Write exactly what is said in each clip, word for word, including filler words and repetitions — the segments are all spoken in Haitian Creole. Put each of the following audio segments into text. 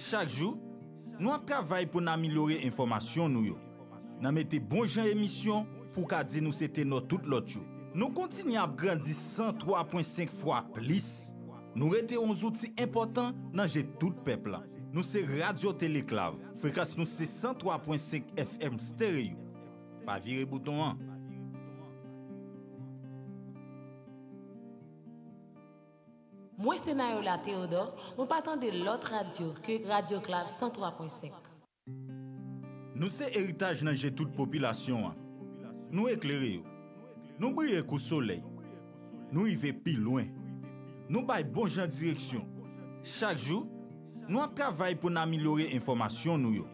Chak jou, nou ap travay pou n amelyore enfòmasyon nou yo. N a mete bon jan emisyon pou w ka di nou se tenò tout lòt yo. Nou kontinye ap grandi san twa pwen senk fwa plis. Nou rete yon zouti enpòtan nan je tout pèp la. Nou se Radyo Teleklav. Frekans nou se san twa pwen senk F M stereo. Pa vire bouton an. Mwen se Nayola Théodore, mwen pa tande lòt radyo ke Radyo Klav san twa pwen senk. Nou se eritaj nan je tout popilasyon an. Nou eklere yo. Nou briye kou solèy. Nou rive pi lwen. Nou bay bon jan direksyon. Chak jou, nou ap travay pou n amelyore enfòmasyon nou yo.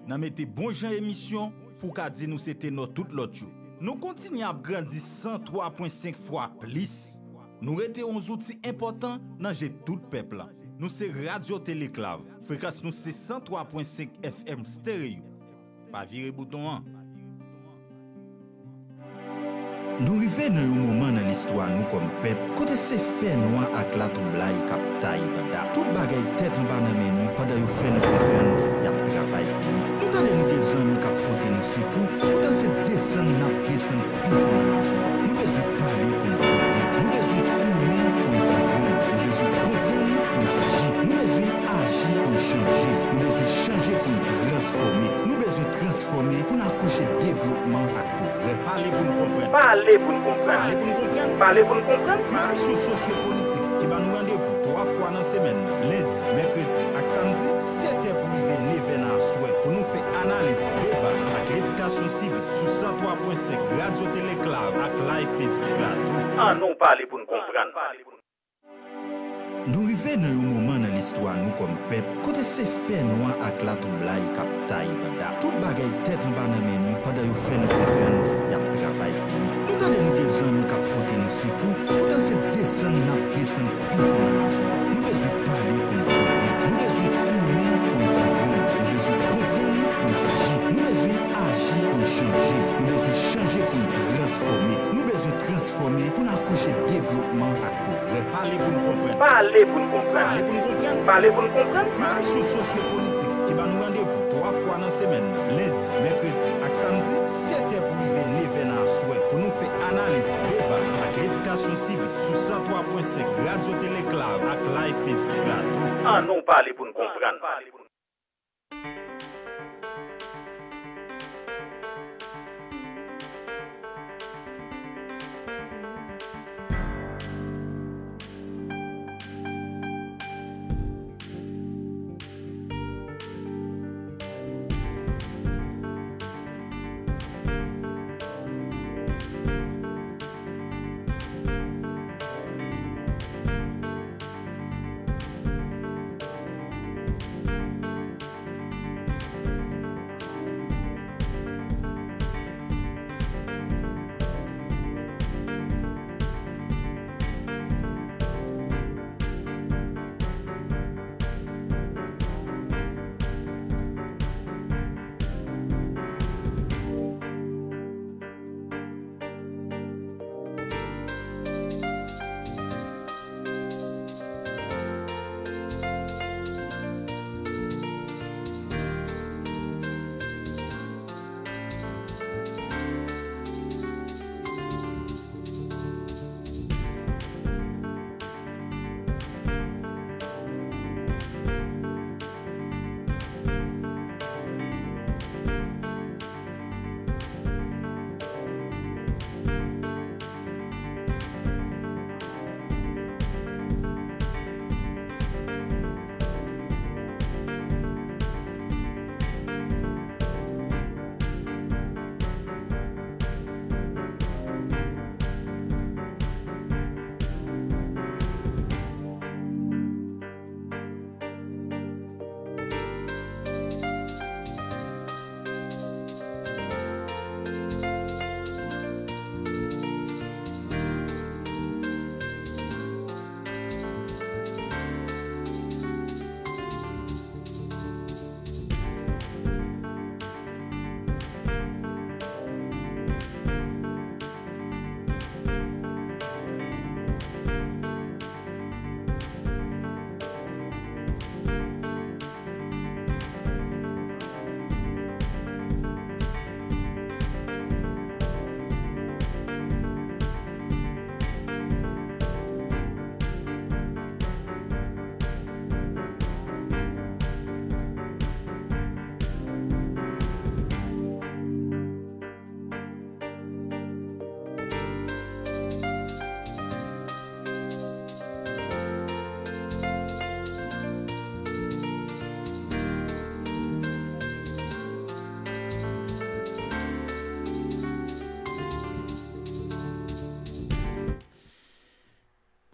N a mete bon jan emisyon pou w ka di nou se tenò tout lòt yo. Nou kontinye ap grandi san twa pwen senk fwa plis. Nou rete yon zouti enpòtan nan je tout pèp la. Nou se Radyo Teleklav. Frekans nou se san twa pwen senk F M stereo. Pa vire bouton an. Nou rive nan yon moman nan listwa nou kòm pèp kote se fènwa ak latwoublay k ap taye banda. Tout bagay tèt anba nan men nou pandan yo fè nou konprann y ap travay pou nou. Nou tande nou gen zanmi k ap pote nou sekou, poutan se desann n ap desann pi fon nan lari a. Nou bezwen pale pou n konnen, nou bezwen konnen pou n konprann, nou bezwen konprann pou n aji, nou bezwen aji pou n chanje, nou bezwen chanje pou n transfòme, nou bezwen transfòme pou n akouche devlopman ak pwogrè. Pale pou n konprann. Pale pou n konprann. Pale pou n konprann. Pale pou n konprann. Yon emisyon sosyo-politik ki ba nou randevou twa fwa nan semèn nan, lendi, mèkredi ak samdi, sèt è pou rive nevè nan aswè, pou nou fè analiz, deba ak edikasyon sivik sou san twa pwen senk Radyo Teleklav ak live Facebook la tou. Ann nou pale pou n konprann. Nou rive nan yon moman nan listwa nou kòm pèp kote se fènwa ak latwoublay k ap taye banda. Tout bagay tèt anba nan men nou pandan yo fè nou konprann y ap travay pou nou. Nou tande nou gen zanmi k ap pote nou sekou, poutan se desann n ap desann pi fon nan lari a. Nou bezwen pale pou n konnen, nou bezwen konnen pou n konprann, nou bezwen konprann pou n aji, nou bezwen aji pou n chanje, nou bezwen chanje pou n transfòme, nou bezwen transfòme pou n akouche devlopman ak pwogrè. Pale pou n konprann. Pale pou n konprann. Pale pou n konprann. Pale pou n konprann. Yon emisyon sosyo-politik ki ba nou randevou twa fwa nan semèn nan, lendi, mèkredi ak samdi, sèt è pou rive nevè nan aswè, pou nou fè analiz, deba ak edikasyon sivik sou san twa pwen senk Radyo Teleklav ak live Facebook la tou. Ann nou pale pou n konprann.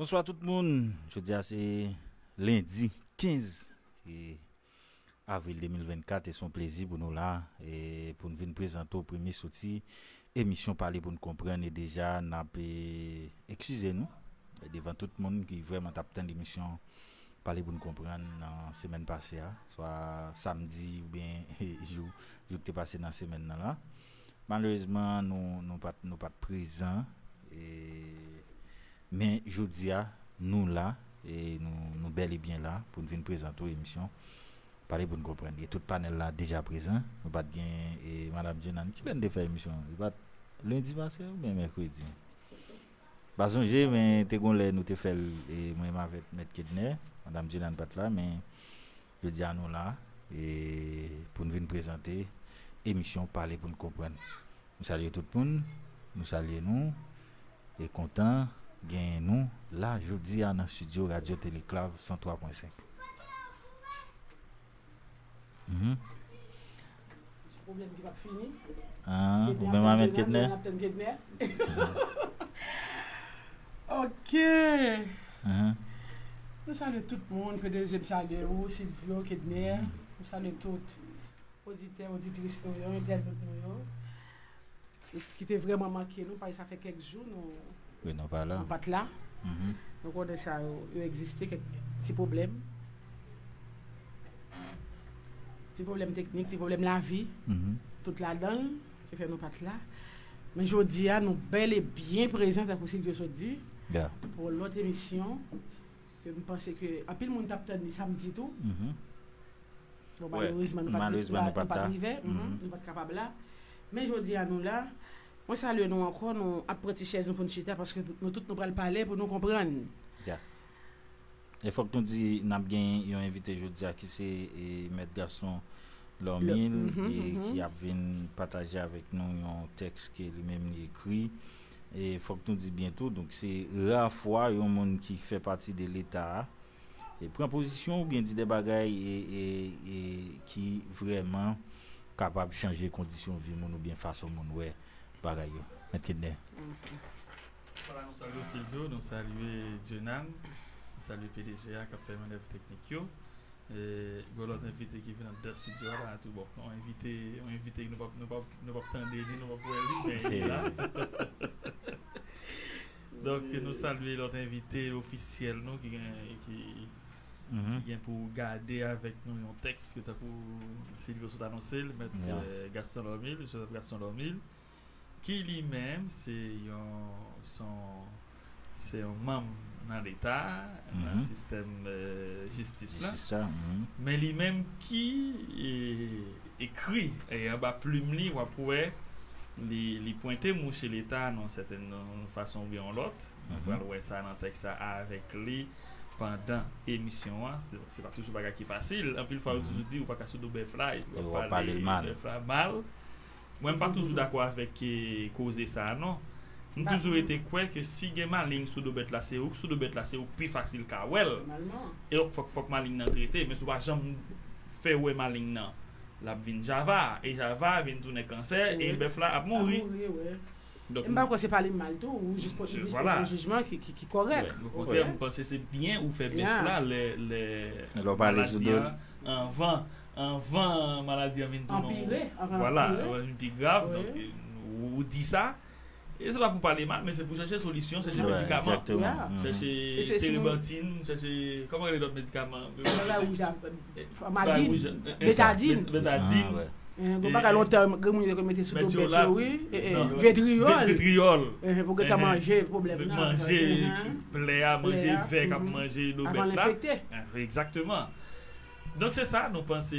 Bonswa tout moun. Jodi a se lendi kenz e, avril de mil vennkat e se yon plezi pou nou la e pou n vin prezante w premye soti emisyon Pale pou n konprann e deja n ap e, eskize nou e devan tout moun ki vrèman t ap tann emisyon Pale pou n konprann nan semèn pase a, swa samdi oubyen jou, jou ki te pase nan semèn nan la. Malerezman, nou, nou pa t, nou pa t prezan. E, men jodi a, nou la, e nou, nou bèl e byen la pou n vin prezante w emisyon Pale pou n konprann. E tout panèl la deja prezan. Nou pa t gen e, Madam Jenan. Kilè n te fè emisyon? Li pa t lendi pase oubyen mèkredi? Pa sonje, men te gon lè nou te fè l e, mwen menm avèk Mèt Kednè. Madam Jenan pa t la, men jodi a nou la e, pou n vin prezante emisyon Pale pou n konprann. Nou salye tout moun, nou salye nou e kontan genyen nou la jodi a nan estidyo Radyo Teleklav san twa pwen senk. Mhm. Ti pwoblèm ki p ap fini. Ah, ou menm avèk Kednè? N ap tann Kednè. Ok. Mhm. Nou salye tout moun. P D G, m salye ou, Silvio, Kednè. Mhm. M salye tout oditè, oditris nou yo, entènot nou yo, ki te vrèman manke nou, paske sa fè kèk jou nou, Wi, nou pa la. Nou pa t la. Mhm. Nou konnen sa yo, yo egziste, kèk ti pwoblèm. Ti pwoblèm teknik, ti pwoblèm lavi, Mhm. tout ladan l, ki fè nou pa t la. Men jodi a, nou bèl e byen prezan, tankou Silvio sot di, Yeah. pou yon lòt emisyon, ke m panse ke anpil moun t ap tann li samdi tou. Mhm. Bon, Wè, malerezman, nou pa t, malerezman, nou nou pa t pa t la. rive, mhm, Mhm. nou pa t kapab la. Men jodi a, nou la. Mwen salye nou ankò, nou ap pran ti chèz nou pou n chita, paske nou tout nou pral pale pou nou konprann. Ya. E fòk nou di, n ap gen yon envite jodi a ki se, e, Mèt Gaston Lormil, mhm, ki, mhm. ki ap vin pataje avèk nou yon tèks ke li menm li ekri. E fòk nou di byen tou, donk se ra fwa yon moun ki fè pati de Leta a, e pran pozisyon oubyen di de bagay e, e, e ki vrèman kapab chanje kondisyon vi moun oubyen fason moun wè bagay yo. Mèt Kednè. Vwala, nou salye w, Silvio, nou salye Djenan, nou salye P D G a k ap fè mannèv teknik yo. E, gen lòt envite ki vin anndan estidyo a la tou. Bon, yon envite, yon envite nou p ap, nou p ap, nou p ap tande li, nou p ap wè li, men li la. Donk, nou salye lòt envite ofisyèl nou ki gen, ki, Mhm. ki gen pou gade avèk nou yon tèks ke tankou Silvio sot anonse l, Mèt, Ya. eh, Gaston Lormil, Joseph Gaston Lormil, ki li menm se yon, se yon, se yon manm nan Leta, nan Mhm. sistèm, eh, jistis la. Jistis la, mhm. Men li menm ki, eh, ekri, e anba plim li, w ap wè, li, li pwente mouche Leta nan sètèn, nan yon fason oubyen yon lòt. Nou Mhm. pral wè sa nan tèks la avèk li pandan emisyon an. Se, se pa toujou bagay ki fasil. Anpil fwa, yo Mhm. toujou di, ou pa ka sou do bèf la, epi E w w ap ap pale pale l mal. bèf la mal. Mwen, m pa toujou dakò avèk, eh, koze sa a, non. M Pa toujou rete kwè ke si gen maleng sou do bèt la, se ou k sou do bèt la, se ou k pi fasil ka wè l. Nòmalman. E fòk, fòk maleng nan trete, men si w pa janm fè wè maleng nan, l ap vin java, e java vin tounen kansè, e Wi. bèf la ap Ap mouri. mouri, wi. Donk, E m pa kwè se pale mal tou, ou jis pran sou, jis pran vwala. yon jijman ki, ki, ki kòrèk. Wè, okontrè, Wi. m panse se byen ou fè bèf Ya. la lè, lè Lè w pale sou maladi do l. an, anvan, anvan maladi an vin tounen Anpire, anvan vwala, anpire. anvan vin pi grav, Wi. donk, ou, ou di sa. E se pa pou pale mal, men se pou chèche solisyon, chèche Wè, medikaman. egzakteman. Ya. Mhm. Chèche E se si nou terebantin, chèche, kòman rele lòt medikaman? Bagay wouj la, E, Amadin, bagay wouj, e, e, Betadin. Bet-, Betadin. Ah, wè. Eh, gon E, bagay lontan, granmoun yo te konn mete sou do bèt yo, Metiolate. wi. Eh, eh, Non. Vedriyòl. Ve-, vedriyòl. Eh, pou gentan Eh, eh. manje pwoblèm nan. Manje Eh, eh. plè a, manje Plè a, vè k ap mhm. manje do Avan bèt l la. enfekte. Eh, egzakteman. Donk, se sa, nou panse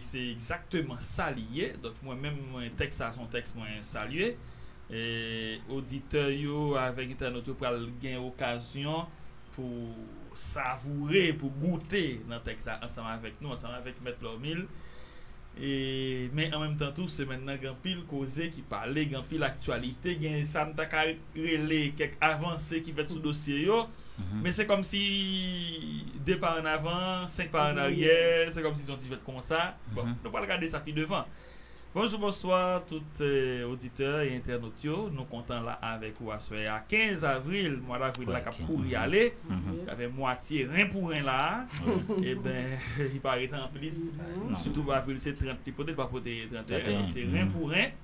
se egzakteman sa li ye. Donk, mwen menm, mwen, tèks sa, se yon tèks mwen salye. E oditè yo avèk entènot yo pral gen okazyon pou savoure, pou goute nan tèks sa ansanm avèk nou, ansanm avèk Mèt Lòmil. E, men an menm tan tou, semèn nan gen anpil koze ki pale, gen anpil aktyalite, gen sa n ta ka rele kèk avanse ki fèt sou dosye yo. Mhm. Men se kòmsi de pa ann avan, senk pa ann Mhm. aryè, se kòmsi se yon ti jwèt konsa. Bon, Mhm. nou pral gade sa pi devan. Bonjou, bonswa tout eh, oditè e entènot yo. Nou kontan la avèk ou aswè a kenz avril, mwa davril la k ap kouri ale. Sa fè mwatye ren pou ren la a. Eben, li pa ret anplis. Sitou avril se trant li pote, li pa pote trant e en. Donk se ren pou ren.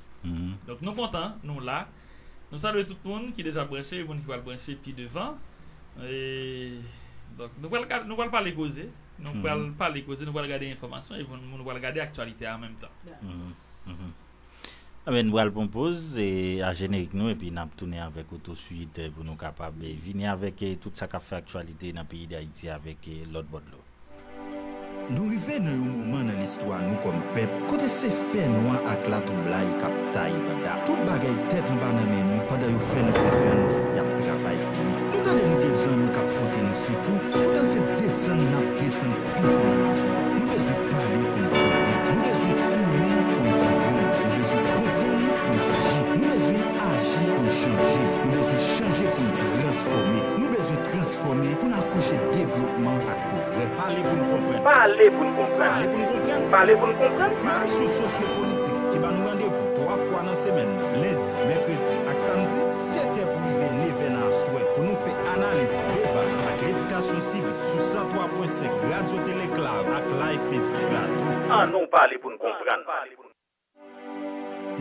Donk nou kontan, nou la. Nou salye tout moun ki deja branche, e moun ki pral branche pi devan. E, donk, nou pral, gad- nou pral pale koze. Nou pral pale koze, nou pral gade enfòmasyon, e nou pral gade aktyalite a an menm tan. Anben, nou pral pran poz e a jenerik nou, epi n ap tounen avèk ou touswit eh, pou nou kapab eh, vini avèk eh, tout sa k ap fè aktyalite nan peyi Dayiti avèk eh, lòt bò dlo. Nou rive nan yon moman nan listwa nou kòm pèp kote se fènwa ak latwoublay k ap taye banda. Tout bagay tèt anba nan men nou pandan yo fè nou konprann y ap travay pou nou. Nou tande nou gen zanmi k ap pote nou sekou, poutan se desann n ap desann pi fon nan lari a. Nou bezwen pale pou n konnen, nou bezwen konnen pou n konprann, nou bezwen konprann pou n aji, nou bezwen aji pou n chanje, nou bezwen chanje pou n transfòme, nou bezwen transfòme pou n akouche devlopman ak pwogrè. Pale pou n konprann. Pale pou n konprann. Pale pou n konprann. Pale pou n konprann. Yon emisyon sosyo-politik ki ba nou randevou twa fwa nan semèn nan, lendi, mèkredi ak samdi, sèt è pou rive nevè nan aswè, pou nou fè analiz, deba ak ledikasyon sivik sou san twa pwen senk Radyo Teleklav ak live Facebook la tou. Ann nou pale pou n konprann.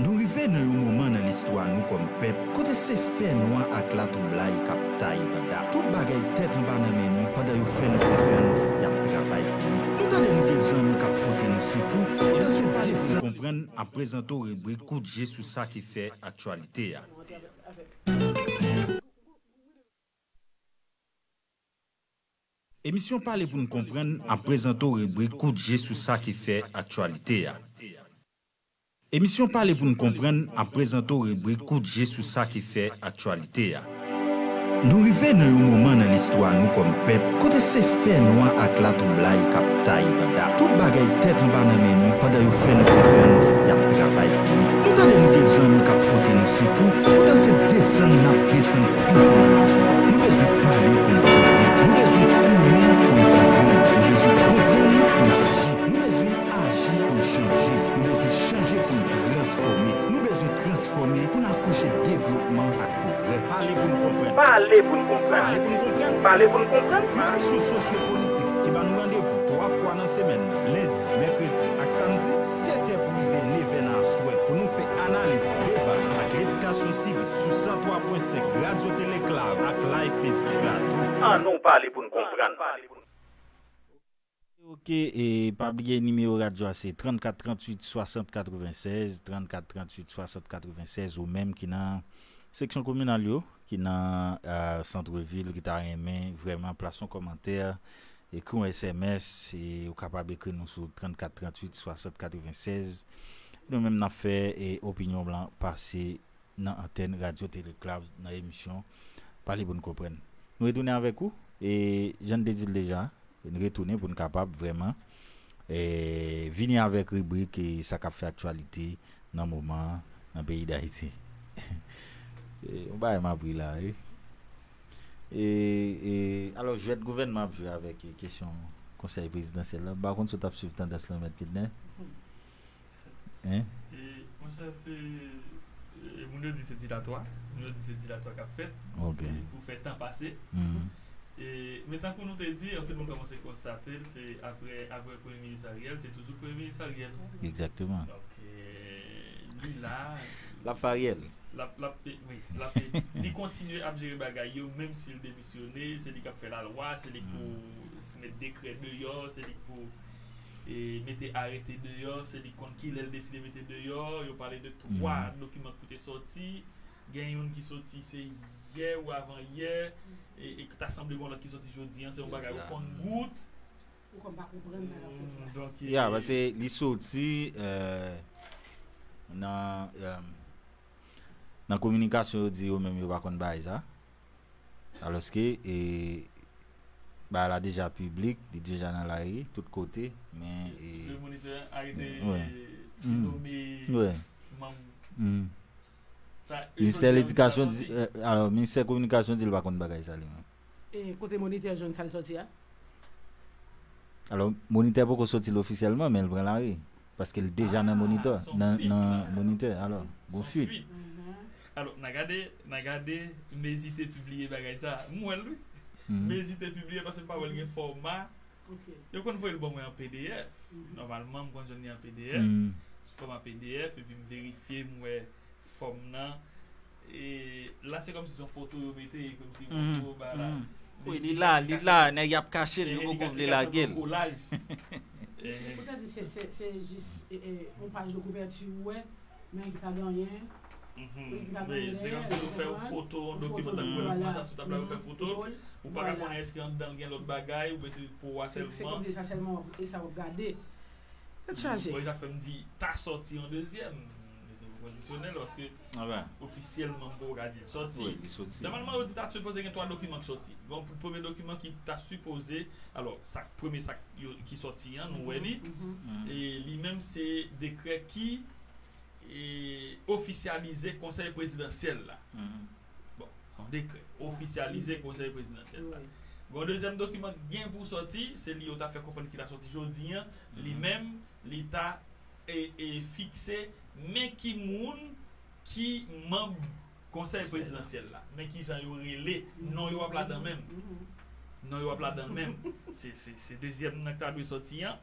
Nou rive nan yon moman nan listwa nou kòm pèp kote se fènwa ak latwoublay k ap taye banda. Tout bagay tèt anba nan men nou pandan yo fè nou konprann y ap travay pou nou. Nou tande nou gen zanmi k ap pote nou sekou, poutan se desann. Pale pou n konprann ap prezante w ribrik Kout Je sou sa ki fè aktyalite a. Emisyon Pale pou n konprann ap prezante w ribrik Kout Je sou sa ki fè aktyalite a. Emisyon Pale pou n konprann ap prezante w ribrik Kout Je sou sa ki fè aktyalite a. Nou rive nan yon moman nan listwa nou kòm pèp kote se fènwa ak latwoublay k ap taye banda. Tout bagay tèt anba nan men nou pandan yo fè nou konprann y ap travay pou nou. Nou tande nou gen zanmi k ap pote nou sekou, poutan se desann n ap desann pi fon nan lari a. Nou bezwen pale pou n konnen, nou bezwen konnen pou n konprann, nou bezwen konprann pou n aji, nou bezwen aji pou n chanje, nou bezwen chanje pou n transfòme, nou bezwen transfòme pou n akouche devlopman ak pwogrè. Pale pou n konprann. Pale pou n konprann. Pale pou n konprann. Pale pou n konprann. Yon emisyon sosyo-politik ki ba nou randevou twa fwa nan semèn nan, lendi, mèkredi ak samdi, sèt è pou rive nevè nan aswè, pou nou fè analiz, deba ak ledikasyon sivik sou san twa pwen senk Radyo Teleklav ak live Facebook la tou. Ann nou pale pou n konprann. Ok, e pa bliye nimewo radyo a se trannkat tranntuit swasant katrevennsèz, trannkat tranntuit swasant katrevennsèz, ou menm ki nan seksyon kominal yo, ki nan eh, sant vil, ki ta renmen vrèman plase yon kòmantè, ekri yon S M S, e ou kapab ekri nou sou trannkat tranntuit swasant katrevennsèz. Nou menm n ap fè e, opinyon w lan pase nan antèn Radyo Teleklav nan emisyon Pale pou n konprann. Nou retounen avèk ou, e jan n te di l deja, n retounen pou n kapab vrèman eh, vini avèk ribrik eh, sa k ap fè aktyalite nan moman an nan peyi Dayiti. Eh, yon bagay m ap ri la, wi. E, e, alò, jwèt gouvènman ap jwe avèk eh, kesyon konsèy prezidansyèl la. M pa konn si w t ap swiv tandans lan, Mèt Kidnè. Hein? E, monchè, se, e, moun yo di se dilatwa. Moun yo di se dilatwa k ap fèt. Ok. E, pou fè tan pase. Mhm. E, men tankou nou te di, anpil moun kòmanse konstate l, se apre, apre Premye Minis Ariel, se toujou Premye Minis Ariel. Egzakteman. Donk, e, li la. L ap fè Ariel. L ap, l ap, wi, l ap, li kontinye ap jere bagay yo, menm si l demisyone, se li k ap fè lalwa, se li k pou s- met dekrè deyò, se li k pou e, mete arete deyò, se li k konn kilè l deside mete deyò. Yo pale de twa dokiman k pou te sòti. Gen youn ki sòti se yè ou avan yè, e, e ki ta sanble gon lòt ki sòti jodi an, se yon bagay ou konn gout. Ou konn pa konprann sa k ap fèt la. Donk, e, ya, paske li sòti eh, nan, eh, nan kominikasyon yo di yo menm yo pa konn bagay sa. Alòske, e, bagay la deja piblik, li deja nan lari, tout kote, men, e, le Moniteur arete, e, ki nome manm. Sa, e, Ministè Ledikasyon di, e, alò, Ministè Kominikasyon di l pa konn bagay sa li menm. E kote Monitè jwenn sa l sòti a? Alò, Monitè poko sòti l ofisyèlman, men l pran lari. Paske l deja nan monitè, nan, nan monitè, alò, gon swit. Alò, n a gade, n a gade, Mezi te pibliye bagay sa. M wè l, wi. Mezi te pibliye paske m pa wè l gen fòma. Yo konn voye l ban mwen an P D F. Nòmalman, m konn jwenn li an P D F. Sou fòma P D F, epi m verifye, m wè fòm nan. E la, se kòmsi se yon foto yo mete, kòmsi yon foto, ba la. Wi, li la, li la, nèg y ap kache l, yo poko vle lage l. Kolaj. Poutèt se, se, se jis, e, e, yon paj de kouvèti ou wè, men ki pa gen anyen. Wi, ki pa gen anyen. Se kòmsi yo fè yon foto, yon dokiman tankou kòman sa sou tab la, yo fè foto l. Ou pa ka konnen èske anndan l gen lòt bagay, oubyen se po a sèlman. Se kòmsi sa sèlman, e sa w ap gade. Tèt chaje. Bon, sa fè m di, ta sòti yon dezyèm. Mete pou kondisyonèl, paske ofisyèlman, m poko ka di l sòti. Nòmalman, yo di ta sipoze gen twa dokiman ki sòti. Bon, pou premye dokiman ki ta sipoze, alò, sa, premye sa yo, ki sòti an, nou wè li. E li menm, se dekrè ki e, ofisyalize konsèy prezidansyèl la. Bon, yon dekrè ofisyalize konsèy prezidansyèl la. Wi. Gon dezyèm dokiman ki gen pou sòti, se li yo ta fè konprann ki ta sòti jodi an, li menm, li ta, e, e, fikse men ki moun ki manm konsèy prezidansyèl la. Men ki jan yo rele, non yo ap ladan menm. Non yo ap ladan menm. Se, se, se dezyèm nan ki ta dwe sòti an.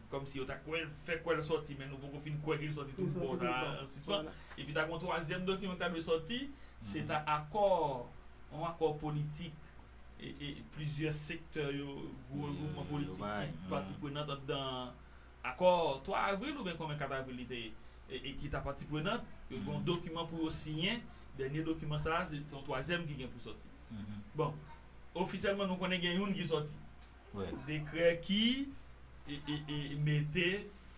Kòmsi yo ta kwè l, fè kwè l sòti, men nou poko fin kwè ke l sòti tou, bon, ta an sispann. Epi ta gon twazyèm dokiman ki ta dwe sòti, se ta akò, yon akò politik, e, e plizyè sektè yo, gwo regwoupman politik ki pati prenant anndan akò twa avril oubyen konbyen kat avril li te ye, e, e ki ta pati prenant, yo gon dokiman pou yo siyen, dènye dokiman sa a, se, se yon twazyèm ki gen pou sòti. Bon, ofisyèlman, nou konnen gen youn ki sòti. Dekrè ki, e, e, e, mete,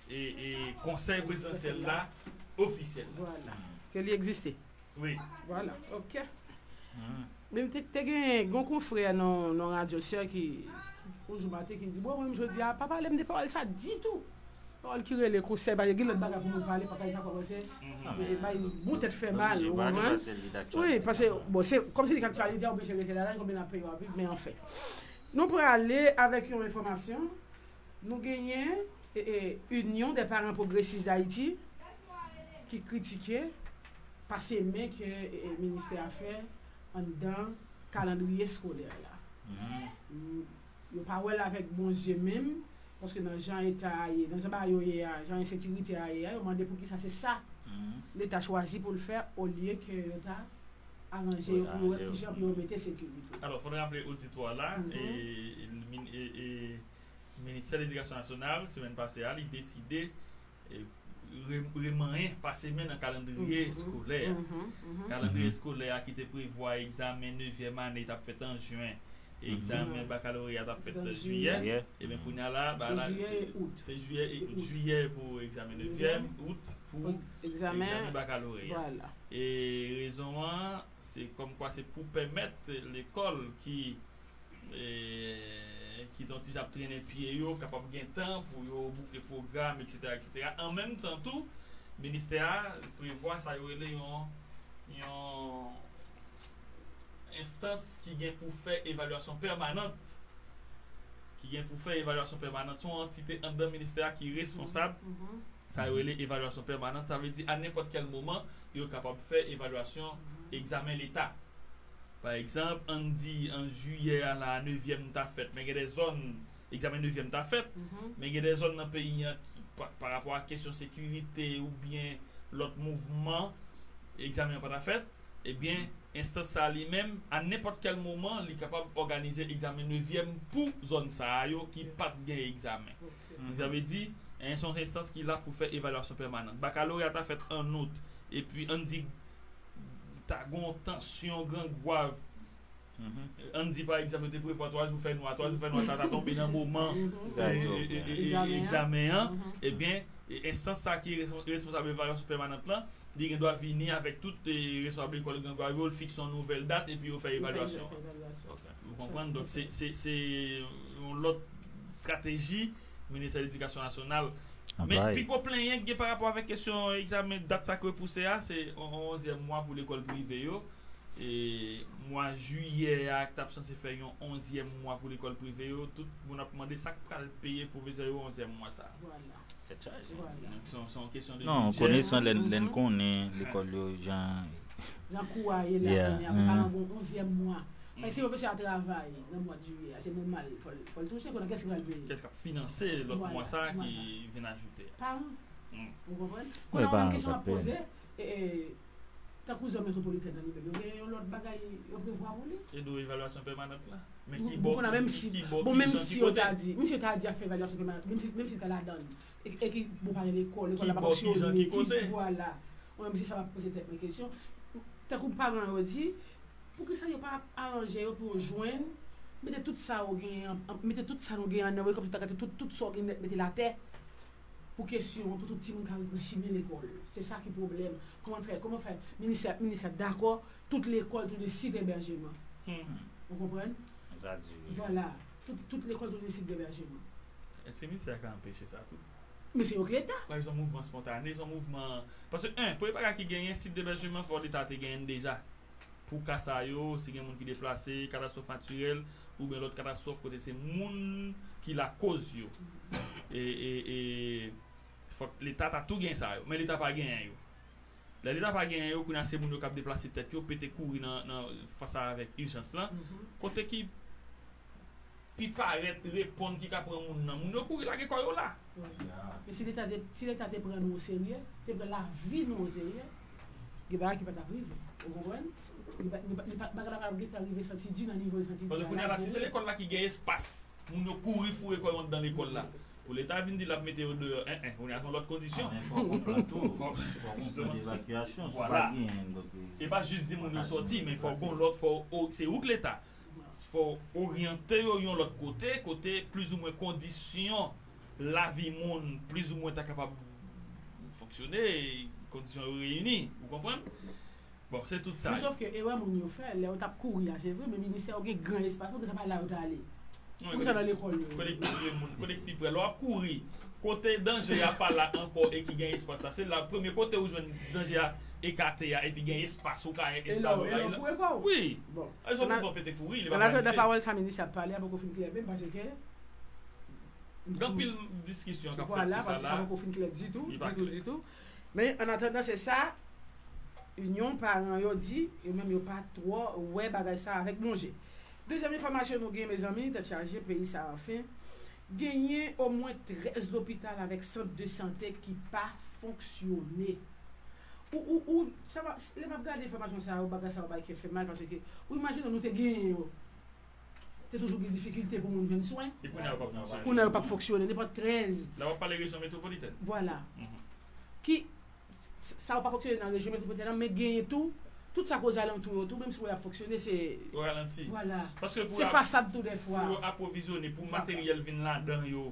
e, e, konsèy prezidansyèl la ofisyèl. Vwala. Ke li egziste. Wi. Vwala, ok. Men te, te gen, gen yon konfrè nan, nan radyo sè ki, ki, yon jou maten, ki di, bon, mwen, jodi a, pa pale m de pawòl sa ditou. Pawòl ki rele konsèy, pa gen lòt bagay pou nou pale, pa pale sa kòmanse. E bay bon tèt fè mal, ou konprann? Wi, paske, bon, se, kòm se li k aktyalite a, oblije rete la, la, konbyen n ap peye w ap viv, men anfen. Nou prale avèk yon enfòmasyon. Nou genyen, e, e, Union des Parents Progressistes d'Haïti ki kritike pase men ke, e, e, ministè a fè anndan kalandriye eskolè la. Mm, yo pa wè l avèk bon zye menm, paske nan jan eta a ye, nan jan bagay yo ye a, jan ensekirite a ye a, yo mande poukisa se sa Leta chwazi pou l fè, olye ke yo ta aranje yo pou yo wè kijan pou yo mete sekirite. Alò, fò n raple oditwa la, e, e, min-, e, e, Ministè Ledikasyon Nasyonal, semèn pase a, li deside, e, re-, remanyen, pase men nan kalandriye eskolè a. Kalandriye eskolè a ki te prevwa egzamen nevyèm ane t ap fèt an jen, e egzamen bakaloreya t ap fèt an jiyè. Ebyen, kounye a la, ba la, se jiyè e out. Jiyè pou egzamen nevyèm, out pou egzamen bakaloreya. E rezon an, se kòmkwa se pou pèmèt lekòl ki e, ki t on ti jan ap trennen pye yo, kapab gen tan pou yo boukle pwogram, etsetera, etsetera. An menm tan tou, ministè a prevwa sa yo rele yon, yon enstans ki gen pou fè evalyasyon pèmanant. Ki gen pou fè evalyasyon pèmanant. Se yon antite anndan ministè a ki responsab sa yo rele evalyasyon pèmanant. Sa vle di, a nenpòt kèl moman, yo kapab fè evalyasyon egzamen leta. Pa egzanp, ann di an jiyè a la, nevyèm ta fèt, men gen de zòn, egzamen nevyèm ta fèt, men gen de zòn nan peyi an ki, pa, pa rapò a kesyon sekirite oubyen lòt mouvman, egzamen an pa ta fèt, ebyen, enstans sa a li menm, a nenpòt kèl moman, li kapab òganize egzamen nevyèm pou zòn sa a yo ki pa t gen egzamen. Sa vle di, en, se yon enstans ki la pou fè evalyasyon pèmanan. Bakaloreya ta fèt an out, epi ann di ta gen yon tansyon grangwav. Ann di, pa egzanp, yo te prevwa twa jou fènwa, twa jou fènwa sa ta tonbe nan moman, e, e, e, e, egzamen an. Ebyen, e, enstans sa ki respon-, responsab evalyasyon pèmanant lan, li gen dwa vini avèk tout, e, responsab lekòl grangwav yo, l fikse yon nouvèl dat, epi yo fè evalyasyon an. Ou konprann? Donk, se, se, se yon lòt estrateji Ministè Ledikasyon Nasyonal. Men, pi gwo plenyen ki gen pa rapò avèk kesyon egzamen, dat sa k repouse a, se on-, onzyèm mwa pou lekòl prive yo. e, mwa jiyè a, k t ap sanse fè yon onzyèm mwa pou lekòl prive yo, tout moun ap mande sa k pral peye pwofesè yo onzyèm mwa sa a. Vwala. Tèt chaje. Vwala. Donk, se yon, se yon kesyon de bidjè. Non, konesan lè n, lè n konnen lekòl yo, jan, jan kou a ye la, yeah, kounye a, pou paran gen yon onzyèm mwa. Paske si pwofesè a travay nan mwa jiyè a, se nòmal, fò l, fò l touche, konnen kiyès ki pral peye? Kiyès k ap finanse lòt mwa sa a ki vin ajoute a? Paran. Ou konprann? Kounye a, yon kesyon ap poze, e, e, tankou zòn metwopolitèn nan li menm, yo gen yon lòt bagay yo prevwa pou li? E do evalyasyon pèmanant la? Men ki bò, ki bò, ki jan, ki kote? Bon, menm si yo ta di, menm si yo ta di y ap fè evalyasyon pèmanant, menm si, menm si l ta ladan l, e, e ki bò pa gen lekòl, lekòl la pa fonksyone, ki, vwala. Mwen menm se sa m ap poze tèt mwen kesyon. Tankou paran yo di, poukisa yo pa aranje yo pou yo jwenn, mete tout sa yo genyen an, mete tout sa nou genyen an nan yo, kòmsi ta gate tout, tout sa yo genyen nèt mete l atè pou kesyon an, pou tout timoun ka ret nan chimen lekòl. Se sa ki pwoblèm. Kòman fè, kòman fè minis la, minis la dakò, tout lekòl tounen sit ebèjeman? Ou konprann? Sa di wi. Vwala. Tout, tout lekòl tounen sit ebèjeman. Èske minis la ka anpeche sa tou? Men se yo k Leta. Pa egzanp, mouvman spontane, se yon mouvman, paske, en, premye bagay ki genyen, sit ebèjeman, fò Leta te genyen l deja. Pou ka sa yo, si gen moun ki deplase, katastwòf natirèl, oubyen lòt katastwòf kote se moun ki lakòz yo. E, e, e, fòk Leta ta tou gen sa yo. Men Leta pa genyen yo. Lè Leta pa genyen yo, kounye a se moun yo k ap deplase tèt yo, pete kouri nan, nan, fas a avèk ijans lan. Kote ki pi parèt, reponn, ki ka pran moun nan. Moun yo kouri lage kò yo la. Wi. Men si Leta te, si Leta te pran nou oserye, te pran lavi nou oserye, gen bagay ki pa t ap rive. Ou konprann? Li pa, li pa, li pa, bagay la pa t ap gentan rive santi di nan nivo l santi di a la. Paske kounye a la, si se lekòl la ki gen espas, moun yo kouri foure kò yo anndan lekòl la. Pou Leta vin di l ap mete yo deyò, en, en, kounye a se yon lòt kondisyon. Ah, men fò w konprann tou. Fò, fò w konprann evakyasyon, si w pa genyen, donk, e pa jis di moun yo sòti, men fò w gon lòt, fò w, se ou k Leta. Fò w oryante yo yon lòt kote, kote plizoumwen kondisyon lavi moun plizoumwen ta kapab fonksyone, kondisyon yo reyini, ou konprann? Bon, se tout sa. Men sòf ke erè moun yo fè, lè yo t ap kouri a, se vre, men ministè yo gen gran espas, poukisa pa la yo t ale? Poukisa nan lekòl yo? Kote k pi pre moun, kote k pi pre. Lè w ap kouri, kote danje a pa la ankò e ki gen espas la, se la premye kote ou jwenn danje a ekate a, epi gen espas ou ka establize la. Wi. Bon. Nan pawòl sa minis ap pale a poko fin klè menm, paske gen anpil diskisyon k ap fèt sou sa la. Vwala, paske sa poko fin klè ditou, ditou, ditou. Men, an atandan, se sa inyon paran yo di, yo menm yo pa twò wè bagay sa avèk bon je. Dezyèm enfòmasyon nou gen, mezanmi, tèt chaje, peyi sa, anfen. Genyen omwen trèz lopital avèk sant de sante ki pa fonksyone. Ou, ou, ou, sa va, lè m ap gade enfòmasyon sa yo, bagay sa yo bay kè fè mal, paske, ou imajine nou te genyen yo. Te toujou gen difikilte pou moun jwenn swen. E kounye a yo p ap fonksyone. Kounye a yo p ap fonksyone, nenpòt trèz. La w ap pale rejyon metwopolitèn. Vwala. Ki, s-, sa yo pa fonksyone nan rejyon metwopolitèn nan, men genyen tou, tout sa k ozalantou yo tou, menm si w wè y ap fonksyone, se. Yo ralanti. Vwala. Paske pou se fasad tou dèfwa. Pou yo apwovizyone, pou materyèl vin ladan yo,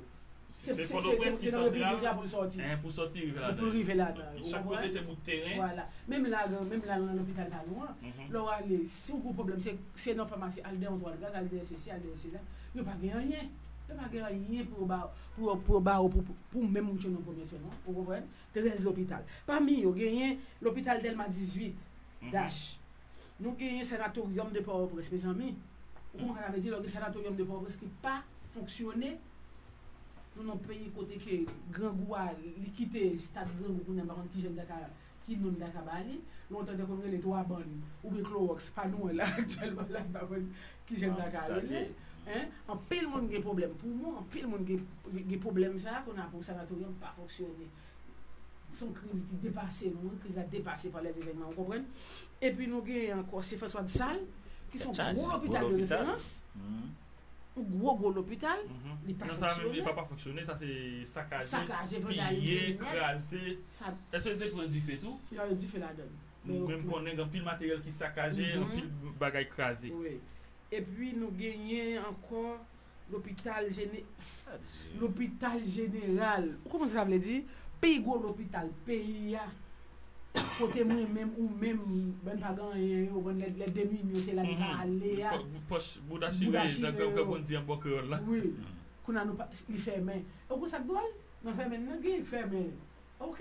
se, se Pòtoprens ki santral, pou l sòti. Pou l rive ladan. Chak kote se bout teren. Vwala. Menm la, menm la nan lopital pa nou an, lè w ale, si w gen yon pwoblèm, se, se nan famasi, al dèyè yon twal gaz, al dèyè sesi, al dèyè sela. Yo pa gen anyen. Yo pa gen anyen pou yo ba, pou yo, pou yo ba ou, pou, pou, pou menm ou jwenn yon premye swen, non. Ou konprann? Trèz lopital. Pami yo, genyen lopital Dèlma dizuit, Dash. Nou genyen sanatoryòm de Pòtoprens, mezanmi. Ou konprann sa vle di, lè w gen sanatoryòm de Pòtoprens ki pa fonksyone, nou nan peyi kote ke grangou a, li kite stad grangou kounye a, m pa konn ki jan n ta ka, ki non n ta ka ba li. Lontan te konn rele twa bann, oubyen klowòks, pa nou an la, aktyèlman la, m pa konn ki jan n ta ka rele. Hein? Anpil moun gen pwoblèm poumon, anpil moun gen, gen, gen pwoblèm sa, kounye a pou sanatoryòm pa fonksyone. Se yon kriz ki depase nou, wi, kriz la depase pa lèzevènman, ou konprann? Epi nou genyen ankò Sen Franswa de Sal, ki se yon gwo lopital de referans. Yon gwo, gwo lopital, li pa fonksyone. Nan sa menm, li pa, pa fonksyone, sa se sakaje, piye, kraze. Èske yo te pran dife tou? Yo, dife ladan l. Mwen, m konnen gen anpil materyèl ki sakaje, anpil bagay kraze. Wi. Epi nou genyen ankò lopital jene-, lopital jeneral. Ou konprann sa sa vle di? Pi gwo lopital peyi a. Kote mwen menm, ou menm, bann pa gen anyen yo, bann lè, lè deminye, se la nou ka ale a. Pòch, bouda chire, jan yo konn di an bon kreyòl la. Wi. Kounye a nou pa, li fèmen. Ou konn sa k dwòl? Nan fèmen nan gen fèmen. Ok.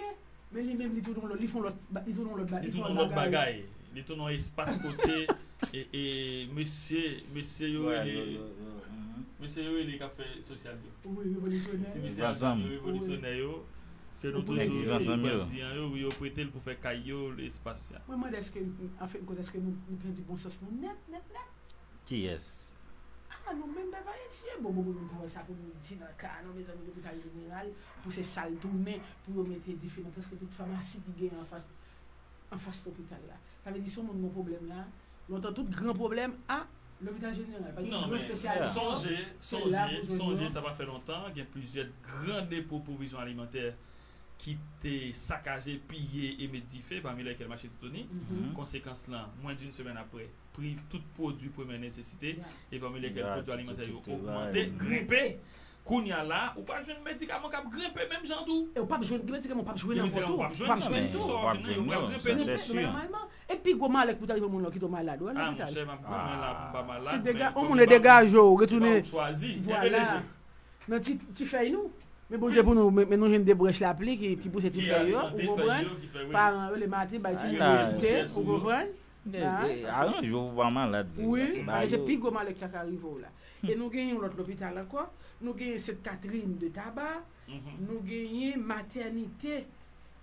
Men li menm, li tounen yon lòt, li fè yon lòt ba-, li tounen yon lòt ba-, li tounen yon lòt bagay. Li tounen yon espas kote e, e mesye, mesye yo rele, mesye yo rele k ap fè sosyal yo. Ti mesye yo, ti revolisyonè yo, ke nou toujou di bandi an yo, wi, yo prete l pou fè kay yo, espas la. Mwen mande èske, anfen, kote èske nou, nou pèdi bon sans nou nèt, nèt, nèt? Kiyès? Ah, nou menm pèp ayisyen, bon, bon, bon, nou pa wè sa pou nou di nan ka, non, mezanmi, lopital jeneral, pou se sa l tounen, pou yo mete dife nan prèske tout famasi ki genyen anfas, anfas lopital la. Sa vle di, si yon moun gen pwoblèm la, lontan tout gran pwoblèm, a, lopital jeneral, pa gen gran espesyalis. Sonje, sonje, sonje, sa pa fè lontan, gen plizyè gran depo pwovizyon alimantè ki te sakaje, piye e met dife, pami lèkèl mache Titoni. Konsekans lan, mwens d'une semèn apre, pri tout pwodui premyè nesesite, e pami lèkèl pwodui alimantè yo ogmante, grenpe. Kounye a la, ou pa jwenn medikaman k ap grenpe menm jan tou. E ou p ap jwenn, gen medikaman ou p ap jwenn ankò tou. Ou p ap jwenn, ou p ap jwenn, men sa w ap jwenn nan yo pral grenpe tou. Nòmalman. E pi gwo malè k pou t rive moun lan ki tou malad, ou al lopital. Ah, monchè, m ap goumen la pou m pa malad, se dega, yon moun degaje w, retounen. Vwala. Nan ti, ti fèy nou. Men Bondye pou nou, men, men nou jwenn de branch lapli ki, ki pouse ti fèy yo, ou konprann? Paran yo, lematen, bay ti moun yo ti te, ou konprann? Aranje w pou w pa malad vre. Wi, se pi gwo malè k ta ka rive w la. E nou genyen yon lòt lopital ankò. Nou genyen Sent Katrin de Taba. Nou genyen matènite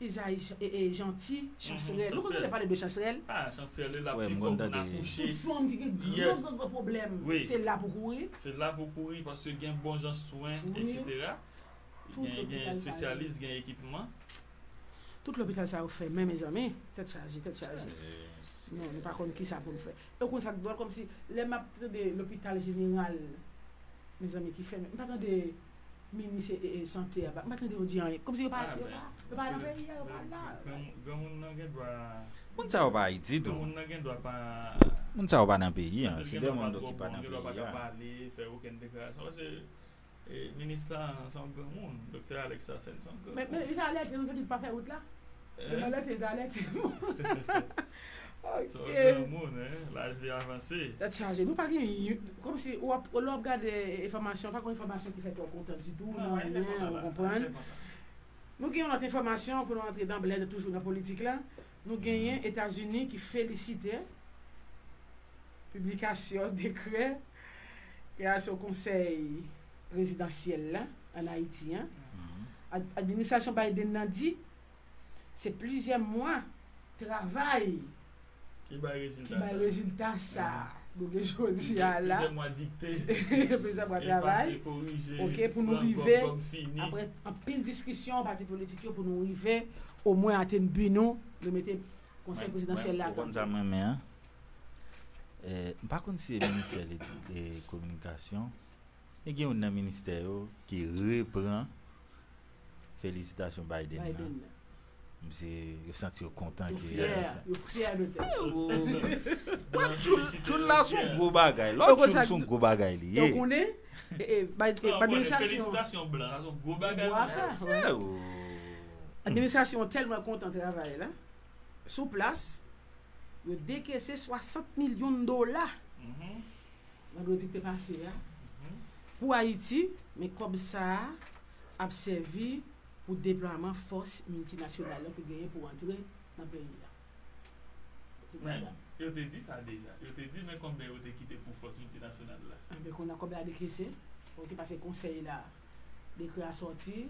Izayi Jan-, e, e, Janti, Chansrèl. Ou konn tande pale de Chansrèl? Ah, Chansrèl, e la pi fò moun akouche. Tout fanm ki gen gwo, gwo, gwo pwoblèm, se la pou kouri. Se la pou kouri paske gen bon jan swen, etsetera. Gen, gen espesyalis, gen ekipman. Tout lopital sa yo fèmen, mezanmi. Tèt chaje, tèt chaje. Non, nou pa konn kisa pou n fè. E w konn sa k dwòl, kòmsi lè m ap tande lopital jeneral, mezanmi, ki fèmen. M pa tande minis e, e, e sante a, m pa tande yo di anyen. Kòmsi yo pa, yo pa, yo pa nan peyi a, yo pa la. Granmoun nan gen dwa. Moun sa yo pa Ayiti tou. Granmoun nan gen dwa pa. Moun sa yo pa nan peyi a. Se de moun ki pa nan peyi a. Pale, fè okenn deklarasyon. Paske E, minis la, se yon granmoun. Doktè Alex Sassen, se yon granmoun. Men, men, li ta alète nou, nou te di l pa fè wout la. Lè m alète, li ta alète nou. Se yon granmoun, hein, laj li avanse. Tèt chaje. Nou pa gen youn, kòmsi, w ap, lè w ap gade enfòmasyon, pa gen enfòmasyon ki fè kè w kontan ditou, nan anyen, ou konprann. Nou gen yon lòt enfòmasyon pou nou antre nan blèd, toujou nan politik la. Nou genyen Etazini ki felisite piblikasyon dekrè kreyasyon konsèy prezidansyèl la ann Ayiti an. Ad-, administrasyon Biden nan di se plizyè mwa travay ki bay rezilta sa. Ki bay rezilta sa. Nou gen jodi a la. Plizyè mwa dikte. Plizyè mwa travay. Efase, korije, pran kòb, kòb fini. Oke, pou nou rive, apre anpil diskisyon pati politik yo, pou nou rive omwen atenn bi nou, nou mete konsèy prezidansyèl la. Mwen, mwen, ou konn sa m renmen an? Eh, m pa konn si se ministè ledi-, eh, kominikasyon, men gen youn nan ministè yo ki repran felisitasyon Biden nan. Biden nan. Misye, yo santi yo kontan ke yo fyè, yo fyè de tèt yo. Tchoul, tchoul la se yon gwo bagay. Lòt tchoul se yon gwo bagay li ye. Ou konnen, e, e, bay, e, administrasyon. Felisitasyon blan, sa se yon gwo bagay. Gwo afè, wi. Administrasyon tèlman kontan travay la. Sou plas, yo dekese swasant milyon dola. Vandredi ki te pase a, pou Ayiti, men kòb sa a ap sèvi pou deplwaman fòs miltinasyonal yo ki genyen pou antre nan peyi a. Men, yo te di sa deja. Yo te di men konbyen yo te kite pou fòs miltinasyonal la. Enben, kounye a kòb la dekese, yo te pase konsèy la, dekrè a sòti,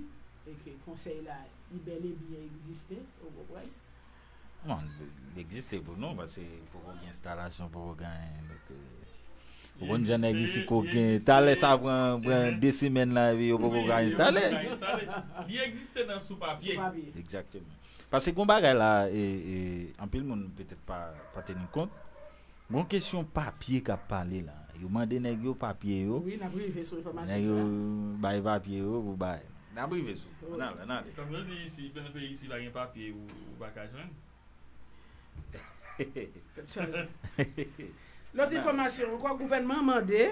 e ke konsèy la, li bèl e byen egziste, ou konprann? Bon, li egziste pou nou, paske poko gen enstalasyon, poko gen anyen. Donk, eh, ou konn jan nèg isi koken. Talè sa pran, pran de semèn la, epi yo poko ka enstale. Li egziste nan sou papye. Sou papye. Egzakteman. Paske gon bagay la, e, e, anpil moun petèt pa, pa teni kont. Gon kesyon papye k ap pale la. Yo mande nèg yo papye yo. Wi, n ap rive sou enfòmasyon sa. Nèg yo bay papye yo pou bay. N ap rive sou. Ann ale, ann ale. Kòm yo di isi, nan peyi isi, pa gen papye ou, ou pa ka jwenn. Tèt chaje. Lòt enfòmasyon ankò, gouvènman an mande,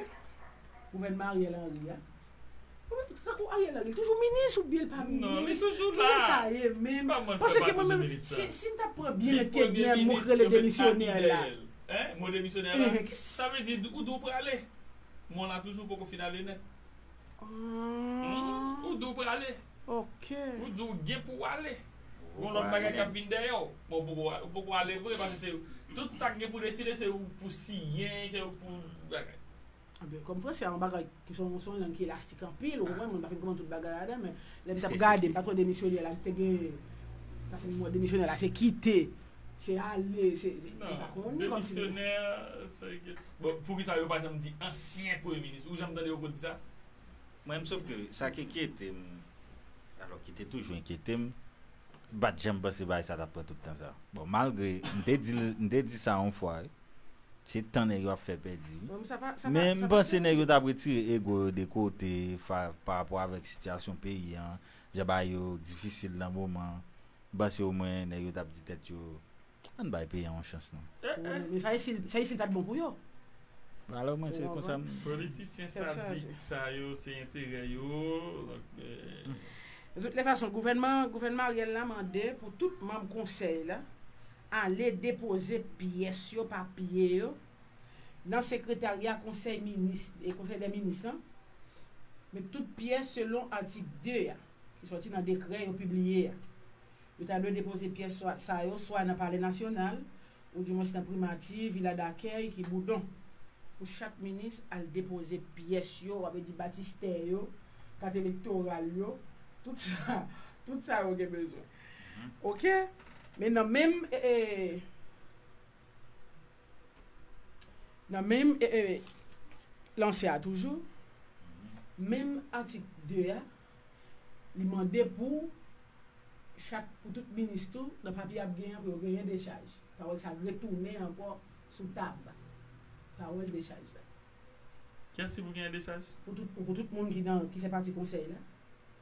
gouvènman Ariel Henry a, tankou Ariel Henry, toujou minis oubyen l pa minis? Non, li toujou la. Kisa sa ye menm? Paske mwen menm, si, si m ta pran byen lèt ke gen mo k rele demisyonè la. Hein? Mo demisyonè la. Sa vle di, ou di w prale. Mo la toujou poko fin ale nèt. Ou di w prale. Ok. Ou di w gen pou w ale. Gon lòt bagay k ap vin dèyè w. Bon, ou poko, ou poko ale vre, paske se tout sa k gen pou deside, se ou pou siyen, se ou pou bagay. Anben, kòm franse a yon bagay ki se yon, se yon lang ki elastik anpil, ou konprann, mwen pa fin konprann tout bagay ladan, men lè m t ap gade, m pa twò demisyonè la, m te gen, paske mwen demisyonè la, se kite, se ale, se, se, m pa konnen kòmsi. Demisyonè, se ke, bon, poukisa yo pa janm di ansyen premye minis? Ou janm tande yo ko di sa? Mwen, m sòf ke sa ki enkyete m, alò ki te toujou enkyete m, m pa t janm panse bagay sa t ap pran tout tan sa. Bon, malgre m te di l, m te di sa yon fwa, wi. Se tan nèg yo ap fè pèdi, wi. Bon, sa pa, sa pa, men m sa pa panse nèg yo t ap retire ego yo de kote, fa, pa rapò avèk sitiyasyon peyi an, jan bagay yo difisil nan moman an. M panse omwen nèg yo t ap di tèt yo, ann bay peyi a yon chans non. Wi, men sa isit, sa isit pa t bon pou yo. Alò mwen se konsa m. Politisyen sadik sa yo, se enterè yo. Donk, euh, de toutes les façons, gouvènman, gouvènman Ariel la mande pou tout manm konsèy la ale depoze pyès yo, papye yo, nan sekretarya konsèy minis, e konsèy dè minis lan, men tout pyès selon atik de a, ki sòti nan dekrè yo pibliye a. Yo ta dwe depoze pyès swa, sa yo swa nan Palè Nasyonal, oudimwens nan Primati, Vila dakèy, ki Boudon. Pou chak minis al depoze pyès yo, w ap di batistè yo, kat elektoral yo, tout sa, tout sa yo gen bezwen. Oke? Men nan menm, e, e, nan menm, e, e, lanse a toujou, menm atik de a, li mande pou chak, pou tout minis tou, nan papye y ap genyen, pou yo genyen dechaj. Pawòl sa retounen ankò sou tab. Pawòl dechaj la. Kiyès ki pou genyen dechaj? Pou tout, pou, pou tout moun ki nan, ki fè pati konsèy la.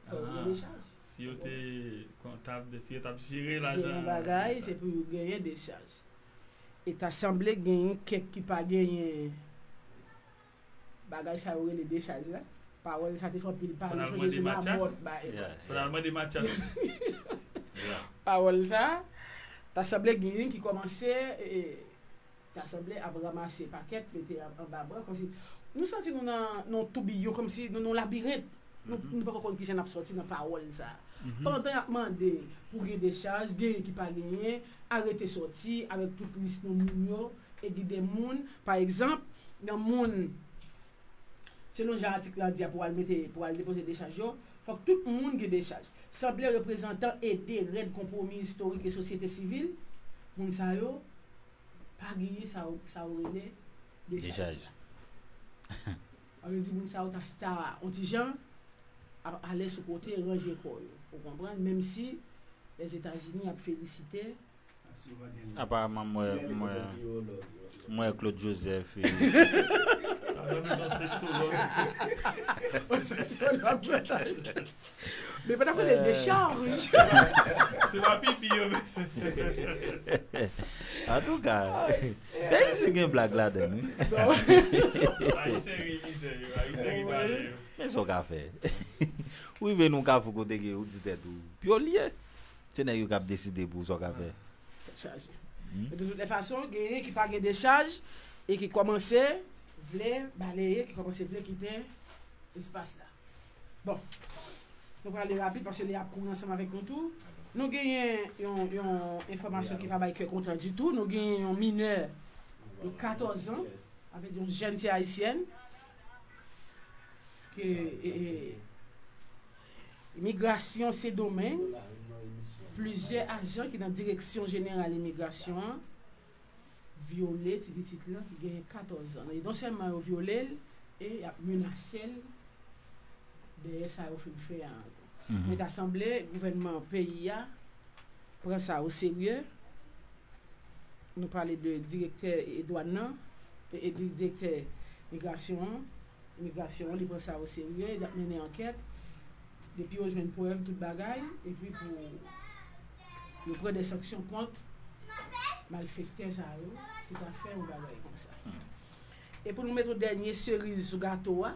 Fò yo gen dechaj. Si yo te kontab, si yo t ap jere lajan, jere bagay, se pou yo genyen dechaj. E ta sanble genyen kèk ki pa genyen bagay sa yo rele dechaj la. Pawòl sa te fè anpil pale, chonje sou Lamòt, ba, e, fò n al mande Matyas. Pawòl sa, ta sanble genyen ki kòmanse, e, ta sanble ap ranmase pakèt, mete an, anba bra, kòmsi nou santi nou nan, nan toubiyon, kòmsi nou nan labirent. Nou, nou poko konn kijan n ap sòti nan pawòl sa. Pandan y ap mande pou gen dechaj, genyen ki pa genyen, arete sòti avèk tout lis non moun yo, e gide moun. Pa egzanp, nan moun, selon jan atik la di a, pou al mete, pou al depoze dechaj yo, fòk tout moun gen dechaj. Sanble reprezantan ede Rèd Konpwomi Istorik e Sosyete Sivil, moun sa yo pa genyen sa, sa yo rele dechaj la. Sa vle di moun sa yo ta, ta on ti jan ap alè sou kote, ranje kò yo. Ou konprann? Menm si Lèzetazini ap felisite. Aparaman, m wè, m wè, m wè Claude Joseph, e, sa vle di yon seksològ. On seksològ. Men pa t ap rele l dechaj. Se pa pipi yo, mesye. Antouka, peyi si gen blag ladan l, wi. Ayisyen ri mizè yo, Ayisyen ri malè yo. Men sa w ka fè. Ou rive nan yon kafou kote ke ou di tèt ou, pyolye. Se nèg yo k ap deside pou ou sa w ka fè. Tèt chaje. Men de tout lè fason, genyen ki pa gen dechaj e ki kòmanse vle baleye, ki kòmanse vle kite espas la. Bon, nou prale rapid paske lè ap kouri ansanm avèk nou tou. Nou genyen yon, yon enfòmasyon ki pa bay kè kontan ditou. Nou genyen yon minè de katòz an, sa vle di yon jèn ti ayisyèn, ke, e, e, Imigrasyon Sendomeng, plizyè ajan ki nan Direksyon Jeneral Imigrasyon an vyole ti pitit lan ki genyen katòz an. E non sèlman yo vyole l, e y ap menase l. Dèyè sa yo fin fè a ankò. Men ta sanble gouvènman peyi a pran sa oserye. Nou pale de direktè, e, dwàn nan, e, e, di-, direktè migrasyon an, imigrasyon an, li pran sa oserye, l ap mennen ankèt. Depi yo jwenn prèv tout bagay, epi pou yo pran de sanksyon kont malfektè sa yo ki ta fè yon bagay konsa. E pou nou mete yon dènye seriz sou gato a,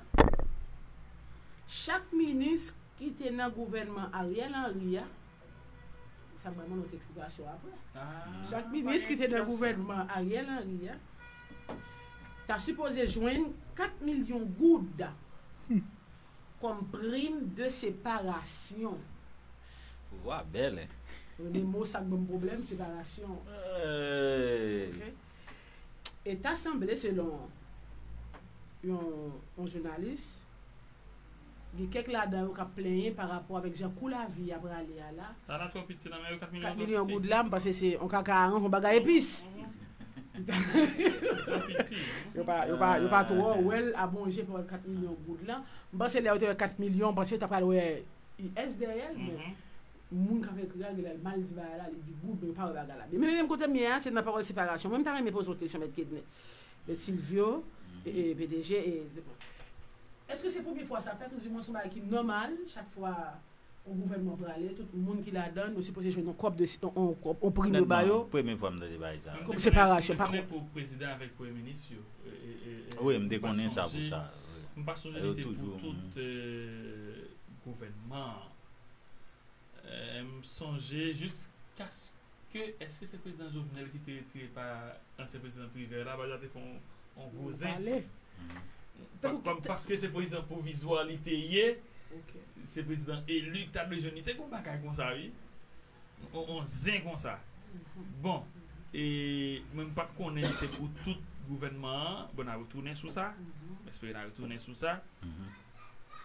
chak minis ki te nan gouvènman Ariel Henry a, sa m pral mande w ti eksplikasyon apre. Chak minis ki te nan gouvènman Ariel Henry a ta sipoze jwenn kat milyon goud kòm prim de separasyon. Pouvwa bèl, en. Premye mo sa k ban m pwoblèm, separasyon. Hey. Ok? E ta sanble, selon yon, yon jounalis, gen kèk ladan yo k ap plenyen pa rapò avèk jan kou lavi a prale a la. Sa la twò piti nan men yo, kat milyon Kat milyon goud la, m panse se yon kaka aran, yon bagay epis. Twò piti. Yo pa, yo pa, yo pa twò wè l abonje pou kat milyon goud la. M panse lè yo te wè kat milyon, m panse yo ta pral wè U S dèyè l, men moun k ap ekri a, genlè l mal di bagay la, li di goud, men yo pa wè bagay la. Men menm kote m ye a, se nan pawòl separasyon. Mwen, m ta renmen poze yon kesyon, Mèt Kednè, Mèt Silvyo, e, e, P D G, e, èske se premye fwa sa fèt, oudimwen se yon bagay ki nòmal, chak fwa yon gouvènman prale, tout moun ki ladan l, yo sipoze jwenn yon kòb de, yon, yon, yon pri yo ba yo? Premye fwa m tande bagay sa. Kòm separasyon, pa Mwen pou prezidan avèk premye minis yo. E, e, e, e, Wi, m te pa konnen sa pou sonje- sa. M pa sonje Yo li te pou toujou, tout mhm. euh, gouvènman an. Euh, m sonje jiskaske, èske se prezidan Jovenel ki te retire pa ansyen prezidan Privert la, bagay la te fè yon, yon gwo zen. Pale. Pa- pa- Paske se prezidan pwovizwa li te ye, Ok. se prezidan eli ki ta dwe jwenn li. Te gen yon bagay konsa, wi. On, on zen konsa. Bon, e mwen m pa t konnen li te pou tout gouvènman an. Bon, n a retounen sou sa. M espere n a retounen sou sa.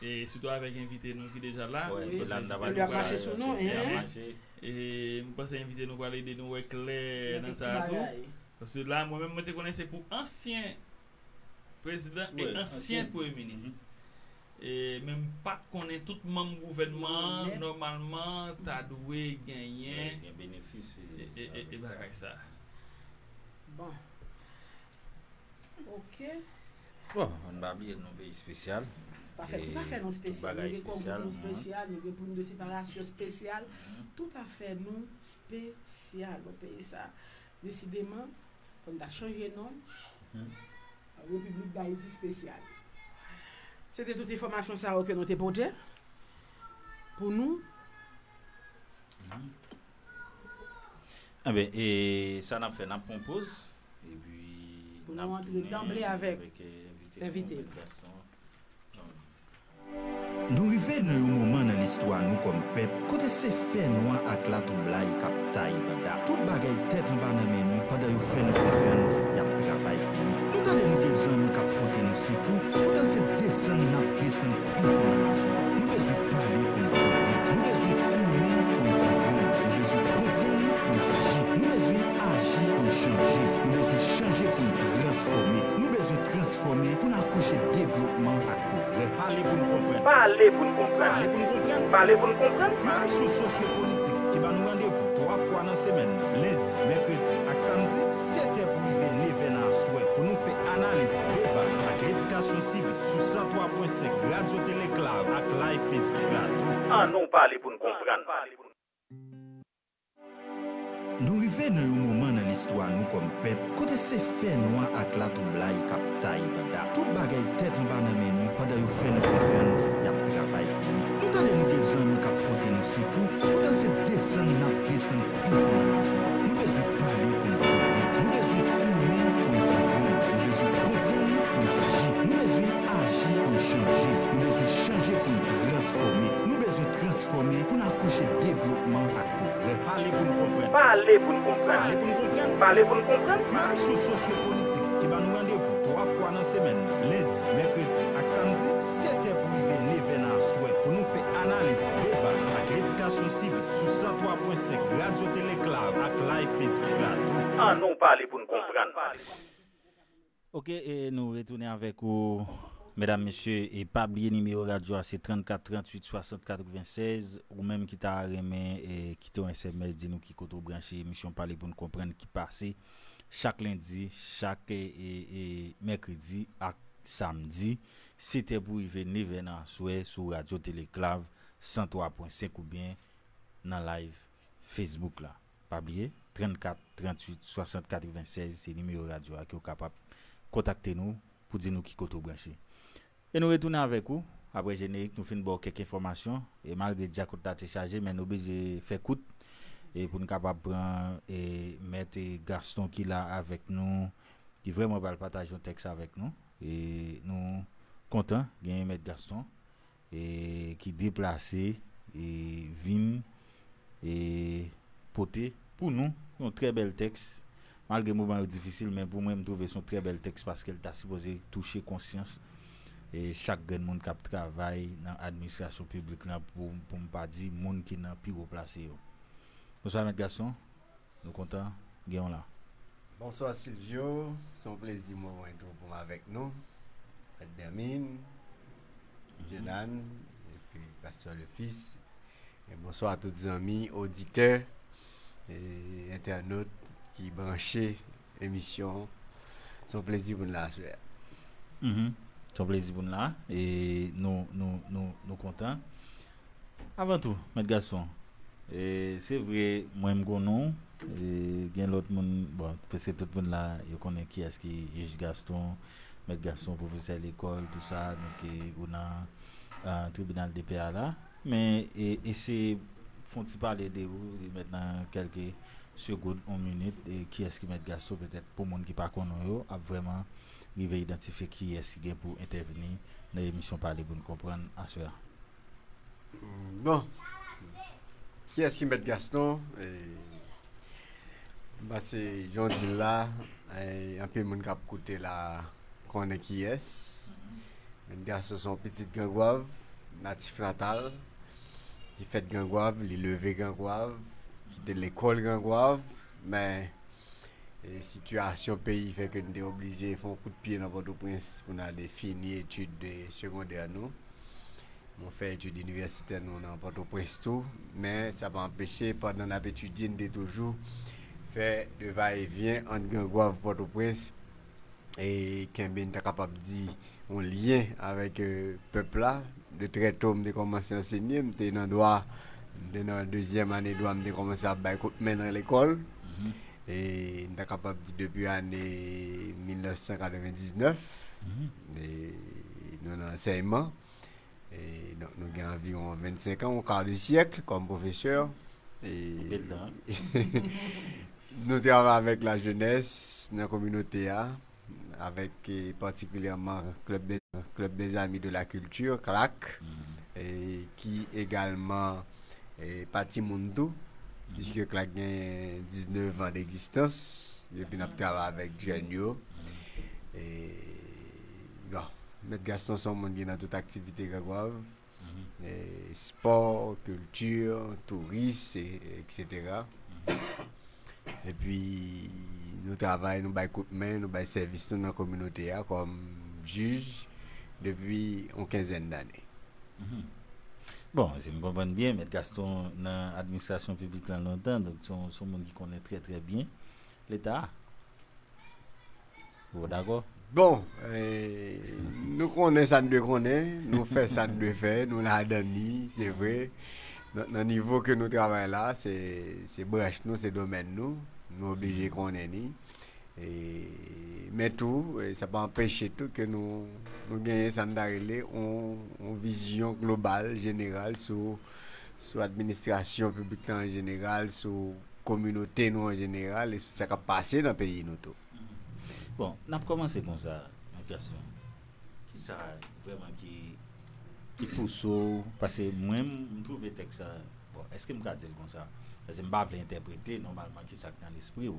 E sitou avèk envite nou ki deja la. Wè, Wi. Yolanda Li ap mache sou nou, Valdez, hein? mache. E m panse envite nou pral ede nou wè klè nan Nan sa a ti tou. bagay. Paske la, mwen menm, mwen te konnen se pou ansyen prezidan e Wi, ansyen ansyen. premye minis. E menm pa t konnen tout manm gouvènman an, Nèt. Nòmalman, ta dwe genyen Gen benefis. e, e, e, e bagay sa. Bon. Ok. Bon, ann pa bliye nou peyi espesyal. Tout afè, tout afè nou espesyal. Nou gen kòb nou espesyal, nou gen prim de separasyon espesyal. Tout afè nou espesyal. Bon, peyi sa, desideman, fò n ta chanje non. Repiblik Dayiti espesyal. Se te tout enfòmasyon sa yo ke nou te pote pou nou. Enben, e sa n ap fè, n ap pran poz. Epi Pou nou antre danble avèk envite nou, Mèt Gaston. Nou rive nan yon moman nan listwa nou kòm pèp kote se fènwa ak latwoublay k ap taye banda. Tout bagay tèt anba nan men nou pandan yo fè nou konprann y ap travay pou nou. Nou tande nou gen zanmi k ap pote nou sekou, poutan se desann n ap desann pi fon nan lari a. Nou bezwen pale pou n konnen. Nou bezwen konnen pou n konprann. Nou bezwen konprann pou n aji. Nou bezwen aji pou n chanje. Nou bezwen chanje pou n transfòme. Nou bezwen transfòme pou n akouche devlopman ak pwogrè. Pale pou n konprann. Pale pou n konprann. Pale pou n konprann. Pale pou n konprann. Yon emisyon sosyo-politik ki ba nou randevou twa fwa nan semèn nan, lendi, mèkredi ak samdi, sèt è pou rive nèf è nan aswè, pou nou fè analiz, deba ak edikasyon sivik sou san twa pwen senk Radyo Teleklav ak live Facebook la tou. Ann nou pale pou n konprann. Nou rive nan yon moman nan listwa nou kòm pèp kote se fènwa ak latwoublay k ap taye banda. Tout bagay tèt anba nan men nou pandan yo fè nou konprann y ap travay pou nou. Nou tande nou gen zanmi k ap pote nou sekou, poutan se desann n ap desann pi fon nan lari a. Nou bezwen pale pou n konnen. Nou bezwen konnen pou n konprann. Nou bezwen konprann pou n aji. Nou bezwen aji pou n chanje. Nou bezwen chanje pou n transfòme. Nou bezwen transfòme pou n akouche devlopman ak pwogrè. Pale pou n konprann. Pale pou n konprann. Pale pou n konprann. Pale pou n konprann. Yon emisyon sosyo-politik ki ba nou randevou twa fwa nan semèn nan, lendi, mèkredi ak samdi, sèt è pou rive nèf è nan aswè, pou nou fè analiz, deba ak edikasyon sivik sou san twa pwen senk Radyo Teleklav ak live Facebook la tou. Ann nou pale pou n konprann. Ok, e nou retounen avèk ou, medam, mesye, e pa bliye nimewo radyo a se trannkat tranntuit swasant katrevennsèz, ou menm ki ta renmen e, kite yon S M S, di nou ki kote w branche emisyon Pale pou n konprann ki pase chak lendi, chak e, e, e, mèkredi ak samdi, sèt è pou rive nèf è nan aswè sou Radyo Teleklav san twa pwen senk oubyen nan live Facebook la. Pa bliye, trannkat tranntuit swasant katrevennsèz se nimewo radyo a ke w kapab kontakte nou pou di nou ki kote w branche. E nou retounen avèk ou, aprè jenerik, nou fin ba w kèk enfòmasyon. E malgre djakout la te chaje, men nou oblije fè kout e pou n kapab pran e mèt e Gaston ki la avèk nou, ki vrèman pral pataje yon tèks avèk nou. E nou kontan genyen mèt Gaston e ki deplase e vin e pote pou nou yon trè bèl tèks. Malgre moman yo difisil, men pou mwen, m twouve se yon trè bèl tèks paske l ta sipoze touche konsyans e chak grenn moun k ap travay nan administrasyon piblik la, pou, pou m pa di moun ki nan pi wo plase yo. Bonswa, Mèt Gaston. Nou kontan gen w la. Bonswa, Silvio. Se yon plezi mwen wè tou pou m avèk nou. Mèt Dèmin, Jenan, epi Pastè Lefis. E bonswa a tout zanmi, oditè, e entènot ki branche emisyon. Se yon plezi pou n la aswè a. Mhm. Se yon plezi pou n la. E nou, nou, nou, nou kontan. Avan tou, Mèt Gaston, e, se vre, mwen m konnen w, e, gen lòt moun, bon, prèske tout moun la, yo konnen kiyès ki jij Gaston, Mèt Gaston, pwofesè lekòl, tou sa, donk, e, ou nan, a, tribinal de pè a la. Men, e, eseye fè yon ti pale de ou, e, mèt nan kèlke segonn, yon minit, e, kiyès ki Mèt Gaston, petèt pou moun ki pa konnen w yo, ap vrèman rive idantifye kiyès ki gen pou entèvni nan emisyon Pale pou n konprann aswè a. Bon, kiyès ki Mèt Gaston? E, m panse, jan w di l la, e, anpil moun k ap koute la konnen kiyès. Mèt Gaston se yon pitit Grangwav, natif natal, ki fèt Grangwav, li leve Grangwav, ki te lekòl Grangwav, men E, sitiyasyon peyi fè ke n te oblije fè yon kout pye nan Pòtoprens pou n ale fini etid, e, segondè nou. Nou fè etid inivèsitè nou nan Pòtoprens tou, men sa pa anpeche, pandan n ap etidye, n te toujou fè de va e vyen ant Grangwav, Pòtoprens, e kenbe, n ta kapab di, yon lyen avèk, e, pèp la. De trè to, m te kòmanse ansenye, m te nan dwa, m te nan dezyèm ane dwa, m te kòmanse ap bay kout men nan lekòl. E m ta kapab di depi ane mil nèf san katrevendiznèf, e nou nan ansèyman. E donk, nou gen anviwon vennsenk an, yon ka de syèk kòm pwofesè. E Anpil tan. Nou travay avèk lajenès nan kominote a, avèk, e, patikilyèman Club des, Club des Amis de la Culture, CLAC, e, ki egalman, e, pa timoun tou, piske CLAC gen diznèf an degzistans, depi n ap travay avèk jèn yo. E, bon, Mèt Gaston se yon moun ki nan tout aktivite Grangwav, e, spò, kilti, touris, e, etsetera. Epi, nou travay, nou bay kout men, nou bay sèvis nou nan kominote a kòm jij depi yon kenzèn dane. Bon, si m konprann byen, Mèt Gaston nan administrasyon piblik lan lontan, donk se yon, se yon moun ki konnen trè, trè byen Leta a. Ou dakò? Bon, e, nou konnen sa n dwe konnen, nou fè sa n dwe fè, nou ladan li, se vre. Nan, nan nivo ke nou travay la, se, se branch nou, se domèn nou, nou oblije konnen li. E, men tou, e, sa pa anpeche tou ke nou, nou genyen sa n ta rele yon, yon vizyon global, jeneral sou, sou administrasyon piblik la an jeneral, sou kominote nou an jeneral e sou sa k ap pase nan peyi nou tou. Bon, n ap kòmanse konsa, Mèt Gaston. Kisa vrèman ki, ki pouse w? Paske mwen, m twouve tèks sa, bon, èske m ka di l konsa? Paske m pa vle entèprete nòmalman kisa k nan lespri w.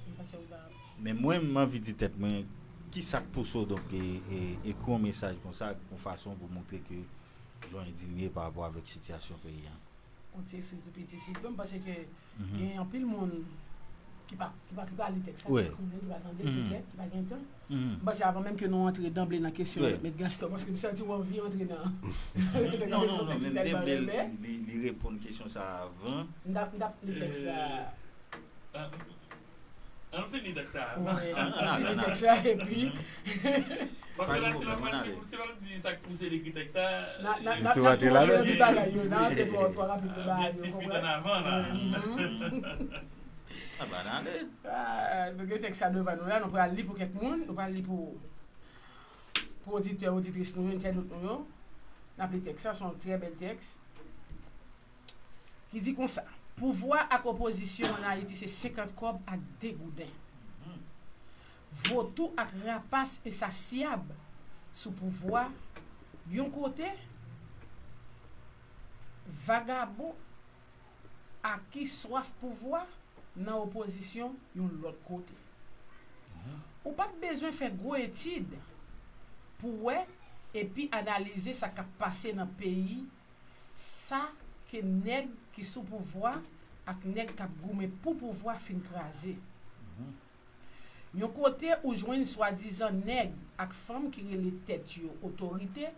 M panse w pa. Men mwen, m anvi di tèt mwen, kisa k pouse w, donk, e, e, ekri yon mesaj konsa, yon fason pou montre ke jan w endinye pa rapò avèk sitiyasyon peyi a? Yon ti ekskiz tou piti, Silvio, m panse ke gen anpil moun ki pa, ki pa, ki pa li tèks la, ki pa konnen, ki pa tande, petèt, ki pa gen tan. M panse avan menm ke nou antre danble nan kesyon avèk Mèt Gaston, paske m santi w anvi antre nan, nan kesyon non, non, non, men m te vle li, li reponn kesyon sa a avan. M t ap, m t ap li tèks la. Ann fini tèks la avan. Wi, ann fini tèks la, epi. Paske la, se pa pratik, se pa di sa k pouse l ekri tèks la. N a, n a, n a, n a tou antre ladan. Tout bagay yo, n a antre twò, twò rapid nan bagay yo, konprann? Objektif li t ann avan la. A, ba, n ale. A, nou gen tèks la devan nou la, nou pral li pou kèk moun, nou pral li pou, pou oditè, oditris nou yo, entènot nou yo. N ap li tèks la, se yon trè bèl tèks. Ki di konsa, pouvwa ak opozisyon ann Ayiti se senkant kòb ak de gouden. Vòtou ak rapas ensasyab sou pouvwa yon kote, vagabon ak ki swaf pouvwa nan opozisyon yon lòt kote. Ou pa t bezwen fè gwo etid pou wè epi analize sa k ap pase nan peyi sa ke nèg ki sou pouvwa ak nèg k ap goumen pou pouvwa fin kraze. Yon kote ou jwenn swadizan nèg ak fanm ki rele tèt yo otorite,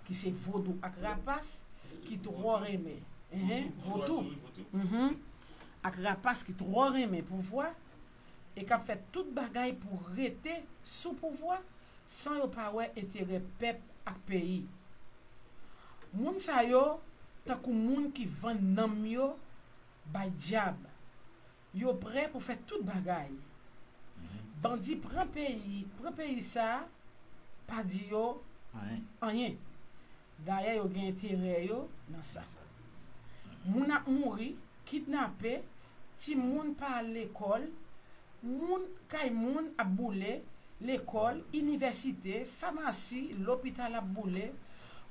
ki se vodou ak rapas, ki twò renmen, enhen, votou, mhm, ak rapas ki twò renmen pouvwa e k ap fè tout bagay pou rete sou pouvwa san yo pa wè enterè pèp ak peyi. Moun sa yo tankou moun ki vann nanm yo bay dyab. Yo prè pou fè tout bagay. Bandi pran peyi, pran peyi sa, pa di yo anyen. Dayè yo gen enterè yo nan sa. Moun ap mouri, kidnape, timoun pa al lekòl, moun kay moun ap boule, lekòl, inivèsite, famasi, lopital ap boule,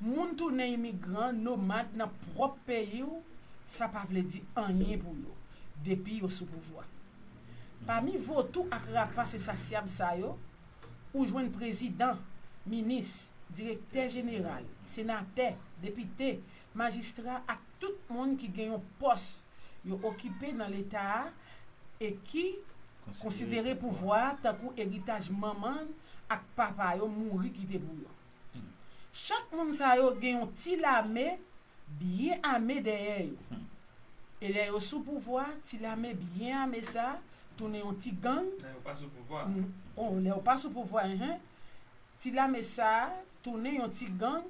moun tounen imigran, nomad nan pwòp peyi w, sa pa vle di anyen pou yo, depi yo sou pouvwa. Pami votou ak rapas ensasyab sa yo, ou jwenn prezidan, minis, direktè jeneral, senatè, depite, majistra ak tout moun ki gen yon pòs yo okipe nan Leta a e ki konsidere pouvwa a tankou eritaj manman ak papa yo mouri kite pou yo. Chak moun sa yo gen yon ti lame byen ame dèyè yo. E lè yo sou pouvwa, ti lame byen ame sa tounen yon ti gang. Lè yo pa sou pouvwa. Mm, oh, lè yo pa sou pouvwa, enhen. Ti lame sa a tounen yon ti gang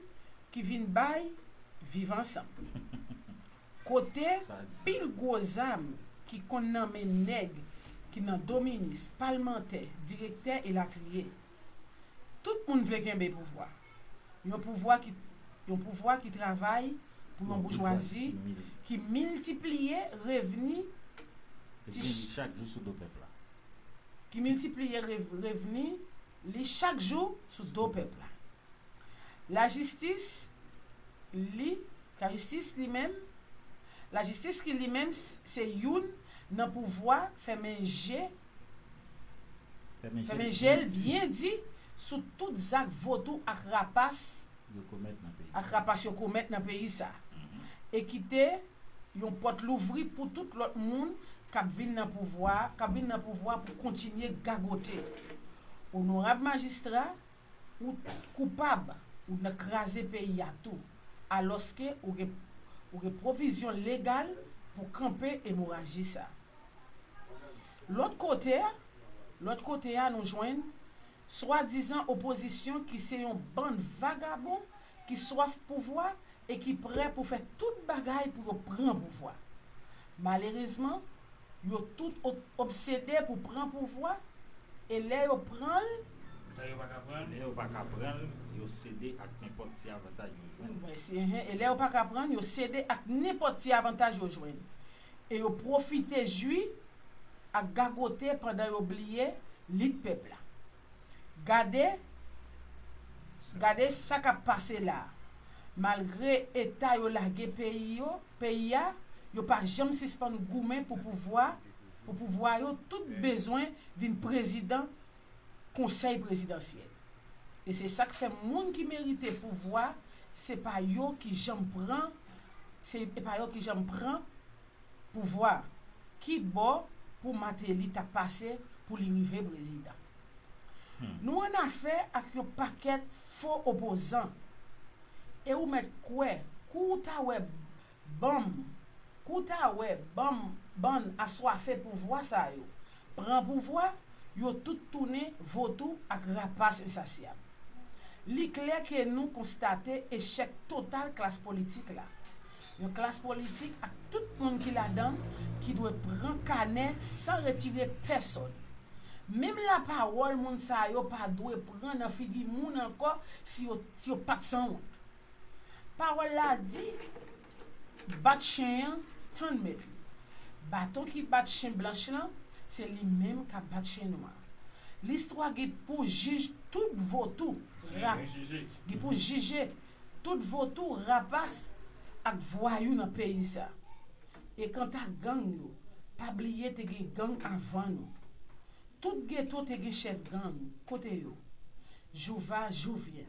ki vin bay viv ansanm. Kote pil gwo zam ki konn nan men nèg ki nan do minis, palmantè, direktè elatriye. Tout moun vle kenbe pouvwa. Yon pouvwa ki, yon pouvwa ki travay pou yon boujwazi ki miltipliye revni ti ch- chak jou sou do pèp la. Ki miltipliye rev- revni li chak jou sou do pèp la. Lajistis, li, lajistis li menm, lajistis ki li menm s- se youn nan pouvwa fèmen je, fèmen je l byen di sou tout zak votou ak rapas, ak rapas yo komèt nan peyi sa. E kite yon pòt louvri pou tout lòt moun k ap vin nan pouvwa, k ap vin nan pouvwa pou kontinye gagote. Onorab majistra, ou koupab, ou nan kraze peyi a tou, alòske ou gen, ou gen pwovizyon legal pou kanpe emoraji sa. Lòt kote a, lòt kote a nou jwenn swadizan opozisyon ki se yon bann vagabon ki swaf pouvwa e ki prè pou fè tout bagay pou yo pran pouvwa. Malerezman, yo tout o- obsede pou pran pouvwa, e lè yo pran l, lè yo pa ka pran l, yo sede ak nenpòt ti avantaj yo jwenn. Mèsi, enhen. E lè yo pa ka pran l, yo sede ak nenpòt ti avantaj yo jwenn. E yo pwofite jwi ak gagote pandan yo bliye lit pèp la. Gade, gade sa k ap pase la a. Malgre eta yo lage peyi yo, peyi a, yo pa janm sispann goumen pou pouvwa, pou pouvwa yo tout bezwen vin prezidan konsèy prezidansyèl. E se sa k fè moun ki merite pouvwa, se pa yo ki janm pran, se pa yo ki janm pran pouvwa. Ki bò pou Martelly ta pase pou li rive prezidan? Nou annafè ak yon pakèt fo opozan. E ou mèt kwè, kou w ta wè banm, kou w ta wè banm, bann aswafe pouvwa sa yo pran pouvwa, yo tout tounen votou ak rapas ensasyab. Li klè ke nou konstate echèk total klas politik la. Yon klas politik ak tout moun ki ladan l ki dwe pran kanè san retire pèsòn. Menm lapawòl moun sa yo pa dwe pran nan figi moun ankò si yo, si yo pa t sanwont. Pawòl la di, bat chen an, tann mèt li. Baton ki bat chen blanch lan, se li menm k ap bat chen nwa. Listwa gen pou jij tout votou, ra, gen pou jije tout votou, rapas ak vwayou nan peyi sa. E kanta gang yo, pa bliye te gen gang avan nou. Tout geto te gen chèf gang, kote yo? Jouva, Jouvyen.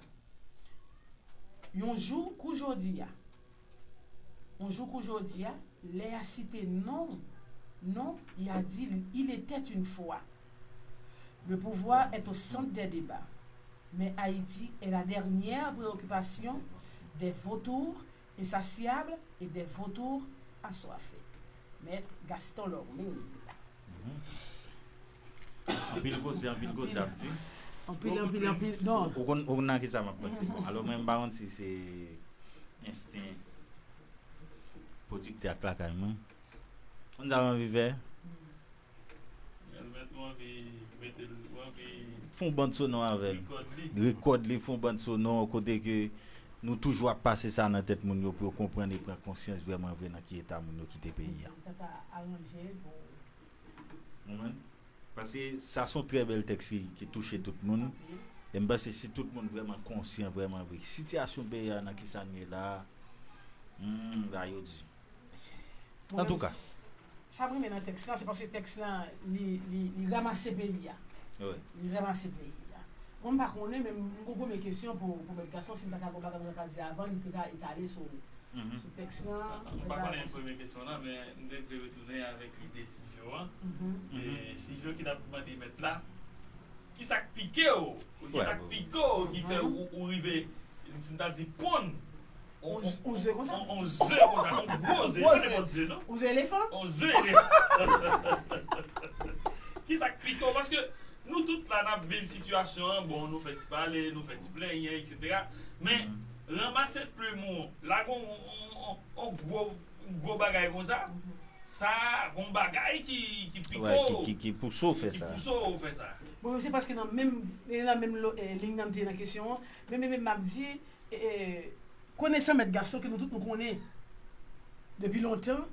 Yon jou kou jodi a, yon jou kou jodi a, lè y a site non, non, y a di il était une fois. Le pouvoir est au centre des débats. Mais Haïti est la dernière préoccupation des vautours insatiables et des vautours assoiffés. Maître Gaston Lormil. Anpil koze, anpil koze ap di. Anpil, anpil, anpil. Non. Ou konn ou konn nan ki sa m ap panse. Bon, alò mwen m pa konn si se ensten pwodiktè ak lakay mwen. Konn sa m anvi fè? Mèt mwen anvi mete l, mwen anvi Fon bann sonò avè l. Rekòd li. Rekòd li, fon bann sonò kote ke nou toujou ap pase sa nan tèt moun yo pou yo konprann e pran konsyans vrèman vre nan ki eta moun yo kite peyi a. Sa ta aranje pou Ou konprann? Paske sa se yon trè bèl tèks ki, ki touche tout moun. E m panse si tout moun vrèman konsyan, vrèman vre, sitiyasyon peyi a nan ki sa n ye la, hmm, bagay yo di. Antouka. Sa m renmen nan tèks lan, se paske tèks lan, li, li, li ranmase peyi a. Wi. Li ranmase peyi a. Mwen, m pa konnen, men m gon premye kesyon pou, pou Mèt Gaston, si m ta ka gon bagay mwen ta ka di avan, li te ka etale sou, sou tèks lan. M pa konnen premye kesyon lan, men m te vle retounen avèk ide Silvio an. E Silvio ki t ap mande mèt la, ki sa k pike w? Ki sa k pike w ki fè ou, ou rive, si n ta di ponn, On, on ze konsa? On, on ze konsa, on gwo ze, pa nenpòt ze, non? On ze elefan? On ze elefan. Ki sa k pike w? Paske nou tout la, n ap viv sitiyasyon an, bon, nou fè ti pale, nou fè ti plenyen, etsetera. Men, ranmase plim ou, lage on, on, on, on gwo, gwo bagay konsa, sa, gon bagay ki, ki pike Wè, ki, w, ki, ki pouse w fè ki sa. pouse w fè sa. Bon, se paske nan menm, nan menm lo- eh, liy nan m te nan kesyon an, men, men, men m ap di, eh, eh, konesan Mèt Gaston ke nou tout nou konnen depi lontan,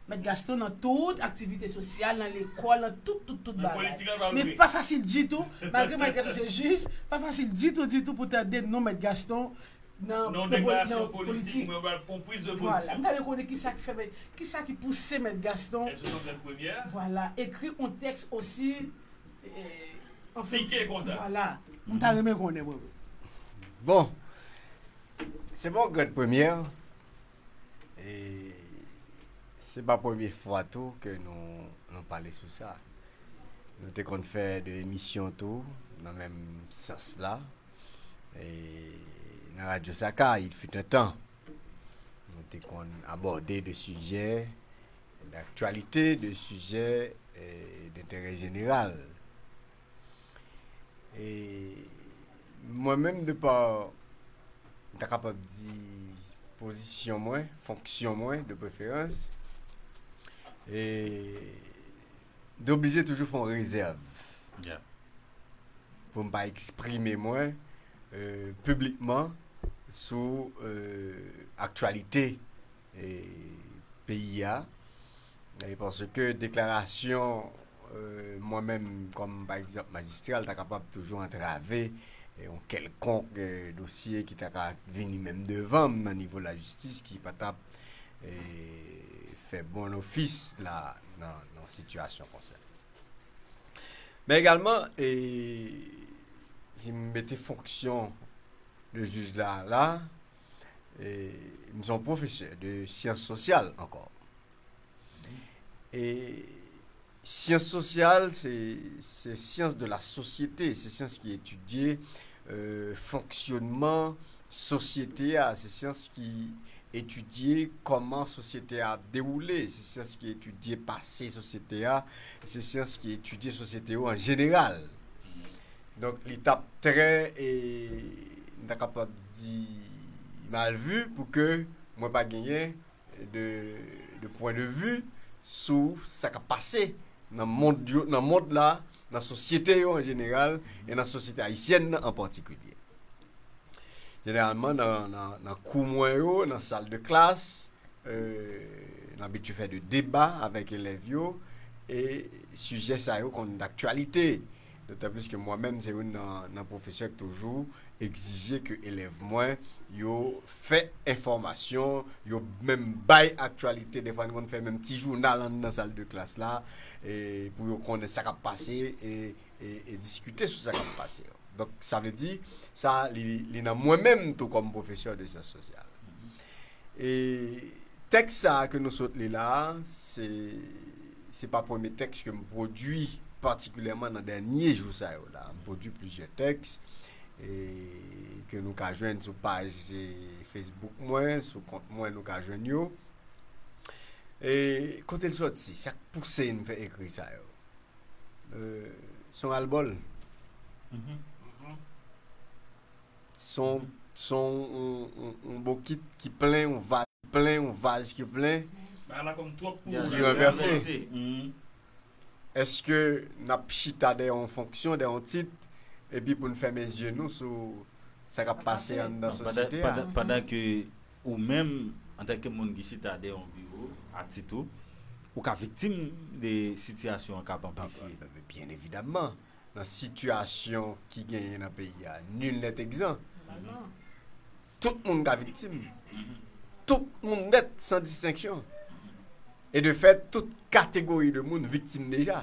Mèt Gaston nan tout aktivite sosyal, nan lekòl, nan tout, tout, tout Men bagay. politik la pa Men vre. Pa fasil ditou, malgre Mèt Gaston se jij, pa fasil ditou, ditou pou tande non Mèt Gaston nan, Non, nan poli- deklarasyon nan politik, politik. mwen pral pran priz de Vwala, m pozisyon. ta vle konnen ki sa ki fè, ki sa ki pouse Mèt Gaston, Èske se yon premyè? Vwala, ekri yon tèks osi, eh, anfen, Pike konsa. Vwala, m ta renmen konnen, mwen. Bon, se bon, grenn premyè. E se pa premye fwa tou ke nou, nou pale sou sa. Nou te konn fè de emisyon tou nan menm sans la. E nan Radyo Saka, il fut un temps, nou te konn abòde de sijè daktyalite, de sijè eh, denterè jeneral. E mwen menm, de pa, m ta kapab di pozisyon mwen, fonksyon mwen, de preferans, e m te oblije toujou fè yon rezèv Yeah. pou m pa eksprime mwen eh, piblikman sou eh, aktyalite eh, peyi a. E paske deklarasyon eh, mwen menm, kòm pa egzanp majistra, l ta kapab toujou antrave eh, yon kèlkonk eh, dosye ki ta ka vini menm devan m nan nivo lajistis ki pa t ap eh, fè bon ofis la nan, nan sitiyasyon konsa. Men egalman, eh, si m mete fonksyon de jij la la, eh, m se yon pwofesè de syans sosyal ankò. E syans sosyal, se, se syans de la sosyete, se syans ki etidye eh, fonksyonman sosyete a, se syans ki etidye kòman sosyete a ap dewoule, se syans ki etidye pase sosyete a, se syans ki etidye sosyete yo an jeneral. Donk, li t ap trè, e, m ta kapab di, mal vu pou ke mwen pa genyen de, de pwen de vi sou sa k ap pase nan mond yo, nan mond la, nan sosyete yo an jeneral, e nan sosyete ayisyèn nan an patikilye. Jeneralman, nan, nan, nan kou mwen yo, nan sal de klas, euh, n abitye fè de deba avèk elèv yo, e sijè sa yo konn daktyalite. Dotan plis ke mwen menm, se youn nan, nan pwofesè ki toujou egzije ke elèv mwen yo fè enfòmasyon, yo menm bay aktyalite. Defwa, n konn fè menm ti jounal anndan sal de klas la, e pou yo konnen sa k ap pase, e, e, e diskite sou sa k ap pase. Donk, sa vle di, sa, li, li nan mwen menm tou kòm pwofesè de syans sosyal. E tèks sa a ke nou sot li la a, se, se pa premye tèks ke m pwodui patikilyèman nan dènye jou sa yo la. M pwodui plizyè tèks, e ke nou ka jwenn sou paj, e, Facebook mwen, sou kont mwen, nou ka jwenn yo. E kote l sòti? Sa k pouse m fè ekri sa yo? E, se yon albòl. Se yon, se yon, yon, yon, yon bokit ki plen, yon vaz, plen, yon vaz ki plen, Bagay la kòm twòp pou ou. Ki ranvèse. Èske n ap chita dèyè yon fonksyon, dèyè yon tit, epi pou n fèmen zye nou sou sa k ap pase anndan sosyete a? Pandan, pandan, pandan ke ou menm, antanke moun ki chita dèyè yon biwo, a tit ou, ou ka viktim de sitiyasyon an k ap anplifye. Byen evidamman, nan sitiyasyon ki genyen nan peyi a, nul n'est exempt. Tout moun ka viktim. Tout moun nèt, san distenksyon. E de fèt, tout kategori de moun viktim deja.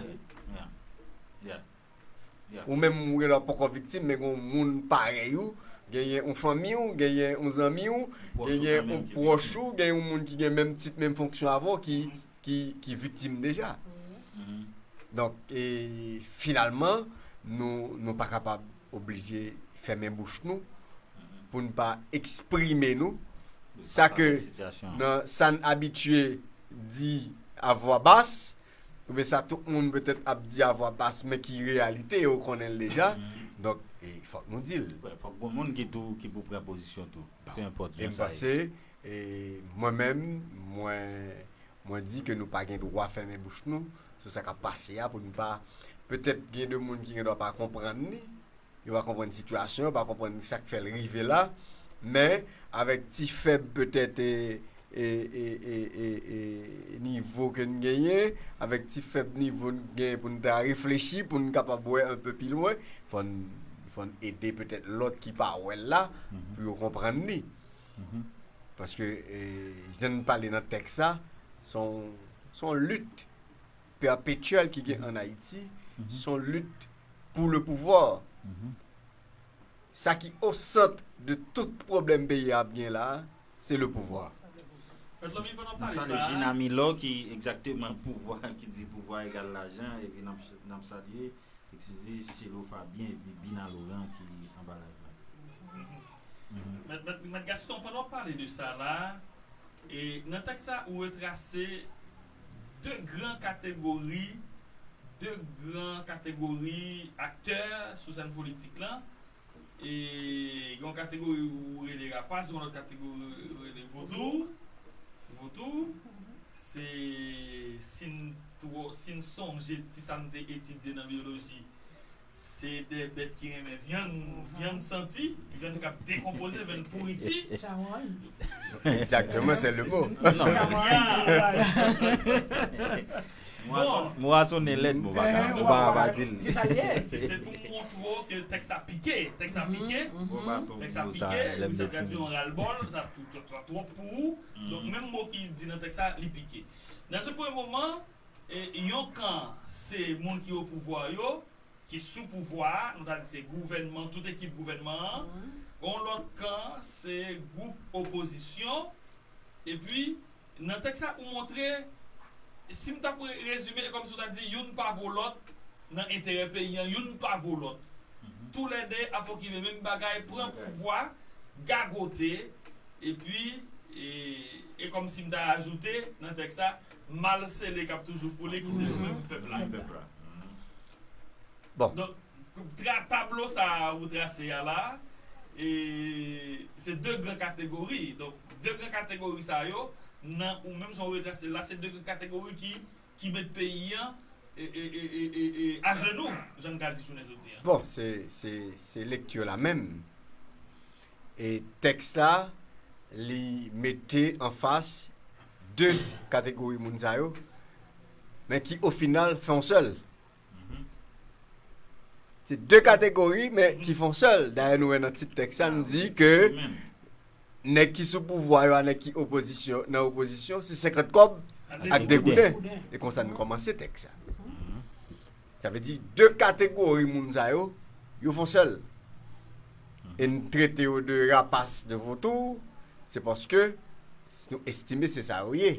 Ou menm, ou gen dwa poko viktim, men gen yon moun parèy ou, genyen yon fanmi w, genyen yon zanmi w, genyen yon pwòch ou, genyen yon moun ki gen menm tit, menm fonksyon avè w ki, ki, ki viktim deja. Donk, e, finalman, nou, nou pa kapab oblije fèmen bouch nou pou n pa eksprime nou. Sa ke nan sa n abitye di a vwa bas, oubyen sa tout moun petèt ap di a vwa bas, men ki reyalite, yo konnen l deja. Donk, e, fòk nou di l. Fòk gon moun ki tou, ki pou pran pozisyon tou. Pe enpòt jan sa ye. E mwen menm, mwen, mwen di ke nou pa gen dwa fèmen bouch nou sou sa k ap pase a, pou nou pa, petèt gen de moun ki gen dwa pa konprann li, yo pa konprann sitiyasyon, yo pa konprann sa k fè l rive la, men avèk ti fèb petèt, e, e, e, e, e, e nivo ke n genyen, avèk ti fèb nivo n genyen pou n ta reflechi, pou n kapab wè enpe pi lwen, fò n, fò n ede petèt lòt ki pa wè l la, pou yo konprann li. Paske, e, jan n pale nan tèks la, se yon, se yon lit pèpetyèl ki gen ann Ayiti, se yon lit pou le pouvwa. Sa ki o sant de tout pwoblèm peyi a ap gen la, se le pouvwa. Mèt Lomi, pandan w ap pale sa a, Gina Milor ki egzakteman pouvwa, ki di pouvwa egal lajan, epi n ap, n ap salye, eskize, Chelo Fabien epi Bina Laurent ki anba live la. Mèt, mèt, mèt Gaston, pandan w ap pale de sa la, e nan tèks sa, ou retrase de gran kategori, de gran kategori aktè sou sèn politik lan. E gen yon kategori ou rele rapras, gen yon lòt kategori ou rele votou. Votou, se, si n twò, si n sonje ti sa n te etidye nan biyoloji, se de bèt ki renmen vyann, vyann santi, vyann k ap dekonpoze, vyann pouriti. Chawoy. Exactement, c'est le mot. Non. Chawoy. Mo a sonnen lèd, men w pa ka, w pa ka pa di l. Se pou m montre w ke tèks la pike, tèks la pike, tèks la pike, misye pèdi yon ralbòl, sa twòp pou ou. Donk, menm mo ki di nan tèks la, li pike. Nan se premye moman, e, yon kan, se moun ki o pouvwa yo, ki sou pouvwa a, nou ta di se gouvènman, tout ekip gouvènman an. Yon lòt kan, se gwoup opozisyon. Epi, nan tèks la, ou montre, si m t ap re-, rezime, e kòmsi w ta di, youn pa vo lòt nan enterè peyi an, youn pa vo lòt. Toulède ap okipe menm bagay, pran pouvwa, gagote, epi, e, e kòmsi m ta ajoute nan tèks la, mal sele k ap toujou foule, ki se nou menm pèp la. Bon. Donk, tra-, tablo sa a ou trase a la, e se de gran kategori. Donk, de gran kategori sa yo, nan ou menm jan w retrase la, se de gran kategori ki, ki met peyi an, e, e, e, e, e, e ajenou, jan n ka di jounen jodi an. Bon, se, se, se lekti la menm. E tèks la, li mete anfas de kategori moun sa yo, men ki, o final, fè yon sèl. Mhm. Se de kategori, men ki fè yon sèl. Dayè, nou wè nan tit tèks la, nou di ke nèg ki sou pouvwa yo a nèg ki opozisyon, nan opozisyon, se senkant kòb ak de gouden. E konsa nou kòmanse tèks la. Sa vle di, de kategori moun sa yo, yo fè yon sèl. E n trete yo de rapas, de vautour, se paske nou estime se sa yo ye.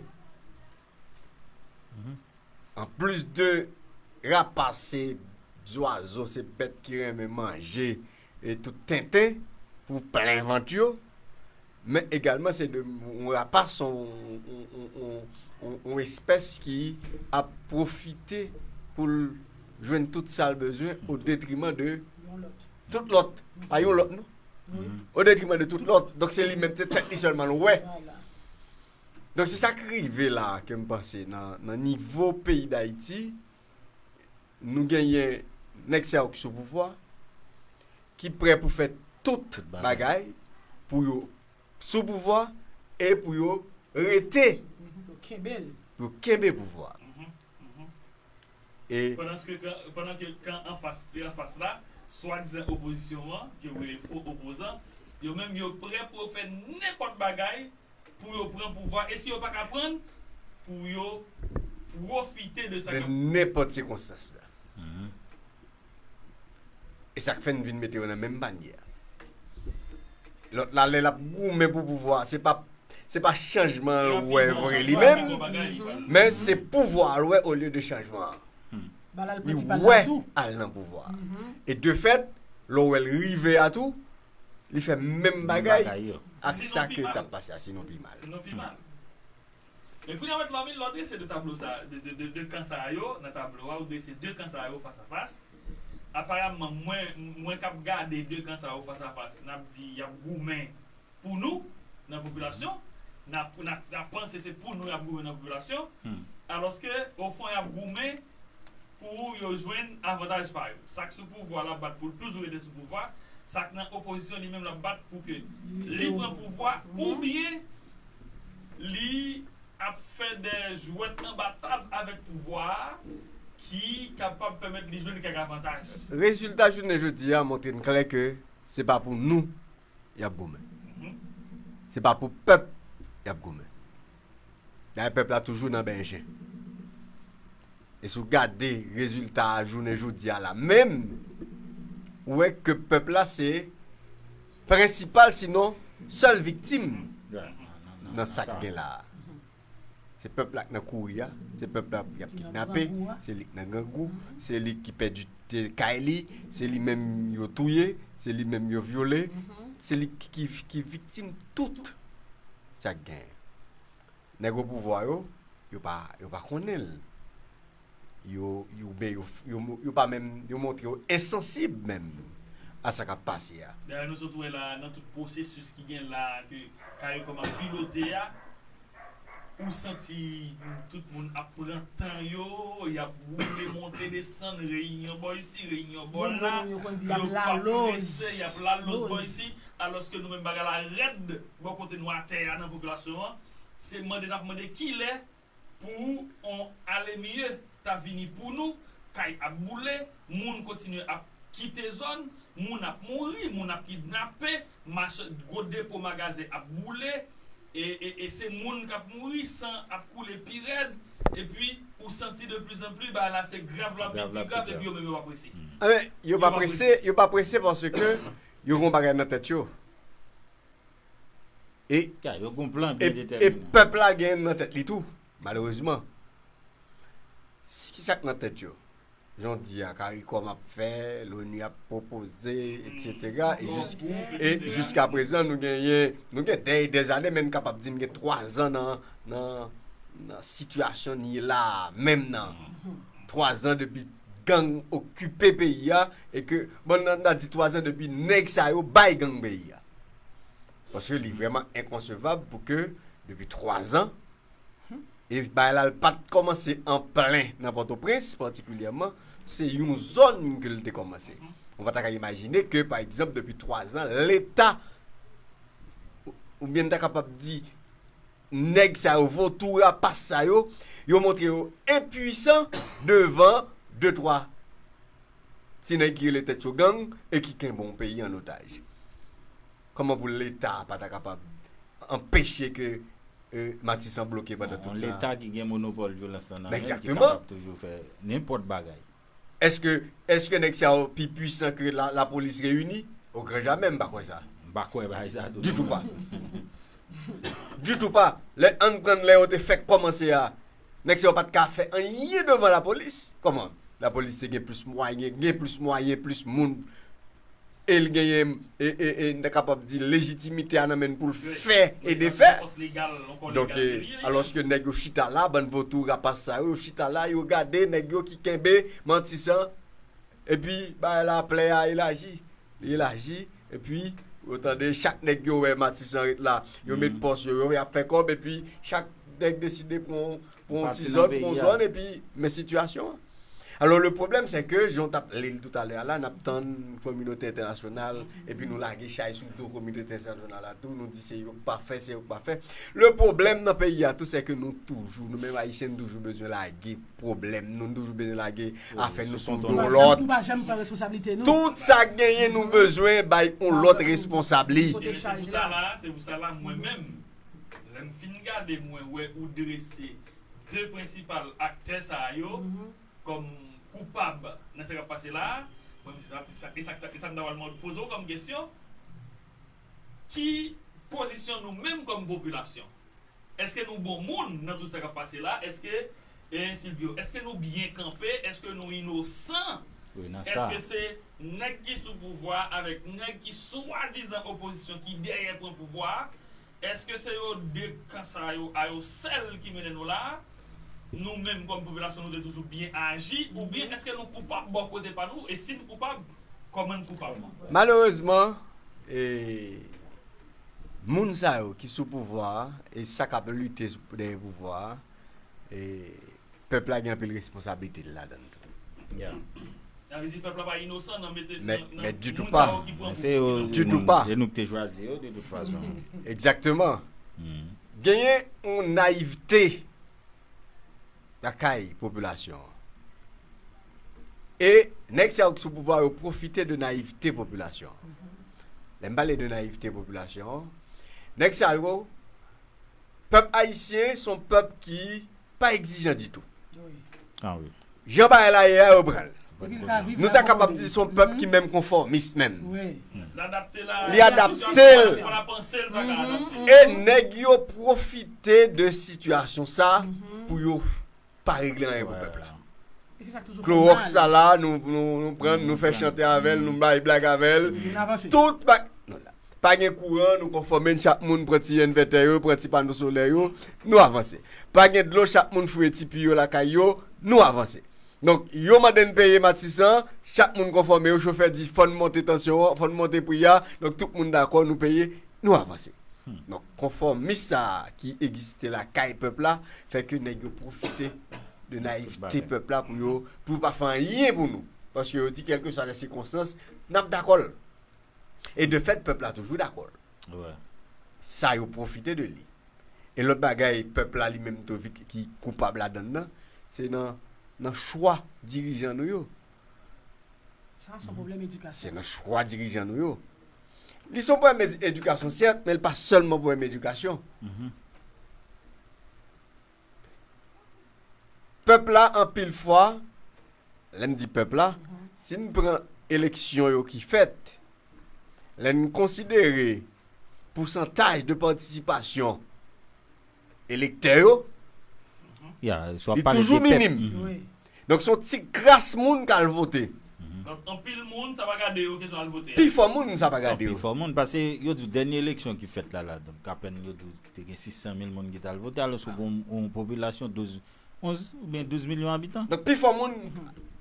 Anplis de rapas, se zwazo, se bèt ki renmen manje e tout tenten pou plen vant yo, men egalman se de yon rapas, yon, yon, yon, yon, yon espès ki ap pwofite pou l jwenn tout sa l bezwen o detriman de tout lòt. Pa yon lòt, non. O detriman de tout lòt. Donk, se li menm, se tèt li sèlman l wè. Donk, se sa k rive la, ke m panse, nan, nan nivo peyi Dayiti, nou genyen nèg sa yo ki sou pouvwa, ki prè pou fè tout bagay pou yo sou pouvwa e pou yo rete, pou yo kenbe pouvwa. E pandan ke, pandan ke kan anfas, anfas la, swadizan opozisyon an, ke yo rele fo opozan, yo menm yo prè pou yo fè nenpòt bagay pou yo pran pouvwa, e si yo pa ka pran, pou yo pwofite de sa k ap nenpòt sikonstans la. E sa k fè n vin mete yo nan menm panye a. Lòt la, lè l ap goumen pou pouvwa, se pa, se pa chanjman l wè vre li menm, men se pouvwa l wè olye de chanjman an. Li wè al nan pouvwa. E de fèt, lè w wè l rive a tou, li fè menm bagay ak sa ke t ap pase a, sinon pi mal. Sinon pi mal. Men kounye a, Mèt Lòmil, lè w drese de tablo sa, de, de, de, de kan sa yo, nan tablo a, ou drese de kan sa yo fas a fas. Aparamman, mwen, mwen k ap gade de kan sa yo fas a fas, n ap di y ap goumen pou nou, nan popilasyon, n ap, n ap, n ap panse se pou nou y ap goumen nan popilasyon, alòske, ofon, y ap goumen pou yo jwenn avantaj pa yo. Sa k sou pouvwa l ap bat pou l toujou rete sou pouvwa, sa k nan opozisyon li menm l ap bat pou ke li pran pouvwa, oubyen li ap fè de jwèt anba tab avèk pouvwa a ki kapab pèmèt li jwenn kèk avantaj. Rezilta jounen jodi a montre n klè ke se pa pou nou y ap goumen. Se pa pou pèp y ap goumen. Dayè, pèp la toujou nan bèjen. E si w gade rezilta a jounen jodi a la menm, ou wè ke pèp la se prensipal, sinon sèl viktim nan sa k gen la a. Se pèp la k nan kouri a, se pèp la y ap kidnape, se li k nan grangou, se li ki pèdi te kay li, se li menm yo touye, se li menm yo vyole, se li ki, ki, ki viktim tout sa k genyen. Nèg o pouvwa yo, yo pa, yo pa konnen l. Yo, yo, ben, yo, yo, yo pa menm, yo montre yo ensansib menm a sa k ap pase a. Dayè, nou sot wè la, nan tout pwosesis ki gen la, ke Caricom ap pilote a, ou santi tout moun ap pran tan yo, y ap woule, monte, desann, reyinyon bò isi, reyinyon bò la, yo pa prese, y ap laloz bò isi, alòske nou menm bagay la rèd bò kote nou atè a nan popilasyon an. Se mande n ap mande kilè pou on ale mye ta vini pou nou, kay ap boule, moun kontinye ap kite zòn, moun ap mouri, moun ap kidnape, mach-, gwo depo magazen ap boule, e, e, e se moun k ap mouri, san ap koule pi rèd, epi ou santi de pli zan pli bagay la se grav l ap vin pi grav, epi yo menm yo pa prese. Enben, yo pa prese, yo pa prese paske yo gen yon bagay nan tèt yo. E, e, e pèp la gen nan tèt li tou, malerezman. Ki sa k nan tèt yo? Jan w di a, Caricom ap fè, l'ONU ap pwopoze, etsetera. E jis-, e jiskaprezan, nou genyen, nou gen dèy dèzane, men n kapab di n gen twa zan nan, nan, nan sitiyasyon n ye la a, menm nan twa zan depi gang okipe peyi a, e ke, bon, n a, n a di twa zan depi nèg sa yo bay gang peyi a. Paske li vrèman enkonsevab pou ke depi twa zan, e bagay la l pa t kòmanse an plen nan Pòtoprens patikilyèman, se yon zòn ke l te kòmanse. Ou pa ta ka imajine ke, pa egzanp, depi twa zan, Leta, oubyen n ta kapab di, nèg sa yo, vautour rapas sa yo, yo montre yo enpwisan devan de twa Se nèg ki rele tèt yo gang e ki kenbe yon peyi an otaj. Kòman pou Leta pa ta kapab anpeche ke, e, Matisan bloke pandan tout sa? Yon Leta ki gen monopòl vyolans lan nan men l, ki kapab toujou fè nenpòt bagay. Èske, èske nèg sa yo pi pwisan ke la, lapolis reyini? Ogranjamè, m pa kwè sa. M pa kwè bagay sa tou. Ditou pa. Ditou pa. Lè, ann pran lè yo te fèk kòmanse a, nèg sa yo pa t ka fè anyen devan lapolis. Kòman? Lapolis te gen plis mwayen, gen plis mwayen, plis moun. E l genyen, e, e, e, n ta kapab di, lejitimite a nan men l pou l fè e defè. Donk, e, alòske nèg yo chita la, bann vòtou rapas sa yo, yo chita la, yo gade nèg yo ki kenbe Matisan, epi bagay la, plè a elaji. Li elaji, epi yo tande chak nèg yo wè Matisan ret la, yo met pòs yo, yo ap fè kòb, epi chak nèg deside pran, pran yon ti zòn, pran yon zòn, epi men sitiyasyon an. Alò, le pwoblèm, se ke, jan w t ap li l toutalè a la, n ap tann kominote entènasyonal, epi nou lage chay sou do kominote entènasyonal la tou, nou di se yo k pa fè, se yo k pa fè. Le pwoblèm nan peyi a tou, se ke nou toujou, nou menm Ayisyen, nou toujou bezwen lage pwoblèm, nou toujou bezwen lage afè nou sou do yon lòt. Nou pa janm pran responsablite nou. Tout sa k genyen, nou bezwen bay yon lòt responsab li. E se pou sa la, se pou sa la, mwen menm, lè m fin gade, mwen wè ou drese de prensipal aktè sa yo kòm koupab nan sa k ap pase la a, mwen, m di sa, e sa, e sa, e sa m ta pral mande, poze w kòm kesyon, ki pozisyon nou menm kòm popilasyon? Èske nou bon moun nan tout sa k ap pase la? Èske, e, Silvio, èske nou byen kanpe? Èske nou inosan? Wi, nan sa. Èske se nèg ki sou pouvwa avèk nèg ki swadizan opozisyon ki dèyè pran pouvwa a? Èske se yo de kan sa yo a yo sèl ki mennen nou la a? Nou menm kòm popilasyon, nou te toujou byen aji, oubyen èske nou koupab bò kote pa nou? E si n koupab, kòman n koupab? Malerezman, e, moun sa yo ki sou pouvwa a, e sa k ap lite sou, dèyè pouvwa a, e, pèp la gen anpil responsablite ladan l tou. Ya. Sa vle di pèp la pa inosan nan mete, men, nan, men ditou pa. Ditou pa. Se nou ki te chwazi yo, de tout fason. Egzakteman. Genyen yon nayivte lakay popilasyon an. E nèg sa yo ki sou pouvwa yo pwofite de nayivte popilasyon an. Lè m pale de nayivte popilasyon an, nèg sa yo, pèp ayisyen se yon pèp ki pa egzijan ditou. Ah wi. Jan bagay la ye a, yo pran l. Nou ta kapab di se yon pèp ki menm konfòmis menm. Li adapte l. E nèg yo pwofite de sitiyasyon sa pou yo pa regle anyen pou pèp la. Klowòks sa la, nou, nou, nou pran, nou fè chante avè l, nou bay blag avè l. Tout ba-, pa gen kouran, nou konfòme n, chak moun pran ti envètè yo, pran ti pano solè yo, nou avanse. Pa gen dlo, chak moun fouye ti pi yo lakay yo, nou avanse. Donk, yo mande n peye Matisan, chak moun konfòme yo, chofè di fò n monte tansyon an, fò n monte pri a, donk tout moun dakò, nou peye, nou avanse. Donk, konfòmis sa a ki egziste lakay pèp la, fè ke nèg yo pwofite de nayivte pèp la pou yo, pou yo pa fè anyen pou nou. Paske yo di, kèlkeswa lè sikonstans, n ap dakò l. E de fèt, pèp la toujou dakò l. Sa yo pwofite de li. E lòt bagay, pèp la li menm tou ki koupab ladan l nan, se nan, nan chwa dirijan nou yo. Sa, se yon pwoblèm edikasyon. Se nan chwa dirijan nou yo. Li se yon pwoblèm edi-, edikasyon, sèt, men li pa sèlman pwoblèm edikasyon. Pèp la, anpil fwa, lè m di pèp la, si n pran eleksyon yo ki fèt, lè n konsidere pousantaj de patisipasyon elektè yo, li toujou minim. Donk, se yon ti kras moun k al vote. Donk, anpil moun, sa pa gade yo kesyon al vote a. Pifò moun, sa pa gade yo. Pifò moun, paske yo di dènye eleksyon ki fèt la, la, donk, apèn yo di te gen sis san mil moun ki t al vote, alòske pou yon, yon popilasyon douz, onz oubyen douz milyon abitan. Donk, pifò moun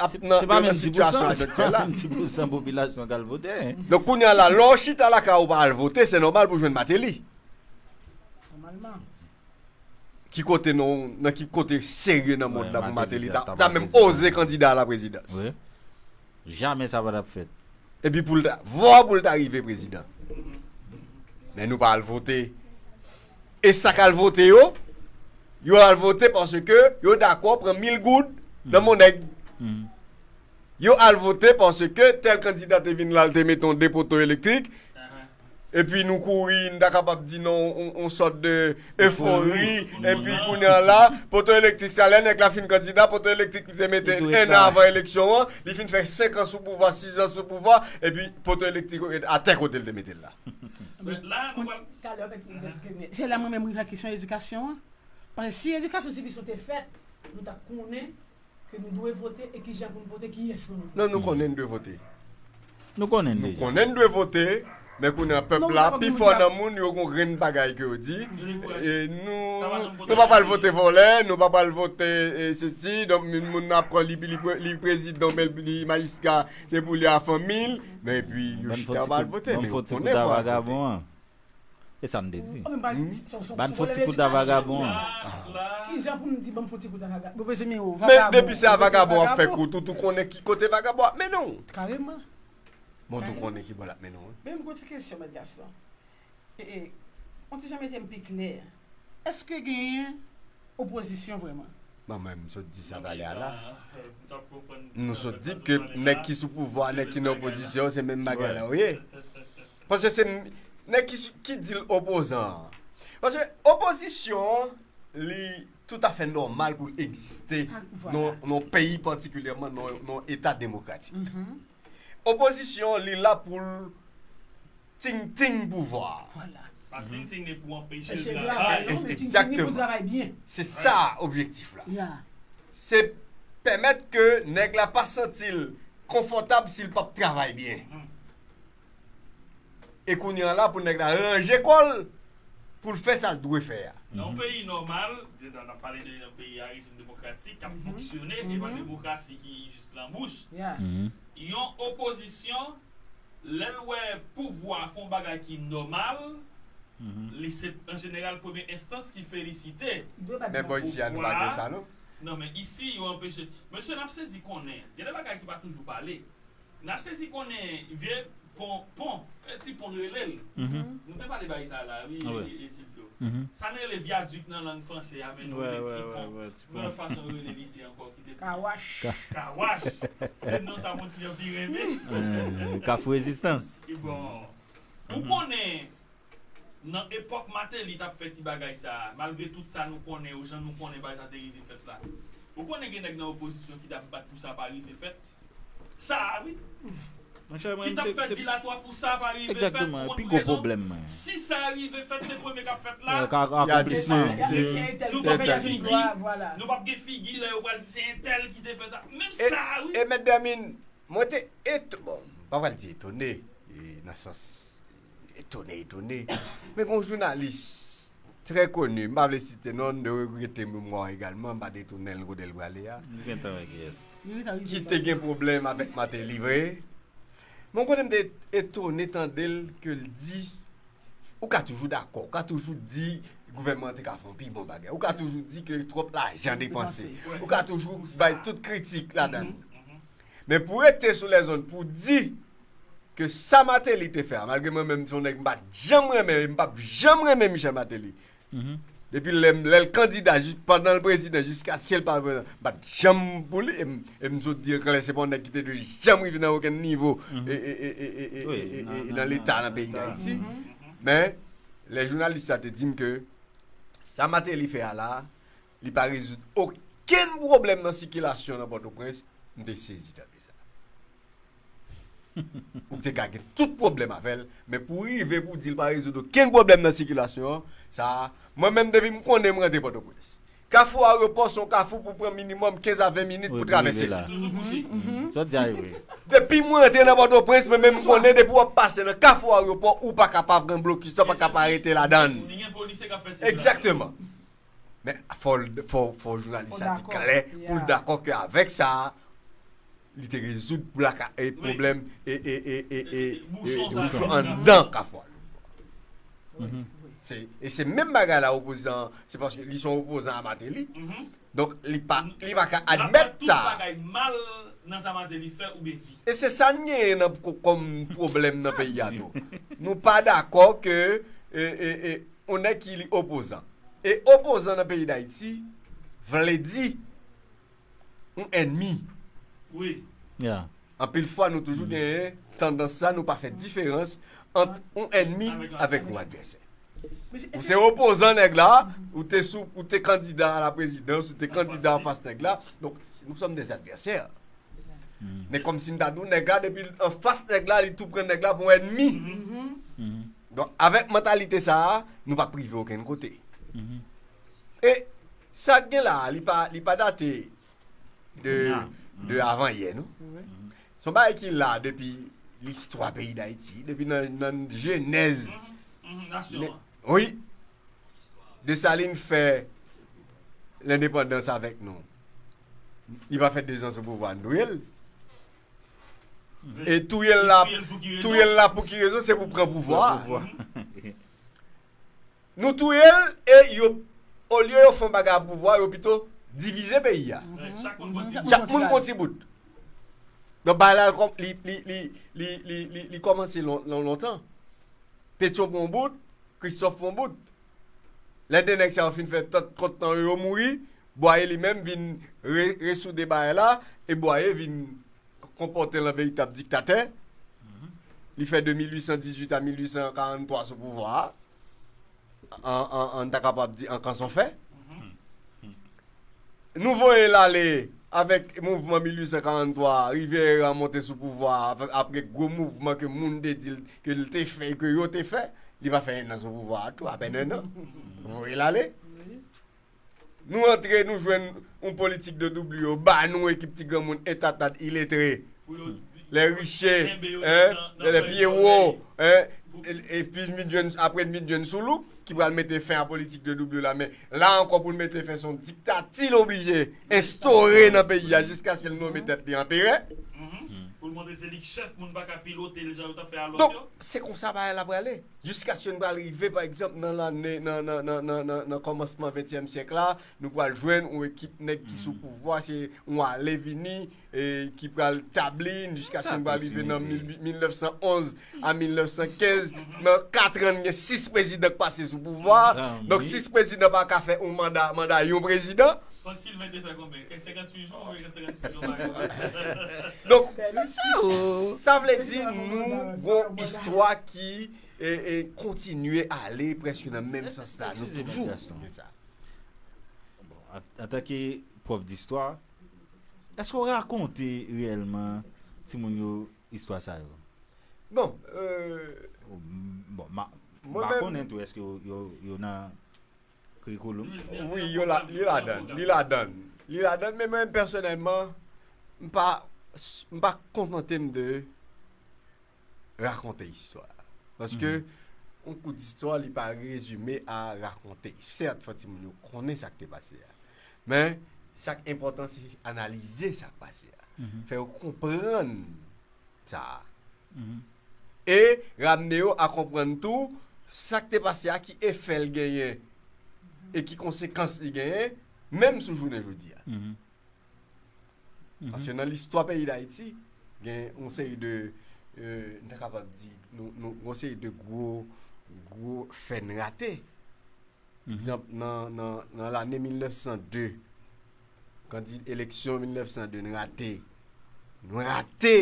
ap nan, nan sitiyasyon aktyèl la. Se pa menm di pousan popilasyon k al vote. Donk, kounye a la, lè w chita lakay ou pa al vote, se nòmal pou jwenn Martelly. Nòmalman. Ki kote non, nan ki kote serye nan mond la pou Martelly ta, ta menm oze kandida a la prezidans? Jamè sa pa t ap fèt. Epi pou l ta, vwa pou l ta rive prezidan. Men nou pa al vote. E sa k al vote yo, yo al vote paske yo dakò pran mil goud nan mon nèg. Yo al vote paske tèl kandida te vin la, l te mete yon de poto elektrik. Epi nou kouri, n ta kapab di nan yon, yon sòt de efori. Epi kounye a la, poto elektrik sa, lè nèg la fin kandida, poto elektrik li te mete en an avan eleksyon an, li fin fè senk an sou pouvwa, sis an sou pouvwa, epi poto elektrik yo ret atè kote l te mete l la. Talè, se la mwen menm rive a kesyon edikasyon an. Paske si edikasyon sivisyonte fèt, nou t ap konnen ke nou dwe vote e kijan pou n vote, kiyès pou nou vote. Non, nou konnen n dwe vote. Nou konnen Nou deja. konnen n dwe vote, men kounye a pèp Non, la, pa pi pou fò moun nan moun yo gon grenn bagay ke yo di. Yo dekouraje. E nou, Sa pa janm nou pa pral vote vòlè, nou pa pral vote e, sesi, donk moun, moun nan ap pran li, li, li prezidan, men li majistra, se pou li a fanmi l, men epi yo Ban chita foti pa al kout, vote, ban men yo foti kout konnen a fò al vote. vagabon an. E sa m te di. Ban fon ti kout a vagabon an. Kijan pou m di ban m fon ti kout a vagabon? Yo bezwen men yo vagabon. Men depi se a vagabon w ap fè kout, ou tou konnen ki kote vagabon ap mennen w. Kareman. Bon, ou tou konnen ki bò l ap mennen w. Men m gon ti kesyon, Mèt Gaston. E, e, on ti jan mete m pi klè. Èske genyen opozisyon vrèman? Bon, mwen, m sot di sa talè a la. Nou sot di ke nèg ki sou pouvwa, nèg ki nan opozisyon, se menm bagay la yo ye. Paske se nèg ki, ki di l opozan an. Paske opozisyon an, li toutafè nòmal pou l egziste nan yon peyi, patikilyèman nan yon eta demokratik. Opozisyon, li la pou l tingting pouvwa a. Vwala. Pa tingting li pou anpeche l travay. Egzakteman. Se sa objektif la. Se pèmèt ke nèg la pa santi l konfòtab si l p ap travay byen. E kounye a la pou nèg la ranje kò l pou l fè sa l dwe fè a. Nan yon peyi nòmal, n ap pale de yon peyi a rejim demokratik k ap fonksyone, e pa demokrasi ki jis lan bouch. Yon opozisyon, lè l wè pouvwa a fè yon bagay ki nòmal, li se an jeneral premye enstans ki felisite. Men bò isi a nou pa gen sa non. Non, men isi yo anpeche. Mesye, n ap sezi konnen gen de bagay ki pa toujou pale. N ap sezi konnen vye pon, pon, e ti pon n rele l. Nou te pale bagay sa la, wi, e, e Silvio. Sa n rele vyadik nan lang franse a, men nou rele ti pon. Men lòt fason yo rele l isi ankò ki te. Kawach. Kawach. Se non sa mwen ti jan pi renmen. Kafou Rezistans. Bon. Ou konnen, nan epòk Mateli t ap fè ti bagay sa, malgre tout sa nou konnen, ou jan nou konnen bagay sa te rive fèt la. Ou konnen gen nèg nan opozisyon ki t ap bat pou sa pa rive fèt. Sa a wi. Monchè, mwen, ki t ap fè dilatwa pou sa pa rive fèt pou yon rezon. Si sa rive fèt, se premye k ap fèt la. Akonplisman. Nou p ap gen figi. Nou p ap gen figi lè yo pral di se entèl ki te fè sa. Menm sa a wi. E Mèt Dèmin, mwen te eto, bon, m pa pral di etone, nan sans etone, etone. Men gon jounalis trè koni, m pa vle site non l, m te regrete memwa w egalman, m pa te tounen l kote l prale a. Nou gentan wè kiyès. Ki te gen pwoblèm avèk Martelly vre. Men w konnen m te etone tande l ke l di, ou ka toujou dakò, ou ka toujou di gouvènman an te ka fè yon pi bon bagay, ou ka toujou di ke twòp lajan depanse, ou ka toujou bay tout kritik ladan l. Men pou rete sou lèzonn, pou di ke sa Martelly te fè a, malgre mwen menm se yon nèg m pa t janm renmen, e m p ap janm renmen Michel Martelly. Depi lè m, lè l kandida, jis, pandan l prezidan, jiskaske l pa prezidan, m pa t janm pou li, e m, e m sot di l klè, se pa yon nèg ki te dwe janm rive nan okenn nivo, e, e, e, e, e, e, e, e nan Leta, nan peyi Dayiti. Men, lè jounalis sa te di m ke sa Martelly fè a la, li pa rezoud okenn pwoblèm nan sikilasyon nan Pòtoprens, m te sezi tande sa. Ou te ka gen tout pwoblèm avè l, men pou rive pou di l pa rezoud okenn pwoblèm nan sikilasyon an, sa a, mwen menm depi m konnen m rantre Pòtoprens. Kafou Ayewopò se yon kafou pou pran minimòm kenz a ven minit pou travèse l. Toujou kouche. Sa w di a ye vre. Depi m rantre nan Pòtoprens, mwen menm m konnen depi w ap pase nan Kafou Ayewopò, ou pa ka pa pran blokis la, pa ka pa rete ladan l. Si gen polisye k ap fè sikilasyon. Egzakteman. Men fò, fò, fò jounalis sa te klè pou l dakò ke avèk sa, li te rezoud blaka, e, pwoblèm e, e, e, e, e, e bouchon anndan Kafou. Se, e se menm bagay la opozan, se paske li se yon opozan a Martelly. Donk, li pa, li pa ka admèt sa. Tout bagay mal nan sa Martelly fè oubyen di. E se sa n genyen nan, kòm pwoblèm nan peyi a tou. Nou pa dakò ke, e, e, e, yon nèg ki li opozan. E opozan nan peyi Dayiti vle di yon ènmi. Wi. Yeah. Anpil fwa, nou toujou genyen tandans sa, nou pa fè diferans ant yon ènmi avèk yon advèsè. Ou se opozan nèg la, ou te sou, ou te kandida a la prezidans, ou te kandida anfas nèg la. Donk, nous sommes des adversaires. Men kòmsi m ta di w, nèg la, depi l anfas nèg la, li tou pran nèg la pou yon ènmi. Donk, avèk mantalite sa a, nou p ap rive okenn kote. E sa k gen la a, li pa, li pa date de, de avan yè, non? Se yon bagay ki la depi listwa peyi Dayiti, depi nan, nan jenèz. Wi. Desalin fè lendepandans avèk nou. Li pa fè dezan sou pouvwa, nou touye l. E touye l la, touye l la pou ki rezon? Se pou pran pouvwa a. Nou touye l e yo, olye yo fè yon bagay a pouvwa, yo pito divize peyi a. Chak moun pran ti bout. Donk, bagay la, li, li, li, li, li, li, li kòmanse lon-, lon-, lontan. Petyon pran yon bout, Kristòf pran yon bout. Lè de nèg sa yo fin fè tant kont tan yo, yo mouri, Bwaye li menm vin re-, resoude bagay la, e Bwaye vin konpòte l an veritab diktatè. Li fè de mil uit san dizuit a mil uit san karanntwa sou pouvwa a. An, an, an, n ta kapab di an kanson fè. Nou voye l ale avèk mouvman mil uit san karanntwa, Riviera monte sou pouvwa a, apre gwo mouvman ke moun te di l, ke l te fè, ke yo te fè, li pa fè enn an sou pouvwa a tou, apèn enn an. Voye l ale. Nou antre, nou jwenn yon politik de W, ba nou ekip ti granmoun entatad, iletre, les riches, hein, les pieds hauts, hein, e, epi n vin jwenn, apre n vin jwenn Soulouk, ki pral mete fen a politik de W la, men la ankò pou l mete fen, se yon diktati l oblije enstore nan peyi a jiskaske l nonmen tèt li anperè. Pou l montre se li k chèf, moun pa ka pilote l jan yo t ap fè a lòt yo. Donk, se konsa bagay la prale. Jiskaske n pral rive, pa egzanp, nan lane, nan, nan, nan, nan, nan, nan kòmansman ventyèm syèk la, nou pral jwenn yon ekip nèg ki sou pouvwa, se yon ale vini, e ki pral tabli n jiskaske n pral rive nan mil, mil nèf san onz a mil nèf san kenz, nan kat an, gen sis prezidan k pase sou pouvwa. Donk, sis prezidan pa ka fè yon manda, manda yon prezidan. Frank Sylvain te fè konbyen? Senkanntuit jou oubyen senkannsis jou, m pa konnen. Donk, sa vle di nou gon istwa ki e, e kontinye ale prèske nan menm sans la, nou toujou gen sa. Bon, an, antanke pwòf distwa, èske w rakonte reyèlman timoun yo istwa sa yo? Bon, euh, bon, ma, m pa konnen tou, èske yo, yo, yo nan Krikouloum? Wi, yo la, li ladan, li ladan. Li ladan, men mwen pèsonèlman, m pa, m pa kontante m de rakonte istwa. Paske yon kou distwa, li pa rezime a rakonte. Sèt, fò timoun yo konnen sa k te pase a. Men, sa k enpòtan, se analize sa k pase a. Fè yo konprann sa a. E ramne yo a konprann tou sa k te pase a, ki efè l genyen e ki konsekans li genyen, menm sou jounen jodi a. Paske nan listwa peyi Dayiti, gen yon seri de, euh, n ta kapab di, nou, nou, yon seri de gwo, gwo fè n rate. Egzanp, nan, nan, nan lane mil nèf san de, kandid eleksyon mil nèf san de, n rate, n rate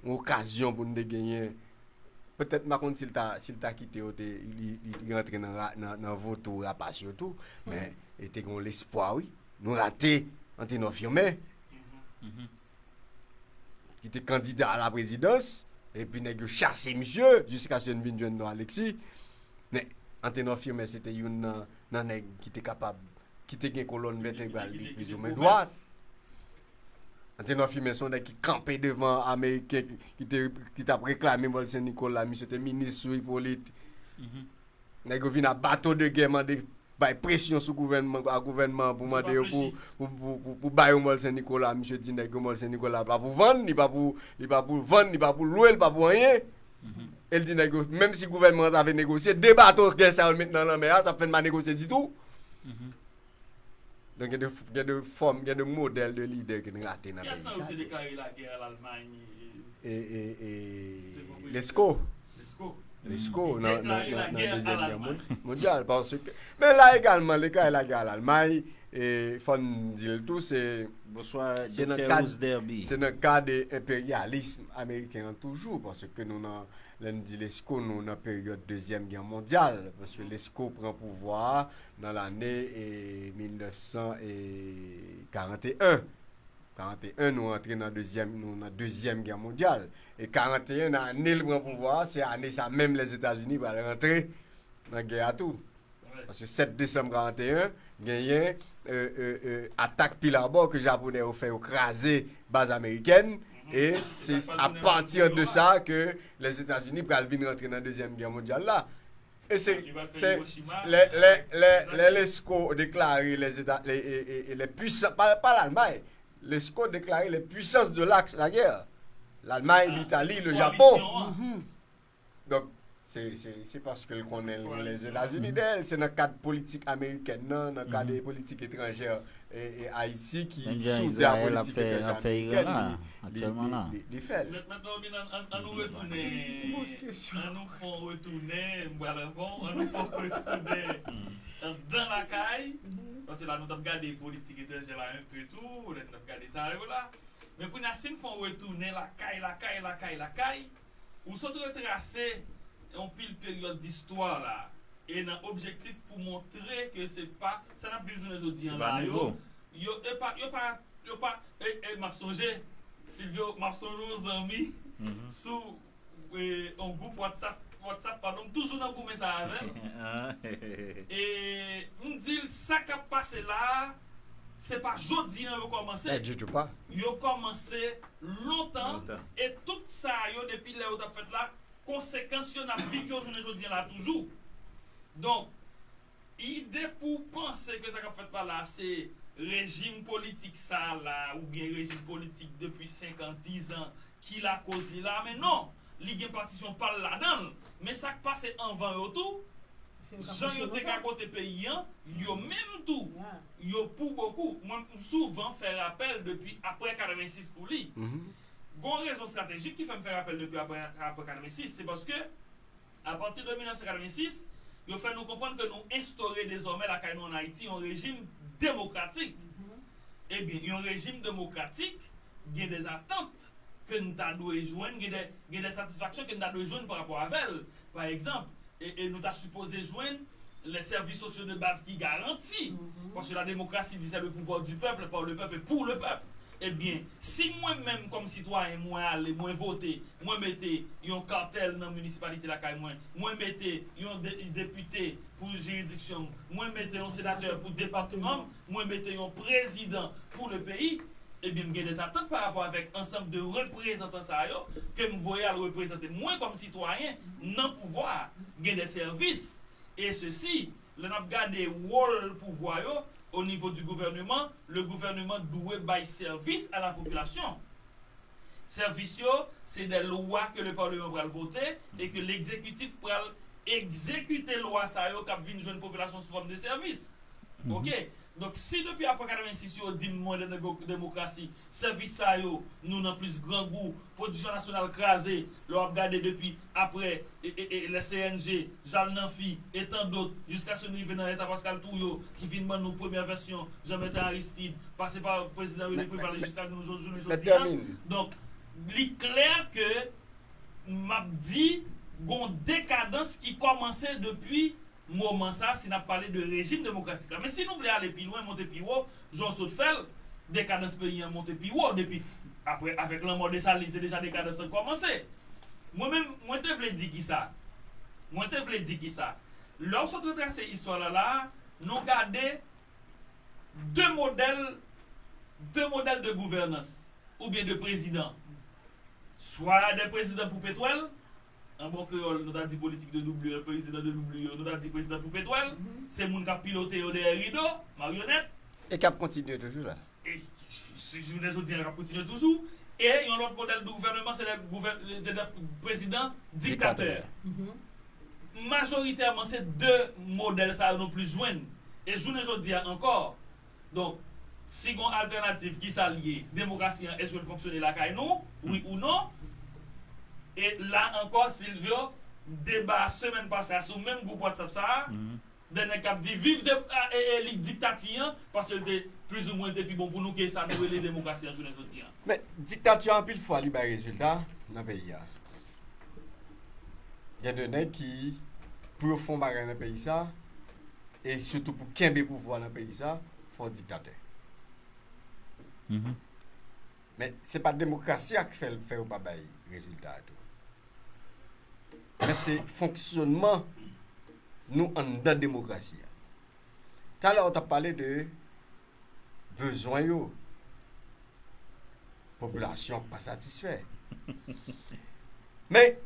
yon okazyon pou n te genyen. Petèt, m pa konn si l ta, si l ta kite yo, te, li, li, li rantre nan, ra- nan, nan votou rapas yo tou, men e te gen yon lespwa, wi. Nou rate Antenor Firmin, ki te kandida a la prezidans, epi nèg yo chase misye, jiskaske n vin jwenn Don Alexis. Men Antenor Firmin, se te youn nan, nan nèg ki te kapab, ki te gen kolòn vètebral li plizoumwen dwat. Antenor Firmin se yon nèg ki kanpe devan Ameriken ki, ki te, ki t ap reklame Mòl Sen Nikola, misye te minis sou Ipolit. Nèg yo vin a bato de gè mande bay presyon sou gouvènman, a gouvènman pou mande yo pou, pou, pou, pou, pou ba yo Mòl Sen Nikola. Misye di nèg yo Mòl Sen Nikola pa pou vann, li pa pou, li pa pou vann, li pa pou lwe, li pa pou anyen. E l di nèg yo, menm si gouvènman an ta vle negosye, de bato gè sa yo l met nan lanmè a, t ap fè n pa negosye ditou. Donk, gen de, gen de fòm, gen de modèl de lidè ke n rate nan peyi sa. Kiyès nan yo te deklare lagè a Lalmay? E, e, e, Lesko. Lesko. Lesko nan, nan, nan, nan Dezyèm Gè Mondyal. Paske, men la egalman, li deklare lagè a Lalmay, e fò n di l tou, se, se nan kad, se nan kad enperyalism ameriken an toujou, paske nou nan, lè n di Lesko, nou nan peryòd Dezyèm Gè Mondyal, paske Lesko pran pouvwa a nan lane, e, mil nèf san e karant e en. Karant e en, nou antre nan dezyèm, nou nan Dezyèm Gè Mondyal. E karant e en, ane l pran pouvwa a, se ane sa menm Lèzetazini pral rantre nan gè a tou. Paske sèt desanm karant e en, genyen, e, e, e, atak Pearl Harbor ke Japonè yo fè, yo kraze baz amerikèn, e se apati de sa ke Lèzetazini pral vin rantre nan Dezyèm Gè Mondyal la. E se, se lè, lè, lè, lè Lesko deklare les États, les, e, e, e les puissances, pa, pa Lalmay, Lesko deklare les puissances de l'axe, la guerre. Lalmay, Litali, le Japon. Donk, se, se, se paske l konnen l gen Lèzetazini dèyè l. Se nan kad politik amerikèn nan, nan kad politik etranjè e, e Ayiti ki sou de a politik etranjè amerikèn, li, li, li, li fè l. Mèt, mèt Normil, an, an, an nou retounen, an nou fè yon retounen, m pral avan w, an nou fè yon retounen anndan lakay, paske la nou t ap gade politik etranjè la enpe tou, lè n t ap gade sa yo la. Men kounye a, si n fè yon retounen lakay, lakay, lakay, lakay, ou sot retrase yon pil peryòd distwa la, e nan objektif pou montre ke se pa sa n ap viv jounen jodi an la yo, yo, e pa, yo pa, yo pa, e, e m ap sonje, Silvio, m ap sonje yon zanmi sou, e, yon gwoup WhatsApp, WhatsApp, padon, m toujou nan goumen sa avè l. E m di l sa k ap pase la a, se pa jodi an yo kòmanse. Yo kòmanse lontan, e tout sa yo, depi lè yo t ap fèt la, konsekans yo n ap viv yo jounen jodi an la toujou. Donk, ide pou w panse ke sa k ap fèt la la, se rejim politik sa a la, oubyen rejim politik depi senk an, diz an, ki lakoz li la, men non, li gen patisyon pa l ladan l. Men sa k pase anvan yo tou, jan yo te gagote peyi an, yo menm tou, yo pou bokou. Mwen, m souvan fè rapèl depi apre katrevensis pou li. Gon rezon estratejik ki fè m fè rapèl depi apre, apre katrevensis, se paske, apati de mil nèf san katrevensis, yo fè nou konprann ke nou enstore dezòmè lakay nou ann Ayiti yon rejim demokratik. Ebyen, yon rejim demokratik gen de atant ke n ta dwe jwenn, gen de, gen de satisfaksyon ke n ta dwe jwenn pa rapò avè l. Pa egzanp, e, e nou ta sipoze jwenn les services sociaux de base ki garanti. Paske la démocratie dit c'est le pouvoir du peuple, par le peuple et pour le peuple. Ebyen, si mwen menm kòm sitwayen, mwen ale, mwen vote, mwen mete yon katèl nan minisipalite lakay mwen, mwen mete yon de-, depite pou jiridiksyon m, mwen mete yon senatè pou depatman m, mwen mete yon prezidan pou le peyi, ebyen, m gen de zatant pa rapò avèk ansanm de reprezantan sa yo ke m voye al reprezante mwen kòm sitwayen nan pouvwa a. Gen de sèvis, e sesi, lè n ap gade wòl pouvwa yo, au niveau du gouvernement, le gouvernement dwe bay sèvis à la population. Sèvis yo, se de lwa ke le parlement pral vote e ke legzekitif pral egzekite lwa sa yo k ap vin jwenn popilasyon sou fòm de sèvis. Oke? Donk, si depi apre katrevensis yo di m mwen de demo-, demokrasi, sèvis sa yo, nou nan plis grangou, pwodiksyon nasyonal kraze, lè w ap gade depi apre, e, e, e, le C N G, Jal Nanfi, e tan dòt, jiskaske n rive nan Eta Paskal Touyo, ki vin ban nou premyè vèsyon Jean Bertrand Aristide, pase pa prezidan René Préval e jiska nou jò-, jounen jodi a. Donk, li klè ke m ap di, gon dekadans ki kòmanse depi moman sa, si n ap pale de rejim demokratik la. Men si nou vle ale pi lwen, monte pi wo, jan w sot fè l, dekadans peyi an monte pi wo depi apre, avèk lanmò Desalin, se deja dekadans lan kòmanse. Mwen menm, mwen te vle di kisa? Mwen te vle di kisa? Lè w sot retrase istwa la la, nou gade de modèl, de modèl de gouvènans oubyen de prezidan. Swa de prezidan pou petwèl, an bon kreyòl, nou ta di politik de W, prezidan de W, nou ta di prezidan pou petwèl, se moun k ap pilote yo dèyè rido, maryonèt. E k ap kontinye toujou la. E si jounen jodi a, k ap kontinye toujou. E yon lòt modèl de gouvèneman, se de gouvè-, se de prezidan diktatè. Diktatè. Majoritèman, se de modèl sa yo nou plis jwenn. E jounen jodi a ankò, donk, si gon altènativ, kisa l ye? Demokrasi an, èske l fonksyone lakay nou? Wi ou non? E la ankò, Silvio, deba semèn pase a sou menm gwoup WhatsApp sa a, de nèg k ap di viv de, e, e, li diktati an, paske l te plizoumwen l te pi bon pou nou ke sa nou rele demokrasi an jounen jodi an. Men diktati a anpil fwa li bay rezilta nan peyi a. Gen de nèg ki, pou yo fè yon bagay nan peyi sa, e sitou pou kenbe pouvwa nan peyi sa, fò w diktatè. Men se pa demokrasi a k fè, fè yo pa bay rezilta a tou. Men se fonksyonman nou anndan demokrasi a. Talè w t ap pale de bezwen yo. Popilasyon pa satisfè. Men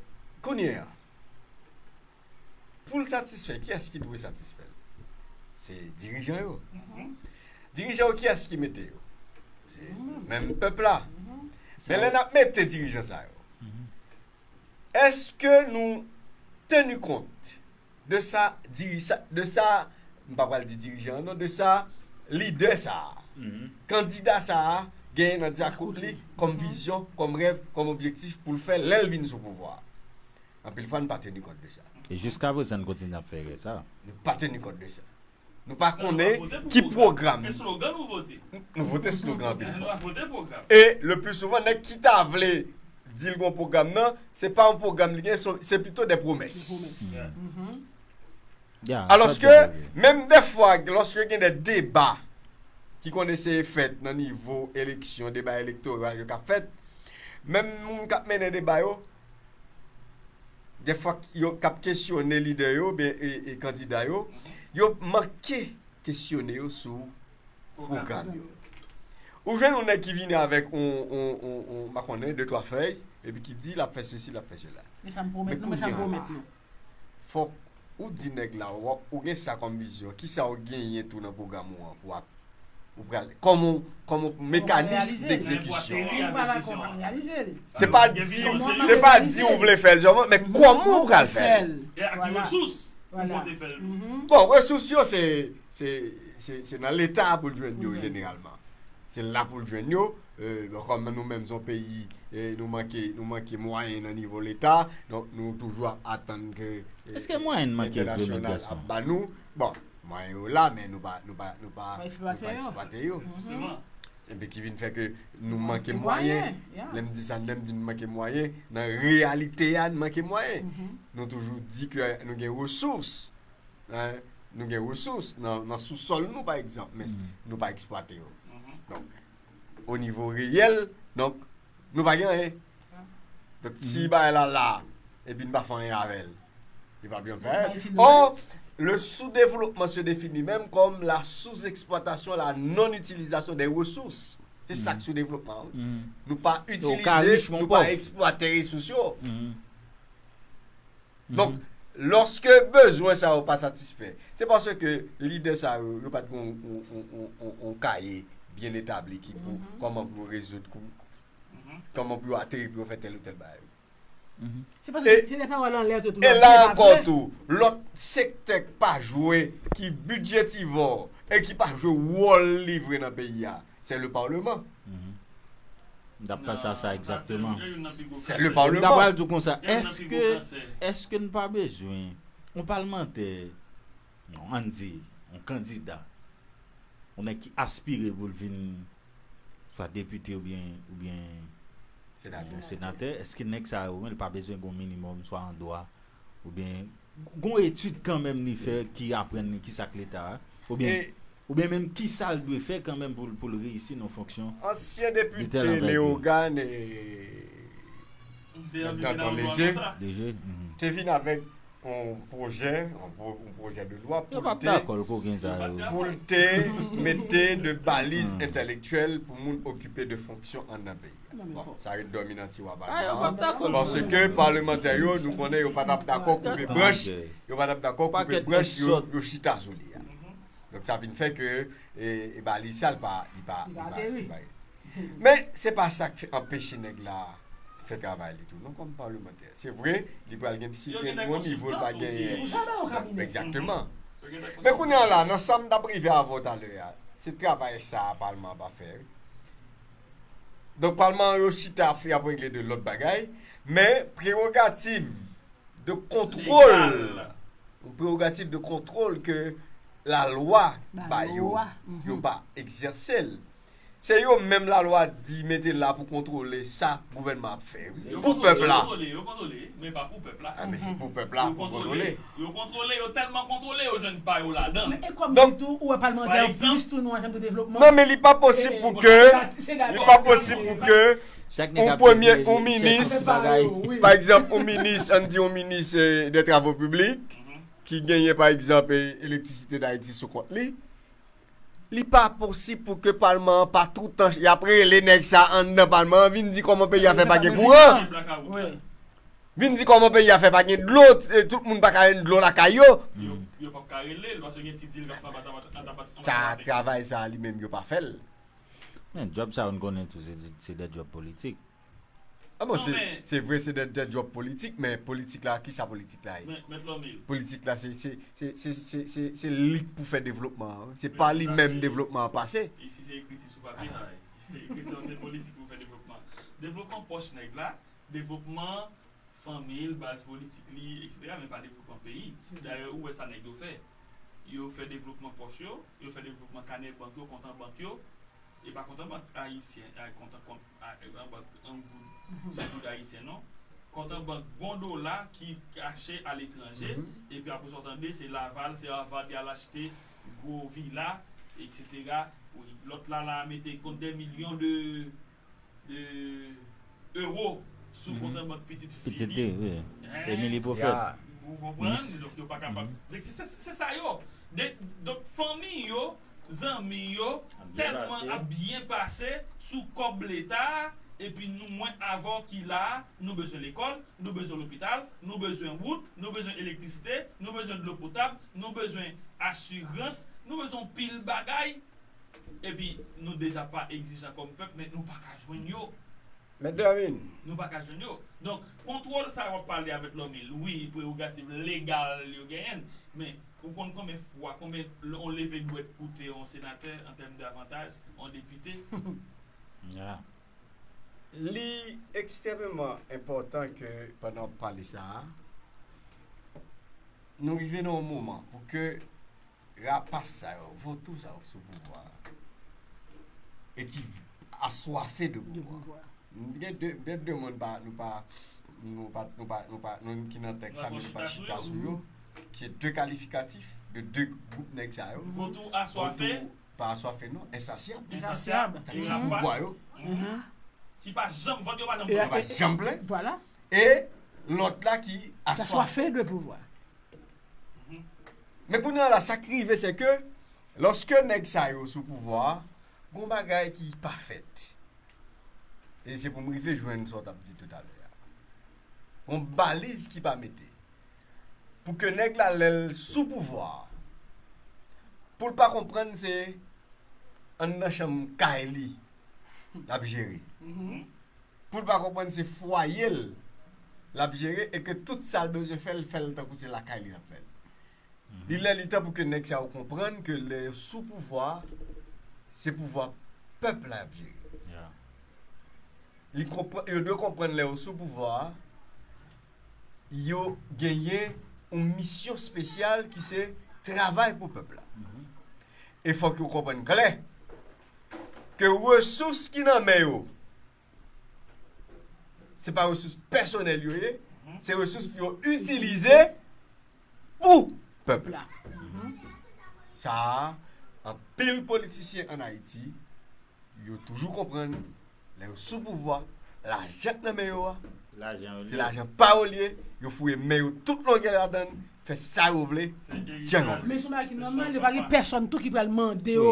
kounye a, pou l satisfè, kiyès ki dwe satisfè l? Se dirijan yo. Dirijan yo, kiyès ki mete yo? Se menm pèp la. Men lè n ap mete dirijan sa yo, èske nou teni kont de sa, diri-, sa, de sa, m pa pral di dirijan an non, de sa lidè sa a, kandida sa a genyen nan dyakout li kòm vizyon, kòm rèv, kòm objektif pou l fè lè l vin sou pouvwa a? Anpil fwa, n pa teni kont de sa. E jiska prezan, n kontinye ap fè erè sa. Nou pa teni kont de sa. Nou pa konnen ki pwogram. E slogan nou vote. Nou vote slogan anpil fwa. Nou pa vote pwogram. E le pli souvan, nèg ki ta vle di l gon pwogram nan, se pa yon pwogram li gen, se, se pito de pwomès. Alòske, menm dèfwa, lòske gen de deba ki konn eseye fèt nan nivo eleksyon, deba elektoral yo k ap fèt, menm moun k ap mennen deba yo, dèfwa yo k ap kesyone lidè yo, oubyen, e, e kandida yo, yo manke kesyone yo sou pwogram yo. Ou jwenn yon nèg ki vini avèk on, on, on, on, m pa konnen, de twa fèy, epi ki di l ap fè sesi, l ap fè sela. Men sa m pwomèt nou, men sa m pwomèt nou. Fòk ou di nèg la, ou, ou gen sa kòm vizyon, kisa ou genyen tou nan pwogram ou an pou ap, ou pral, kòman, kòman mekanis degzekisyon. Se pa di, se pa di ou vle fè l sèlman, men kòman ou pral fè l. E ak ki resous ou konte fè l tou. Bon, resous yo se, se, se, se nan Leta pou l jwenn yo jeneralman. Se la pou l jwenn yo. E, bon, kòm nou menm se yon peyi, e, nou manke, nou manke mwayen nan nivo Leta, donk nou toujou ap atann ke, e, entènasyonal ap ba nou. Bon, mwayen yo la, men nou pa, nou pa, nou pa, nou pa eksplwate yo. Epi ki vin fè ke nou manke mwayen. Lè m di sa, lè m di nou manke mwayen, nan reyalite a, nou manke mwayen. Nou toujou di ke nou gen resous. Nou gen resous nan, nan sousòl nou, pa egzanp, men nou pa eksplwate yo. Donk, o nivo reyèl, donk, nou pa gen anyen. Donk, si bagay la la, epi n pa fè anyen avè l, li p ap janm fèt. Or, le sous-développement se définit même comme la sous-exploitation, la non-utilisation des ressources. Se sa k soudevlopman, wi. Nou pa itilize, nou pa eksplwate resous yo. Donk, lòske bezwen sa yo pa satisfè, se paske lidè sa yo, yo pa t gen yon, yon, yon, yon, yon, yon kaye byen etabli ki pou, kòman pou yo rezoud, kou-, kòman pou yo ateri, pou yo fè tèl ou tèl bagay. Se paske se de pawòl anlè tou, e la ankò tou, lòt sektè k pa jwe, ki bidjetivò e ki pa jwe wòl li vre nan peyi a, se le Parlement. M t ap panse a sa egzakteman. Se le Parlement. M ta pral di w konsa, èske, èske n pa bezwen yon palmantè, non, ann di, yon kandida, yon nèg ki aspire pou l vin swa depite oubyen, oubyen senatè, èske nèg sa yo, li pa bezwen gen yon minimòm, swa an dwa, oubyen gon etid kanmenm li fè ki aprann li kisa k Leta a, oubyen, oubyen menm kisa l dwe fè kanmenm pou, pou l reyisi nan fonksyon? Ansyen depite Leyogàn e Danton Leje te vin avèk yon pwojè, yon pwo-, yon pwojè de lwa pou l te, pou l te mete de baliz entèlektyèl pou moun okipe de fonksyon anndan peyi a. Bon, sa ret dòmi nan tiwa palman an. Paske palmantè yo, nou konnen yo pa t ap dakò koupe branch, yo pa t ap dakò koupe branch yo, yo chita sou li a. Donk, sa vin fè ke, e, e baliz sa, li pa, li pa, li pa, li pa. Men, se pa sa k fè, anpeche nèg la fè travay li tou, non, kòm palmantè. Se vre, li pral gen, si l gen yon nivo, l pa genyen. Egzakteman. Men kounye a la, nan sa m t ap rive avè w talè a, se travay sa a palman an pa fè, wi. Donk, palman an yo chita, y ap regle de lòt bagay, men prewogativ de kontwòl, yon prerogatif de kontwòl ke lalwa ba yo, yo pa egzèse l. Se yo menm lalwa di mete la pou kontwole sa gouvènman ap fè, wi. Pou pèp la. Yo kontwole, yo kontwole, men pa pou pèp la. Ah, men se pou pèp la, pou kontwole. Yo kontwole, yo tèlman kontwole, yo jwenn pa yo ladan. Men e kòm si tou, ou wè palmantè yo plis tou nou an tèm de devlopman. Non, men li pa posib pou ke, li pa posib pou ke yon premye, yon minis, pa egzanp, yon minis, ann di yon minis, eh, de travo piblik, ki genyen, pa egzanp, eh, Elektrisite Dayiti sou kont li, li pa posib pou ke palman an pa toutan y ap rele nèg sa anndan palman an vin di kòman peyi a fè pa gen kouran. Vin di kòman peyi a fè pa gen dlo, eh, tout moun pa ka jwenn dlo lakay yo. Yo, yo p ap ka rele l, paske gen ti dil k ap fè anba, anba, anba, anba. Sa, travay sa li menm yo pa fè l. Men djòb sa yo n konnen tou, se, se de djòb politik. Ah bon, se, se vre, se de, de djòb politik, men politik la, kisa politik la ye? Politik la, se, se, se lit pou fè devlopman an, wi. Se pa li menm devlopman an pase. Isi, se ekriti sou papye, sa ye. Ekriti an, se politik pou fè devlopman. Devlopman pòch nèg la, devlopman fanmi l, baz politik li, etsetera, men pa devlopman peyi. Dayè, ou wè sa nèg yo fè. Yo fè devlopman pòch yo, yo fè devlopman kanè bank yo, kont an bank yo, e pa kont an bank ayisyen, ay, kont an, kont, ay, an bank, an goud, se goud ayisyen, non. Kont an bank bon dola ki kache aletranje, epi apre sa w tande, se Laval, se Harvard y al achte gwo vila, etsetera. Wi, lòt la, la mete kont de milyon de de ewo sou kont an bank pitit fi li. Pitit li, wi. Emily Pwofèt. Ou konprann? Donk, yo pa kapab. Donk, se, se, se sa yo. De, donk, fanmi yo, zanmi yo, tèlman ap byen pase sou kòb Leta, epi nou, mwen avè w ki la a, nou bezwen lekòl, nou bezwen lopital, nou bezwen wout, nou bezwen elektrisite, nou bezwen dlo potab, nou bezwen asirans, nou bezwen yon pil bagay. Epi, nou deja pa egzijan kòm pèp, men nou pa ka jwenn yo. Mèt Dèmin. Nou pa ka jwenn yo. Donk, kontwòl sa w ap pale avèk Lòmil, wi, prewogativ legal yo genyen l, men ou konn konbyen fwa, konbyen l-, on leve dwèt koute on senatè an tèm davantaj, on depite? Li ekstrèmeman enpòtan ke pandan w ap pale sa a, nou rive nan yon moman pou ke rapas sa yo, vautours sa yo k sou pouvwa a, e ki aswafe de pouvwa. Gen de, gen de moun pa, nou pa, nou pa, nou pa, nou pa, nou ki nan tèks sa, men nou pa chita sou yo. Se de kalifikatif de de gwoup nèg sa yo. Vautours aswafe. Vautours pa aswafe, non, ensasyab. Ensasyab. Sa ki sou pouvwa yo. Ki pa janm, vant yo pa janm plen. Yo pa janm plen. Vwala. E lòt la ki aswafe de pouvwa. Men kounye a la, sa k rive, se ke lòske nèg sa yo sou pouvwa a, gon bagay ki pa fèt. E se pou m rive jwenn sa w t ap di toutalè a. Gon baliz ki pa mete. Pou ke nèg la, lè l sou pouvwa a, pou l pa konprann se anndan chanm kay li l ap jere. Pou l pa konprann se fwaye l l ap jere e ke tout sa l bezwen fè, l fè l tankou se lakay li l ap fè l. Li lè li tan pou ke nèg sa yo konprann ke lè yo sou pouvwa, se pouvwa pèp la y ap jere. Li konpra-, yo dwe konprann lè yo sou pouvwa a, yo genyen yon misyon espesyal ki se travay pou pèp la. E fòk yo konprann klè ke resous ki nan men yo, se pa resous pèsonèl yo ye, se resous pou yo itilize pou pèp la. Sa a, anpil politisyen ann Ayiti, yo toujou konprann, lè yo sou pouvwa, lajan k nan men yo a, se lajan pa yo l ye, yo foure men yo tout longè ladan l, fè sa yo vle, jan yo vle. Men se yon bagay ki nòmal, yo pa gen pèsòn tou ki pral mande yo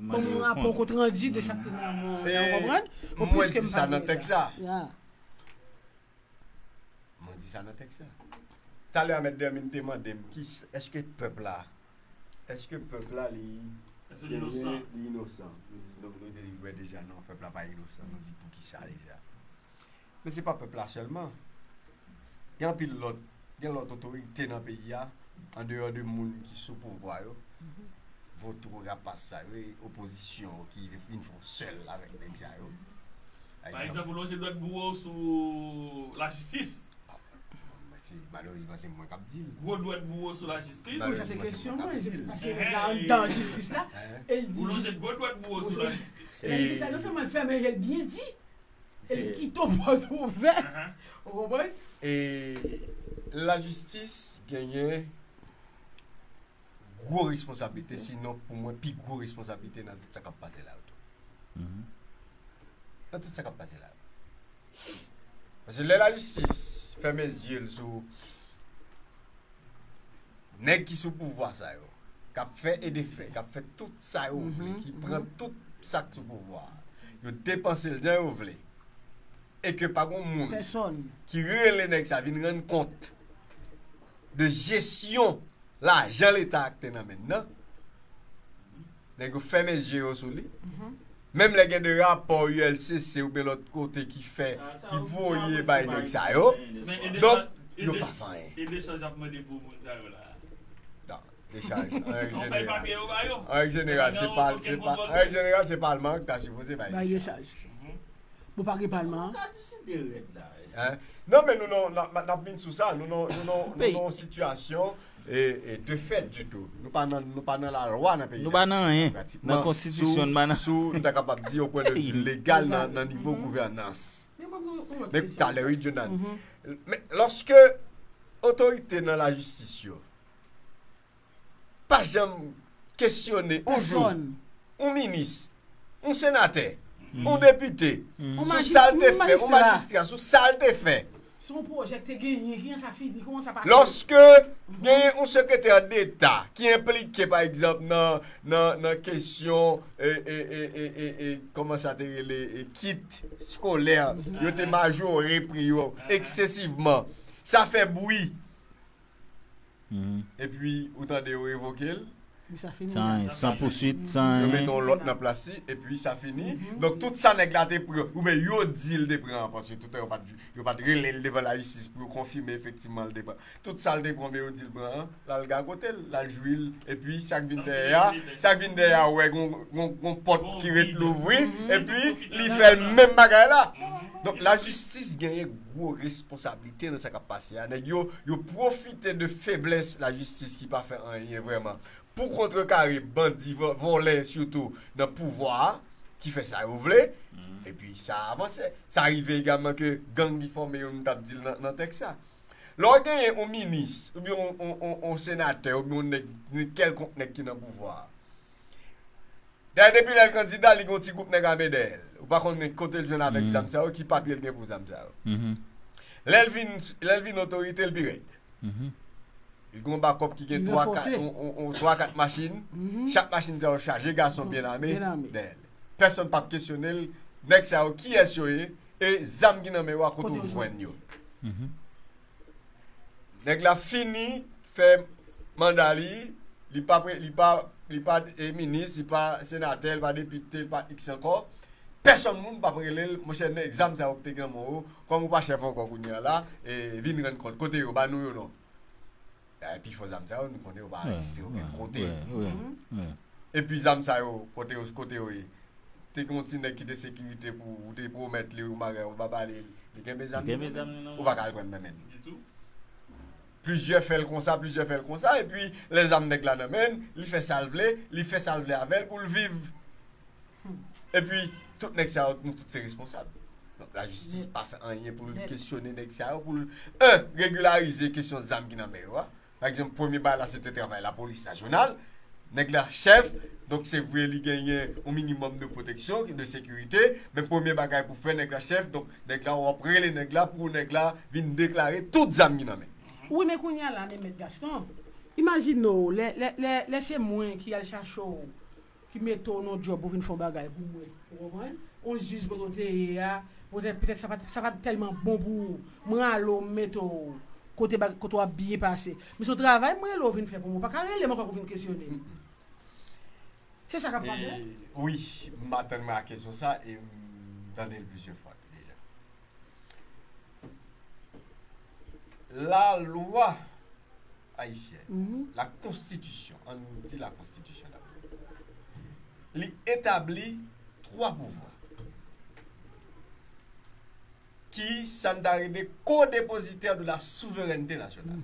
ban mwen yon rapò, yon kontrandi de sa k te nan men w, ou konprann? Mwen di sa nan tèks la. Mwen di sa nan tèks la. Talè a, Mèt Dèmin te mande m, ki, èske pèp la, èske pèp la li genyen, li inosan? Nou di, nou, nou te wè deja, non, pèp la pa inosan. Nou di poukisa deja. Men se pa pèp la sèlman. Gen anpil lòt, gen lòt otorite nan peyi a, andeyò de moun ki sou pouvwa yo. Vautours rapas sa yo, e opozisyon ki vin fè yon sèl avèk nèg sa yo. Pa egzanp, ou lonje dwèt boure w sou lajistis. Se, malerezman, se mwen k ap di l. Gwo dwèt bouro sou lajistis. Wi, sa se kesyon mwen, se paske nèg la anndan jistis la, e l di ou lonje gwo dwèt bouro sou lajistis. Lajistis la, non sèlman l fèmen je l byen di, e l kite yon pòt ouvè. Ou konprann? E lajistis genyen gwo responsablite, sinon pou mwen pi gwo responsablite nan tout sa k ap pase la yo tou. Nan tout sa k ap pase la yo. Paske lè lajistis fèmen zye l sou nèg ki sou pouvwa sa yo, k ap fè e defè, k ap fè tout sa yo vle, ki pran tout sa k sou pouvwa a, yo depanse l jan yo vle, e ke pa gen moun ki rele nèg sa vin rann kont de jesyon lajan Leta a k te nan men l nan, nèg yo fèmen zye yo sou li. Menm lè gen de rapò U L C C oubyen lòt kote ki fè, ki voye bay nèg sa yo, donk, yo pa fè anyen. E dechaj ap mande pou moun sa yo la. Non, dechaj, an règ jeneral, an règ jeneral, se pa, se pa, an règ jeneral, se palman an ki ta sipoze bay dechaj. Bon, pa gen palman an. Hein? Non, men nou nan, n ap, n ap vin sou sa, nou nan, nou nan, nou nan yon sitiyasyon e, e de fèt ditou. Nou pa nan, nou pa nan lalwa nan peyi Dayiti. Nou pa nan anyen. Nan konstitisyon, nou pa nan. Sou, nou ta kapab di, o pwen de vi legal, nan, nan nivo gouvènans. Men talè, wi, Jonan. Men lòske otorite nan lajistis yo pa janm kesyone yon jou yon minis, yon senatè, yon depite, sou sa l te fè, yon majistra, sou sa l te fè. Se yon pwojè k te genyen, kijan sa fini, kòman sa pase? Lòske genyen yon sekretè deta ki enplike, pa egzanp, nan, nan, nan kesyon, e, e, e, e, e, e, kòman sa te rele, e, kit eskolè, yo te majore pri yo eksesivman. Sa fè bri. Epi, ou tande yo revoke l. San, san pousuit, san anyen. Yo mete yon lòt nan plas li, epi sa fini. Donk, tout sa nèg la te pran, oubyen yo di l te pran, paske toutan yo pa t, yo pa t rele l devan lajistis pou yo konfime efektivman l te pran. Tout sa l te pran, men yo di l pran an, l al gagote l, l al jwi l, epi sa k vin dèyè a, sa k vin dèyè a, ou wè, gon, gon, gon pòt ki ret louvri, epi li fè l menm bagay la. Donk, lajistis genyen gwo responsablite nan sa k ap pase a. Nèg yo, yo pwofite de feblès lajistis ki pa fè anyen vrèman pou kontrekare bandi, vò-, vòlè sitou nan pouvwa a, ki fè sa yo vle. Epi sa avanse. Sa rive egalman ke gang ki fòme yo, m t ap di l nan, nan tèks la. Lè w genyen yon minis, oubyen yon, yon, yon, yon senatè, oubyen yon nèg, yon kèlkonk nèg ki nan pouvwa a, dayè, depi lè l kandida, li gen yon ti gwoup nèg ame dèyè l. Ou pa konnen kote l jwenn avèk zam sa yo, ki papye l gen pou zam sa yo. Lè l vin, lè l vin otorite, l pi rèd. Li gen yon bakòp ki gen twa, kat, yon, yon, yon twa, kat machin. Chak machin sa yo chaje gason byen ame dèyè l. Pèsonn p ap kesyone l. Nèg sa yo, kiyès yo ye? E zam ki nan men yo a, kote w jwenn yo? Nèg la fini fè manda li, li pa pre-, li pa, li pa, e, minis, li pa senatè, li pa depite, li pa iks ankò. Pèsonn moun p ap rele l, monchè, nèg zam sa yo ki te gen nan men w, kòm ou pa chèf ankò kounye a la, e, vin rann kont. Kote yo, ba nou yo non. Dayè, pifò zam sa yo, nou konnen yo pa egziste okenn kote. Epi zam sa yo, kote yo, kote yo ye? Te gen yon ti nèg ki te sekirite pou ou, ou te pwomèt li yon bagay, ou pa ba li, li kenbe zam li nan men l. Ou pa ka al pran nan men l. Plizyè fè l konsa, plizyè fè l konsa, epi lè zam nèg la nan men l, li fè sa l vle, li fè sa l vle avè l pou l viv. Epi, tout nèg sa yo, nou tout se responsab. Donk, lajistis pa fè anyen pou l kesyone nèg sa yo, pou l, en, regilarize kesyon zam ki nan men yo a. Pa egzanp, premye bagay la, se te travay lapolis nasyonal. Nèg la chèf, donk se vre li genyen yon minimòm de pwoteksyon, de sekirite, men premye bagay pou fè nèg la chèf, donk nèg la, w ap rele nèg la pou nèg la vin deklare tout zam ki nan men l. Wi, men kounye a la, men Mèt Gaston, imajine w, lè, lè, lè, lè se mwen ki al chache w, ki mete w nan djòb pou vin fè yon bagay pou mwen. Ou konprann? Yon jij kote w te ye a, petèt, petèt sa pa t, sa pa t tèlman bon pou ou. Mwen ale w, m mete w kote bag-, kote w ap byen pase. Men se yon travay mwen rele w vin fè pou mwen. Ou pa ka rele m ankò pou vin kesyone m. Se sa k ap pase. E, wi, m atann mwen a kesyon sa e m tande l plizyè fwa deja. Lalwa ayisyèn, la konstitisyon, ann di la konstitisyon dabò, li etabli twa pouvwa. ki sa n ta rele co-dépositaire de la souveraineté nationale.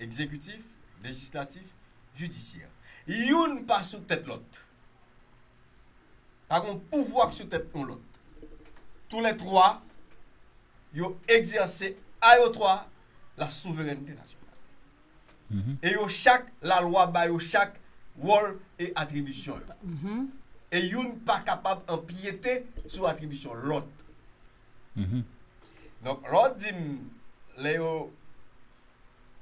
Egzekitif, lejislatif, jidisyè. Youn pa sou tèt lòt. Pa gen pouvwa k sou tèt yon lòt. Tou lè twa, yo egzèse a yo twa la souveraineté nationale. E yo chak, lalwa ba yo chak wòl e atribisyon yo. E youn pa kapab anpyete sou atribisyon lòt. Donk, lè w di m, lè yo,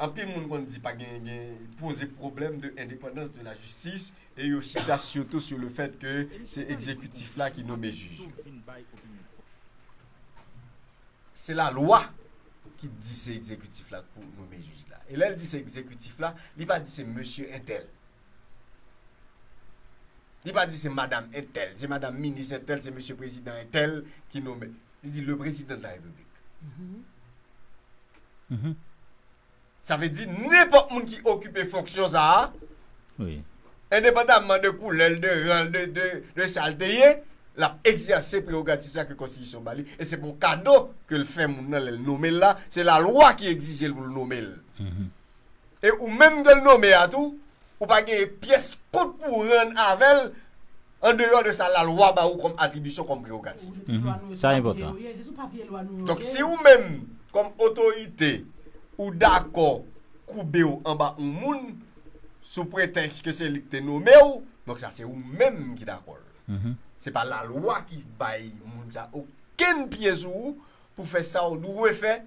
anpil moun konn di pa gen, gen poze pwoblèm de endepandans de la jistis, e yo chita sitou sou le fèt ke se egzekitif la ki nonmen jij yo. Se lalwa ki di se egzekitif la pou nonmen jij la. E lè l di se egzekitif la, li pa di se mesye entèl. Li pa di se madanm entèl, se madanm minis entèl, se mesye prezidan entèl ki nonmen. Li di le président de la République. Sa vle di nenpòt moun ki okipe fonksyon sa a, endepandamman de koulè l, de ran l, de, de, de sa l te ye, l ap egzèse prerogatif sa ke konstitisyon ba li. E se pa yon kado ke l fè moun nan lè l nonmen l la, se lalwa ki egzije l pou l nonmen l. E ou menm ke l nonmen a tou, ou pa gen pyès kont pou w rann avè l, andeyò de sa lalwa ba ou kòm atribisyon, kòm prerogatif. Sa enpòtan. Donk, si ou menm, kòm otorite, ou dakò koube w anba yon moun, sou pretèks ke se li k te nonmen w, donk sa se ou menm ki dakò l. Se pa lalwa ki bay moun sa okenn pye sou ou pou fè sa w dwe fè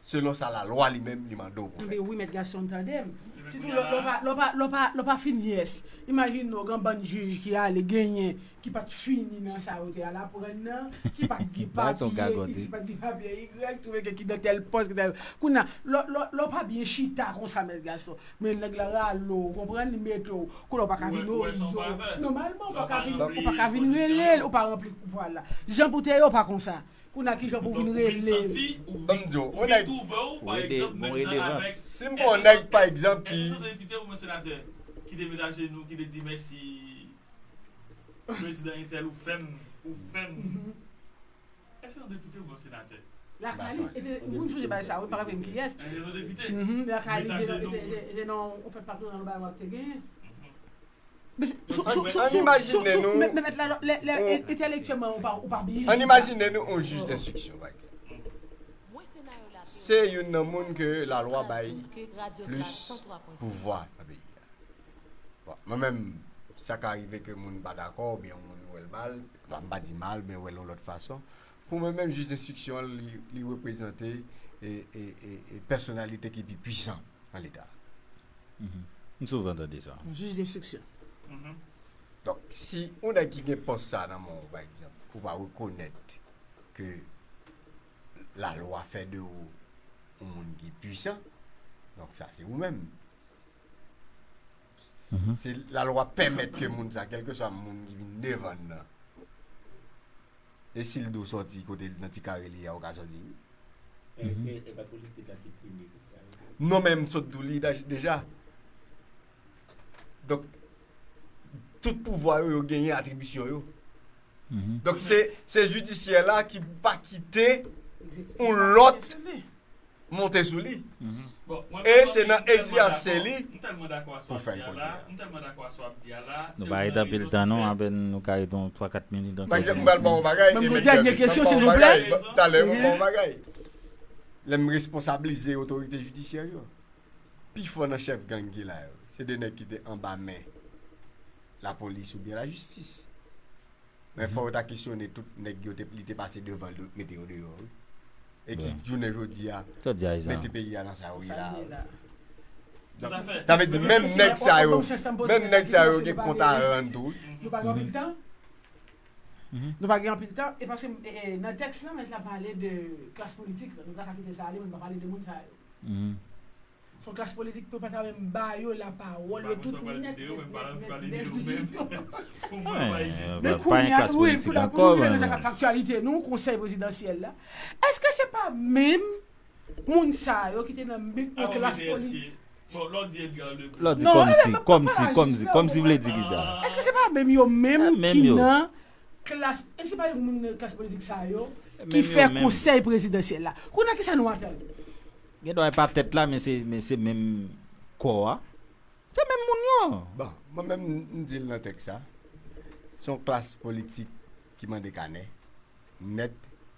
selon sa lalwa li menm li mande w pou fè. Wi, Mèt Gaston, tande m. Sitou lè w pa, lè w pa, lè w pa, lè w pa fin yès. Imajine w gen bann jij ki ale genyen, ki pa t fini nan sa yo te al aprann nan, ki pa t gen papye X, ki pa t gen papye Y, twouve ke ki nan tèl pòs, ki tèl. Kounye a, lè w, lè w, lè w pa byen chita konsa, Mèt Gaston, men nèg la rale w, ou konprann, li mete w. Kounye a, ou pa ka vin rele yo. Nòmalman, ou pa ka vin, ou pa ka vin rele l, ou pa ranpli pouvwa l la. Jan pou te ye, ou pa konsa. Kounye a kijan pou w vin rele l? Ban m di w, yon nèg, bon redevans. Si m pran yon nèg pa egzanp ki. Èske se yon depite oubyen senatè ki te met ajenou, ki te di mèsi prezidan entèl, ou fè m, ou fè m. Èske se yon depite oubyen yon senatè? Lakali, ou konn sonje bagay sa, wi, m pa raple m kiyès. Èske se yon depite? Lakali, te nan yon fèt patwonal, yon bagay w ap te genyen. Ann imajine nou yon jij denstriksyon, pa egzanp. Se youn nan moun ke lalwa bay plis pouvwa nan peyi a. Bon, mwen menm, sa ka rive ke moun pa dakò oubyen yon moun wè l mal, bon, m pa di mal, men wè l yon lòt fason. Pou mwen menm, jij denstriksyon an, li, li reprezante e, e, e, e pèsonalite ki pi pwisan nan Leta. M souvan tande sa. Jij denstriksyon. Donk, si yon nèg ki gen pòs sa nan men w, pa egzanp, ke w pa rekonèt ke lalwa fè de ou yon moun ki pwisan, donk sa se ou menm. Se lalwa pèmèt ke moun sa, kèlkeswa moun ki vin devan l nan, e si l di w sòti kote l nan ti kare li a, ou ka sòti wi. Èske e pa politik la ki prime tout sa yo? Non, men m sot di w li deja. Donk, tout pouvwa yo, yo genyen atribisyon yo. Donk, se, se jidisyè la ki pa kite yon lòt monte sou li. E se nan egzèse li pou fè l konnen. Nou pa ret anpil tan non, apèn nou ka ret yon twa kat minit. Mwen gen dènye kesyon, silvouplè. Talè, mwen ba w bagay. Lè m responsablize otorite jidisyè yo, pifò nan chèf gang ki la yo, se de nèg ki te anba men lapolis oubyen lajistis. Men fò yo ta kesyone tout nèg yo te, li te pase devan l, mete yo deyò, wi. E ki, jounen jodi a, mete peyi a nan sa yo ye la. Sa vle di, menm nèg sa yo, menm nèg sa yo gen kont a rann tou, wi. Nou pa gen anpil tan. Nou pa gen anpil tan. E paske nan tèks lan, mèt la pale de klas politik la. Nou pa ka kite sa ale, men nou pa pale de moun sa yo. Se yon klas politik pou yo pa ta menm ba yo lapawòl, yo tout nèt, nèt, nèt, nèt, nèt di yo. Men kounye a, wi, pou nou rive nan sa k ap fè aktyalite nou, konsèy prezidansyèl la, èske se pa menm moun sa yo ki te nan menm klas politik? Lè w di kòmsi, kòmsi, kòmsi, kòmsi vle di kisa? Èske se pa menm yo menm ki nan Klas, e se pa moun nan klas politik sa yo ki fè konsèy prezidansyèl la. Kounye a, kisa nou atann? Gen dwa e pa tèt la, men se, men se menm kò a. Se menm moun yo. Bon, mwen menm, m di l nan tèks sa. Se yon klas politik ki mande kanè, nèt,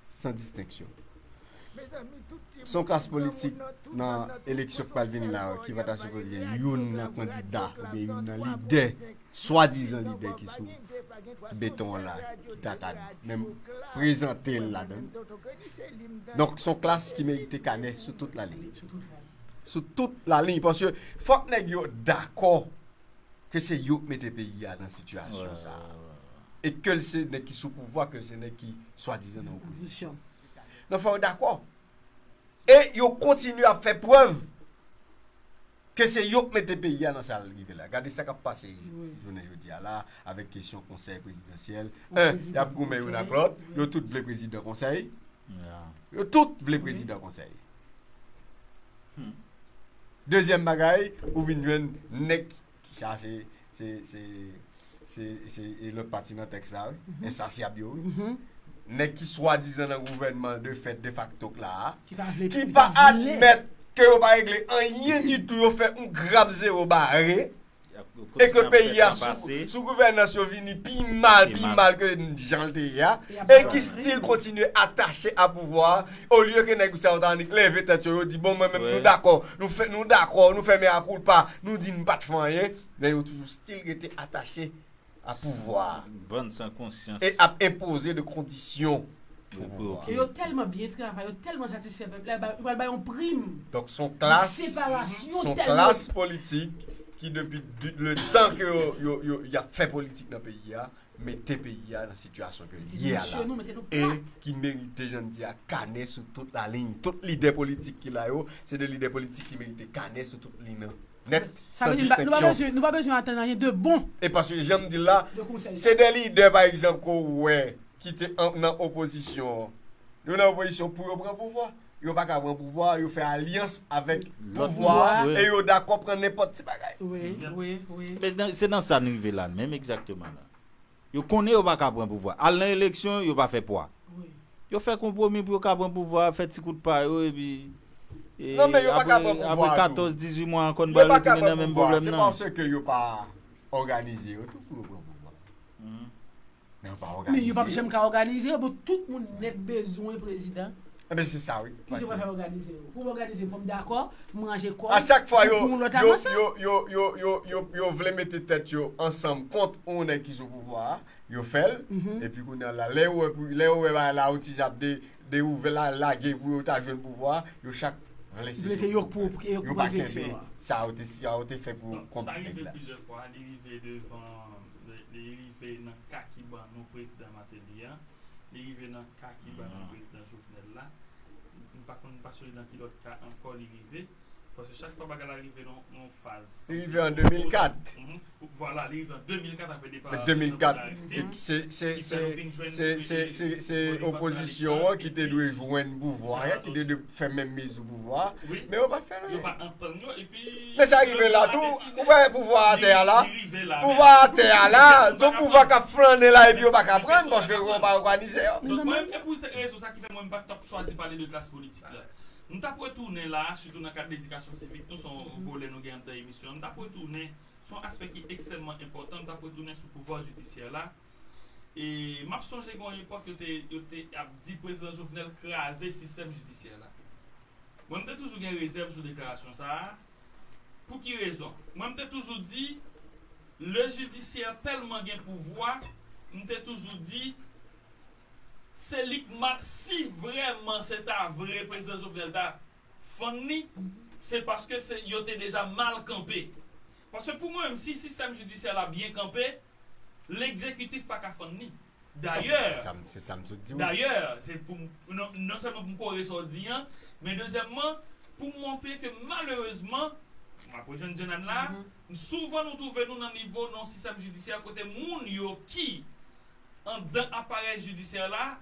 san distenksyon. Se yon klas politik nan eleksyon k pral vini la, ki pa ta sipoze gen youn nan kandida oubyen youn nan lidè, swadizan lidè ki sou beton an la, ki ta ka menm prezante l ladan. Donk, se yon klas ki merite kanè sou tout lalin. Sou tout lalin, paske fòk nèg yo dakò ke se yo k mete peyi a nan sitiyasyon sa a. E ke l se nèg ki sou pouvwa, ke l se nèg ki swadizan nan opozisyon. Donk, fò yo dakò. E yo kontinye ap fè prèv ke se yo k mete peyi a nan sa l rive la. Gade sa k ap pase jounen jodi a la, avèk kesyon konsèy prezidansyèl. En, y ap goumen youn ak lòt, yo tout vle prezidan konsèy. Yo tout vle prezidan konsèy. Dezyèm bagay, ou vin jwenn nèg ki sa se, se, se, se, se e lòt pati nan tèks la, wi. Ensasyab yo, wi. Nèg ki swadizan nan gouvènman de fèt, de fakto k la a, ki pa admèt ke yo pa regle anyen ditou, yo fè yon grav zewo bare, e ke peyi a sou, sou gouvènans yo vini pi mal, pi mal ke jan l te ye a, e ki still kontinye atache a pouvwa a, olye ke nèg sa yo ta annik leve tèt yo, yo di, bon, mwen menm, nou dakò, nou fè, nou dakò, nou fè mea culpa, nou di n pa t fè anyen, men yo toujou still rete atache a pouvwa a. Bann san konsyans. E ap enpoze de kondisyon pou pouvwa a. E yo tèlman byen travay, yo tèlman satisfè pèp la, yo pral bay yon prim. Donk, se yon klas, se yon klas politik ki depi letan ke yo, yo, yo, y ap fè politik nan peyi a, mete peyi a nan sitiyasyon ke l ye a la. E ki merite, jan n di a, kanè sou tout lalin. Tout lidè politik ki la yo, se de lidè politik ki merite kanè sou tout liy nan. Nèt, san distenksyon. Nou pa bezwen, nou pa bezwen atann anyen de bon. E paske, jan m di l la, se de lidè, pa egzanp, ke w wè ki te nan opozisyon. Yo nan opozisyon pou yo pran pouvwa. Yo pa ka pran pouvwa, yo fè alyans avèk pouvwa a, e yo dakò pran nenpòt ti bagay. Wi, wi, wi. Men se nan sa n rive la, menm egzakteman la. Yo konnen yo pa ka pran pouvwa. Al nan eleksyon, yo pa fè pwa. Yo fè konpwomi pou yo ka pran pouvwa, fè ti kout pa yo, epi, e, apre, apre katòz, dizuit mwa ankò, n pral retounen nan menm pwoblèm nan. Se paske yo pa òganize yo tou pou yo pran pouvwa. Men yo p ap janm ka òganize yo, bon, tout moun nèt bezwen prezidan. Enben, se sa, wi. Kijan w pral fè òganize yo? Pou w òganize, fò m dakò, m ranje kò m, pou yon lòt avanse. A chak fwa yo, yo, yo, yo, yo, yo, yo vle mete tèt yo ansanm kont yon nèg ki sou pouvwa a, yo fè l, epi kounye a la, lè yo wè, lè yo wè bagay la, yon ti jan ap de, de ouvè la, lage pou yo ta jwenn pouvwa a, yo chak vle se yo k pou, yo k pou pran direksyon an. Sa yo te, sa yo te fè pou kont nèg la. Donk, sa rive plizyè fwa, li rive devan, li, li rive nan ka ki ban nou prezidan Martelly a, li rive nan ka ki ban nou prezidan Jovenel la. M pa konn, m pa sonje nan ki lòt ka ankò li rive. Paske chak fwa bagay la rive nan yon faz. Li rive an de mil kat. Vwala, li rive an de mil kat apre depa Jovenel Aristide. Se, se, se, se, se, se, se opozisyon an ki te dwe jwenn pouvwa a, ki te dwe fè menm mezi pouvwa a, men yo pa t fè anyen. Yo pa antann yo, epi men sa rive la tou, ou wè pouvwa atè a la, pouvwa atè a la, se yon pouvwa k ap flannen la epi yo pa ka pran l paske yo pa òganize yo. Donk, mwen menm, e pou rezon sa ki fè mwen m pa t ap chwazi pale de klas politik la. M t ap retounen la, sitou nan kad edikasyon sivik, nou se yon volè nou gen anndan emisyon an. M t ap retounen, se yon aspè ki ekstrèmman enpòtan, m t ap retounen sou pouvwa jidisyè la. E m ap sonje gen yon epòk yo te, yo te ap di prezidan Jovenel kraze sistèm jidisyè la. Mwen, m te toujou gen rezèv sou deklarasyon sa a. Pou ki rezon? Mwen, m te toujou di, le jidisyè tèlman gen pouvwa, m te toujou di, se li k mal, si vrèman se ta vre prezidan Jovenel ta fann li, se paske se, yo te deja mal kanpe. Paske pou mwen menm, si sistèm jidisyè la byen kanpe, legzekitif pa ka fann li. Dayè, se sa m, se sa m sot di w. Dayè, se pou m, non, non sèlman pou m kore sa w di an, men dezyèmman, pou m montre ke malerezman, m ap rejwenn Jenan la, souvan nou twouve nou nan nivo nan yon sistèm jidisyè kote moun yo ki anndan aparèy jidisyè la,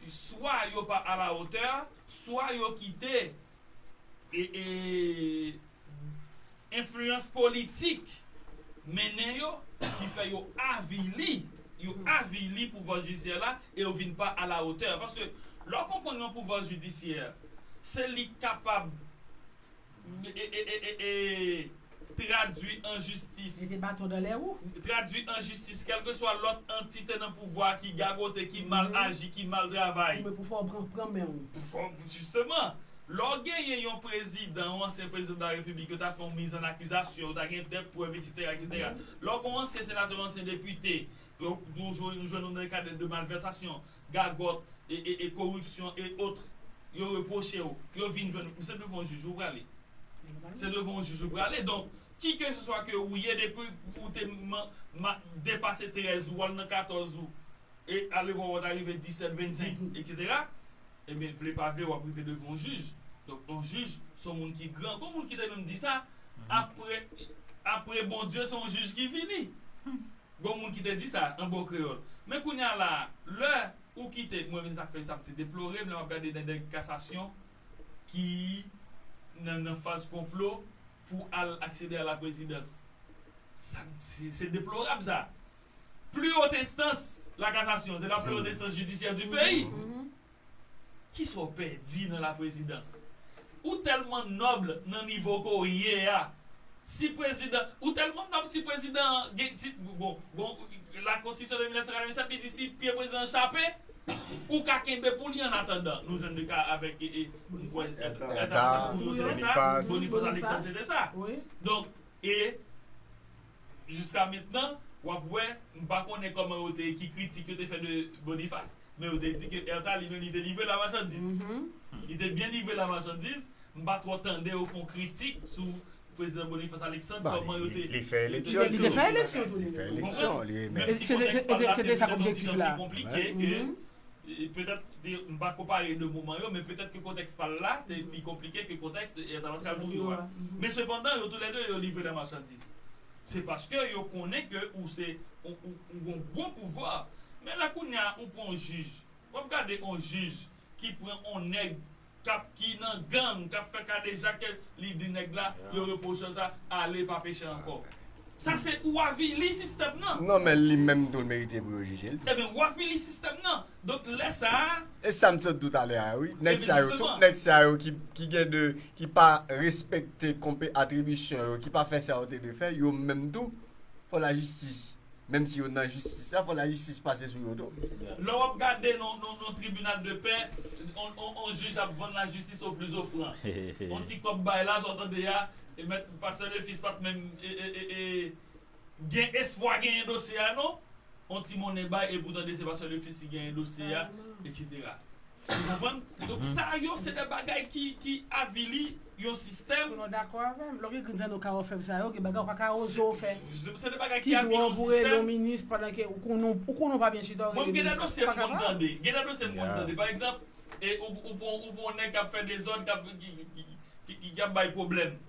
swa yo pa alawotè, swa yo kite e, e, enfliyans politik mennen yo, ki fè yo avili yo avili pouvwa jidisyè la e yo vin pa a la otè. Paske lè w konprann yon pouvwa jidisyè, se li k kapab e, e, e, e, e, e, tradui an jistis. Mete baton dan lè ou. Tradui an jistis, kèlkeswa lòt antite nan pouvwa ki gagote, ki mal aji, ki mal travay. Ou men pou fè w pran, pran men w. Pou fè w, jisteman, lè w genyen yon prezidan, yon ansyen prezidan de la repiblik, yo ta fè yon mizannakizasyon, yo ta gen de prèv, etsetera, etsetera. Lè w gen yon ansyen senatè, yon ansyen depite, yo, yo jwenn, yo jwenn nan de ka de, de malvèsasyon, gagòt, e, e, e koripsyon, e ot, yo repwoche w, yo vin jwenn ou, se devan yon jij ou prale. Se devan yon jij ou prale. Donk, ki ke se swa ke ou ye, depi ou te ma, ma, depase trèz ou, al nan katòz ou, e ale vwa ou ta rive disèt, vennsenk, etsetera. Ebyen, vle pa vle, w ap rive devan yon jij. Donk, yon jij, se yon moun ki gran. Gon moun ki te menm di sa, apre, apre Bondye, se yon jij ki vini. Gon moun ki te di sa, an bon kreyòl. Men kounye a la, lè ou kite, mwen, men sa k fè sa m te deplore m, lè m ap gade nan dènye kasasyon ki nan, nan faz konplo pou al aksede a la prezidans. Sa, se, se deplorab, sa. Pli wot enstans, la kasasyon, se la pli wot enstans jidisyè di peyi. Kisa w pèdi nan la prezidans? Ou tèlman nòb nan nivo ke w ye a. Si prezidan, ou tèlman nòb, si prezidan an gen, si, bon, bon, la konstitisyon de mil nèf san katrevennsèt, li di si pye prezidan an chape, ou ka kenbe pou li an atandan. Nou jwenn de ka avèk, e, e, m kwè, Èta, Èta, Èta, Èta, Boniface, Boniface Alexandre te de sa. Donk, e, jiska mentnan, w ap wè, m pa konnen kòman yo te, ki kritik yo te fè de Boniface, men yo te di ke Èta li menm li te livre la machandiz. Li te byen livre la machandiz. M pa twò tande yo fè yon kritik sou prezidan Boniface Alexandre, kòman yo te, li fè eleksyon tou. Li te fè eleksyon tou, li menm. Li fè eleksyon, li menm. Se te, se te, se te sa k objektif la. Konplike ke, e, petèt, m pa konpare de moman yo, men petèt ke kontèks pa l la te pi konplike ke kontèks entènasyonal nou yo a. Men sepandan, yo toulède, yo livre la machandiz. Se paske yo konnen ke ou se, ou, ou, ou gon bon pouvwa. Men la kounye a, ou pran yon jij. W ap gade yon jij ki pran yon nèg k ap, ki nan gang, k ap fè kadejak, li di nèg la, yo repwoche sa, ale pa peche ankò. Sa se ou avili sistèm nan. Non, men li menm tou l merite pou yo jije l tou. Ebyen, ou avili sistèm nan. Donk, lè sa a. E sa m sot di w talè a, wi. Nèg sa yo, tout nèg sa yo ki, ki gen de, ki pa respekte konpe-, atribisyon yo, ki pa fè sa yo te dwe fè, yo menm tou, fò lajistis, menm si yo nan jistis la, fò lajistis pase sou yo tou. Lè w ap gade nan, nan, nan tribinal de pè, on, on, on jij ap vann lajistis o pli ofran. On ti kòb bay la, sa w tande a, e mèt pastè Lefis pa t menm, e, e, e, e, gen espwa genyen dosye a, non? On ti monnen bay, e pou tande se pastè Lefis ki genyen dosye a, etsetera. Ou konprann? Donk, sa yo, se de bagay ki, ki avili yon sistèm. Ou dakò avè m? Lè w gen grenn zanno ka ofè sa yo, gen bagay ou pa ka oze w fè. Se de bagay ki avili yon sistèm. Ki dwa w pou rele yon minis pandan ke ou konnen, ou konnen w pa byen chita, ou rele minis la? Mwen, gen de dosye m konn tande. Gen de dosye m konn tande. Pa egzanp, e, ou, ou pran, ou pran yon nèg k ap fè dezòd, k ap, ki, ki, ki, ki, ki ap bay pwoblèm.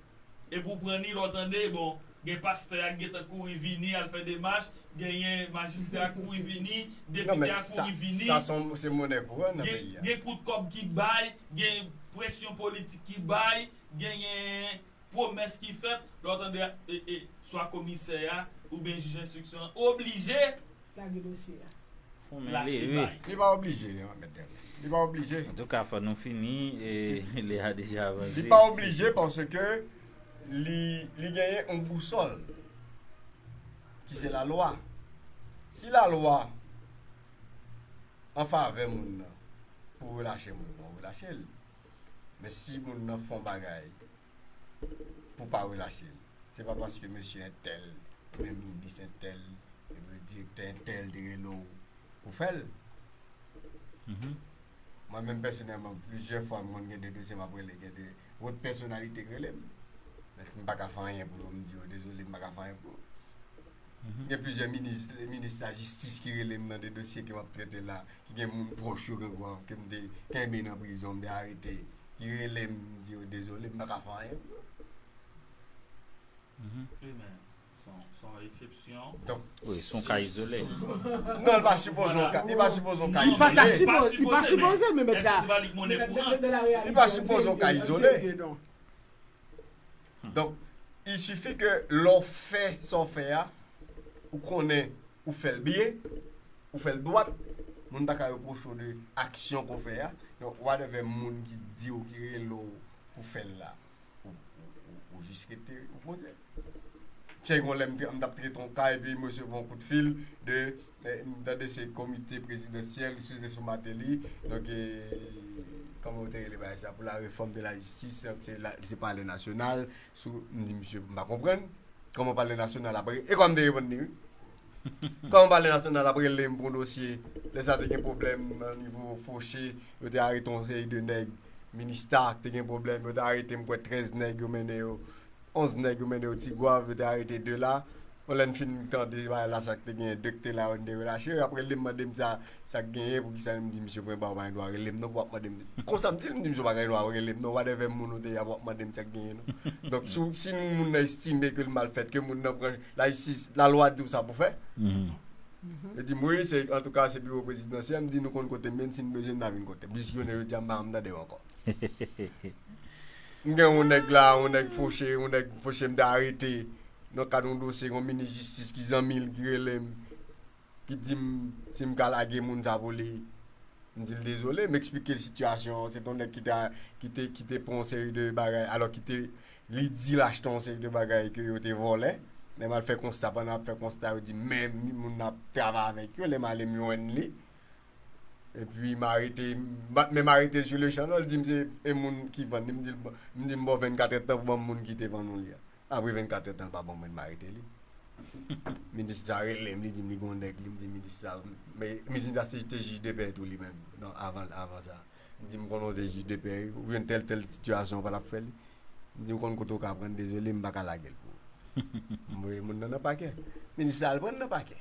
Epi w pran ni lè w tande, bon, gen pastè a k gentan kouri vini al fè demach, genyen majistra a k kouri vini, depite a k kouri vini. Non, men sa, sa se yon, se monnen kouran nan peyi a. Gen, gen kout kòb ki bay, gen presyon politik ki bay, genyen pwomès ki fèt, lè w tande, e, e, swa komisè a oubyen jij enstriksyon an oblije Lage dosye a. Fon men leve. Li pa oblije, mèt Dènye. Li pa oblije. Antouka, fò nou fini, e lè a deja avanse. Li pa oblije paske li, li genyen yon bousòl, ki se lalwa. Si lalwa an favè moun nan pou relache moun nan, relache l. Men si moun nan fè yon bagay pou pa relache l. Se pa paske mesye entèl, oubyen minis entèl, oubyen direktè entèl te rele w pou fè l. Mwen menm pèsonèlman, plizyè fwa m konn gen de dosye m ap rele, gen de wot pèsonalite k rele m. Men m pa ka fè anyen pou yo, m di yo dezole, m pa ka fè anyen pou yo. Gen plizyè minis, minis lajistis ki rele m nan de dosye ke m ap trete la, ki gen moun pwòch yo ke m te kenbe nan prizon, m te arete, ki rele m, m di yo dezole, m pa ka fè anyen pou yo. Wi, men se yon, se yon eksepsyon. Donk, wi, se yon ka izole. Non, li pa sipoze yon ka, li pa sipoze yon ka izole. Li pa ta sipoze, li pa sipoze, men mèt la. Èske se pa li k monnen kouran? Li pa sipoze yon ka izole. Donk, il suffit ke lè w fè sa w fè a, ou konnen ou fè l byen, ou fè l dwat, moun pa ka repwoche w de aksyon ke w fè a. Donk, whatever moun ki di w, ki rele w pou fè l la, ou, ou, ou, ou jis rete opoze. Chè, yon lè m t ap trete yon ka, epi m resevwa yon kout fil de, eh, m tande se komite prezidansyèl, se te sou Martelly. Donk, eh, kòman yo te rele bagay sa, pour la réforme de la justice, se la, se palè nasyonal, sou, m di, "Misye, m pa konprann. Kòman palè nasyonal ap re-," e kòman m te reponn li, wi. Kòman palè nasyonal ap rele m pou yon dosye, lè sa te gen pwoblèm nan nivo Foche, yo te arete yon seri de nèg, Minista te gen pwoblèm, yo te arete m kwè trèz nèg yo mennen yo, onz nèg yo mennen yo Tigwav, yo te arete de la. Bon, lè n fin tande bagay la, sa k te gen de k te la yo, n te relache. Apre, li mande m sa, sa k genyen, pou ki sa m di, "Misye, premye ba, ou pa gen dwa rele m non, pou w ap mande m." Konsa m di l, m di, "Misye, ou pa gen dwa rele m non, whatever moun ou te ye a, pou w ap mande m sa k genyen non." Donk, si, si moun nan estime ke l mal fèt, ke moun nan pran, la, isit, lalwa di w sa pou fè. Yo di m, "Wi, se, antouka, se biwo prezidansyèl." M di, "Nou konn kote m ye, si n bezwen m, n a vin kote m." Jis jounen jodi a, m pa janm tande yo ankò. M gen yon nèg la, yon nèg Foche, yon nèg Foche m te arete nan kad yon dosye, yon minis jistis ki zanmi l, ki rele m, ki di m si m ka lage moun sa pou li. M di l dezole, m eksplike l sitiyasyon an. Se t yon nèg ki te, ki te, ki te pran yon seri de bagay, alò ki te, li di l achte yon seri de bagay ke yo te vòlè. Lè m al fè konsta, pandan m ap fè konsta, yo di m men moun n ap travay avèk yo, lè m ale m jwenn li. Epi m arete, m pa t menm arete sou le chan non, li di m se e moun ki vann li, m di l, "M di m ba w vennkat èdtan pou ban m moun ki te vann ou li a." Apre vennkat èdtan, l pa ban mwen, m arete li. Minis la rele m, li di m li gon nèg li, m di minis la, men minis la se te jij de pè tou li menm, non, avan, avan sa. M di m konnen w te jij de pè, wi, ou jwenn tèl, tèl sitiyasyon, ou pa t ap fè li. M di, "Ou konn kote w ka pran l, dezole, m pa ka lage l pou ou." M voye moun nan nan pakè. Minis la al pran l nan pakè.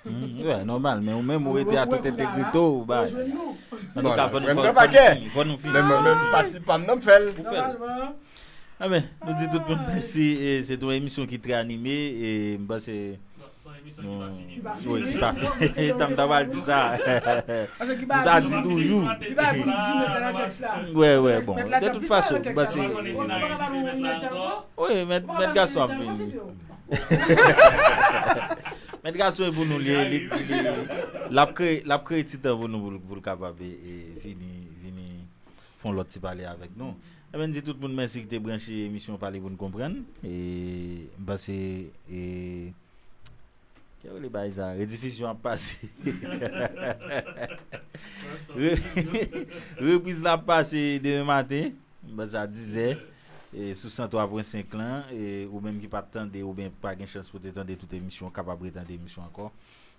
Hmm, wè, nòmal, men ou menm ou rete a tout entegrite w, bay. Antouka, fò nou, fò nou fini, fò nou fini. Men mwen menm, pati pa m nan m fè l. Ou fè l. Enben, nou di tout moun mèsi. E, se te yon emisyon ki trè anime. E, m panse, non, wi, ki pa fini. Tanm ta pral di sa. Nou ta di toujou. Wè, wè, bon. De tout fason, m panse, wi, mèt, mèt gason ap vini. Mèt gason e pou nou li ye, li, li, l ap kreye, l ap kreye ti tan pou nou, pou, pou l kapab, e, e, vini, vini fè yon lòt ti pale avèk nou. Enben, n di tout moun mèsi ki te branche emisyon Pale pou n konprann. E, m panse, e, ki rele bagay sa, redifizyon ap pase. Re-, repriz la ap pase demen maten. M panse a dizè, e, sou san twa pwen senk lan, e, ou menm ki pa t tande oubyen pa gen chans pou te tande tout emisyon, w kapab retande emisyon ankò.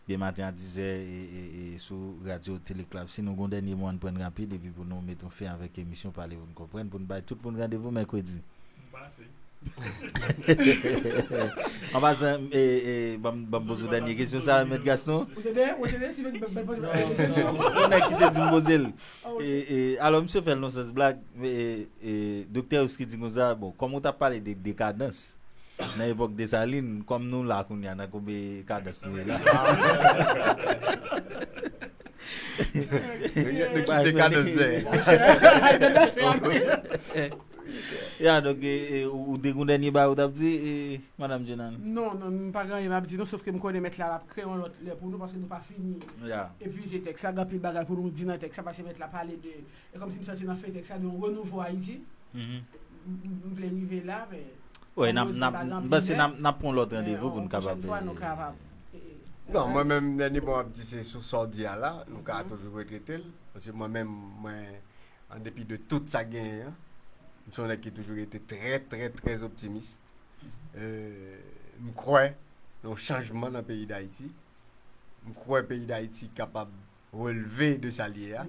Demen maten a dizè, e, e, e, sou radyo Teleklav. Si nou gon dènye mo, ann pran n rapid, epi pou nou mete yon fen avèk emisyon Pale pou n konprann, pou n bay tout moun randevou mèkredi. M pase. An pasan, e, e, ban m, ban m poze w dènye kesyon sa, Mèt Gaston. Ou tande? Ou tande? Si nou di, ban m poze dènye kesyon. Yon nèg ki te di m poze l. E, e, alò, misye fè l nan sans blag, e, e, Doktè Whisky di konsa, bon, kòm ou t ap pale de dekadans, nan epòk Desalin, kòm nou la kounye a, nan konbe kadans nou ye la. Nou kite kadans. Ya, donk, e, e, ou, ou te gon dènye bagay ou t ap di, e, Madanm Jenan? Non, non, m pa gen anyen m ap di non, sòf ke m konnen mèt la, l ap kreye yon lòt lè pou nou, paske nou pa fini epuize tèks la, gen anpil bagay pou nou di nan tèks la, paske mèt la pale de, e kòmsi m santi nan fen tèks la, de yon renouvo Ayiti. M, m, m vle rive la, men wi, n ap, n ap, m panse n ap, n ap pran lòt randevou pou n kapab, e, non, mwen menm, dènye mo m ap di, se sou sa w di a la, nou ka toujou regrete l, paske mwen menm, mwen, an depi de tout sa k genyen an, m se yon nèg ki toujou rete trè, trè, trè optimis. E, m kwè nan yon chanjman nan peyi Dayiti. M kwè peyi Dayiti kapab releve de sa l ye a.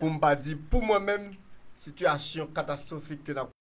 Pou m pa di, pou mwen menm, sitiyasyon katastwofik ke n ap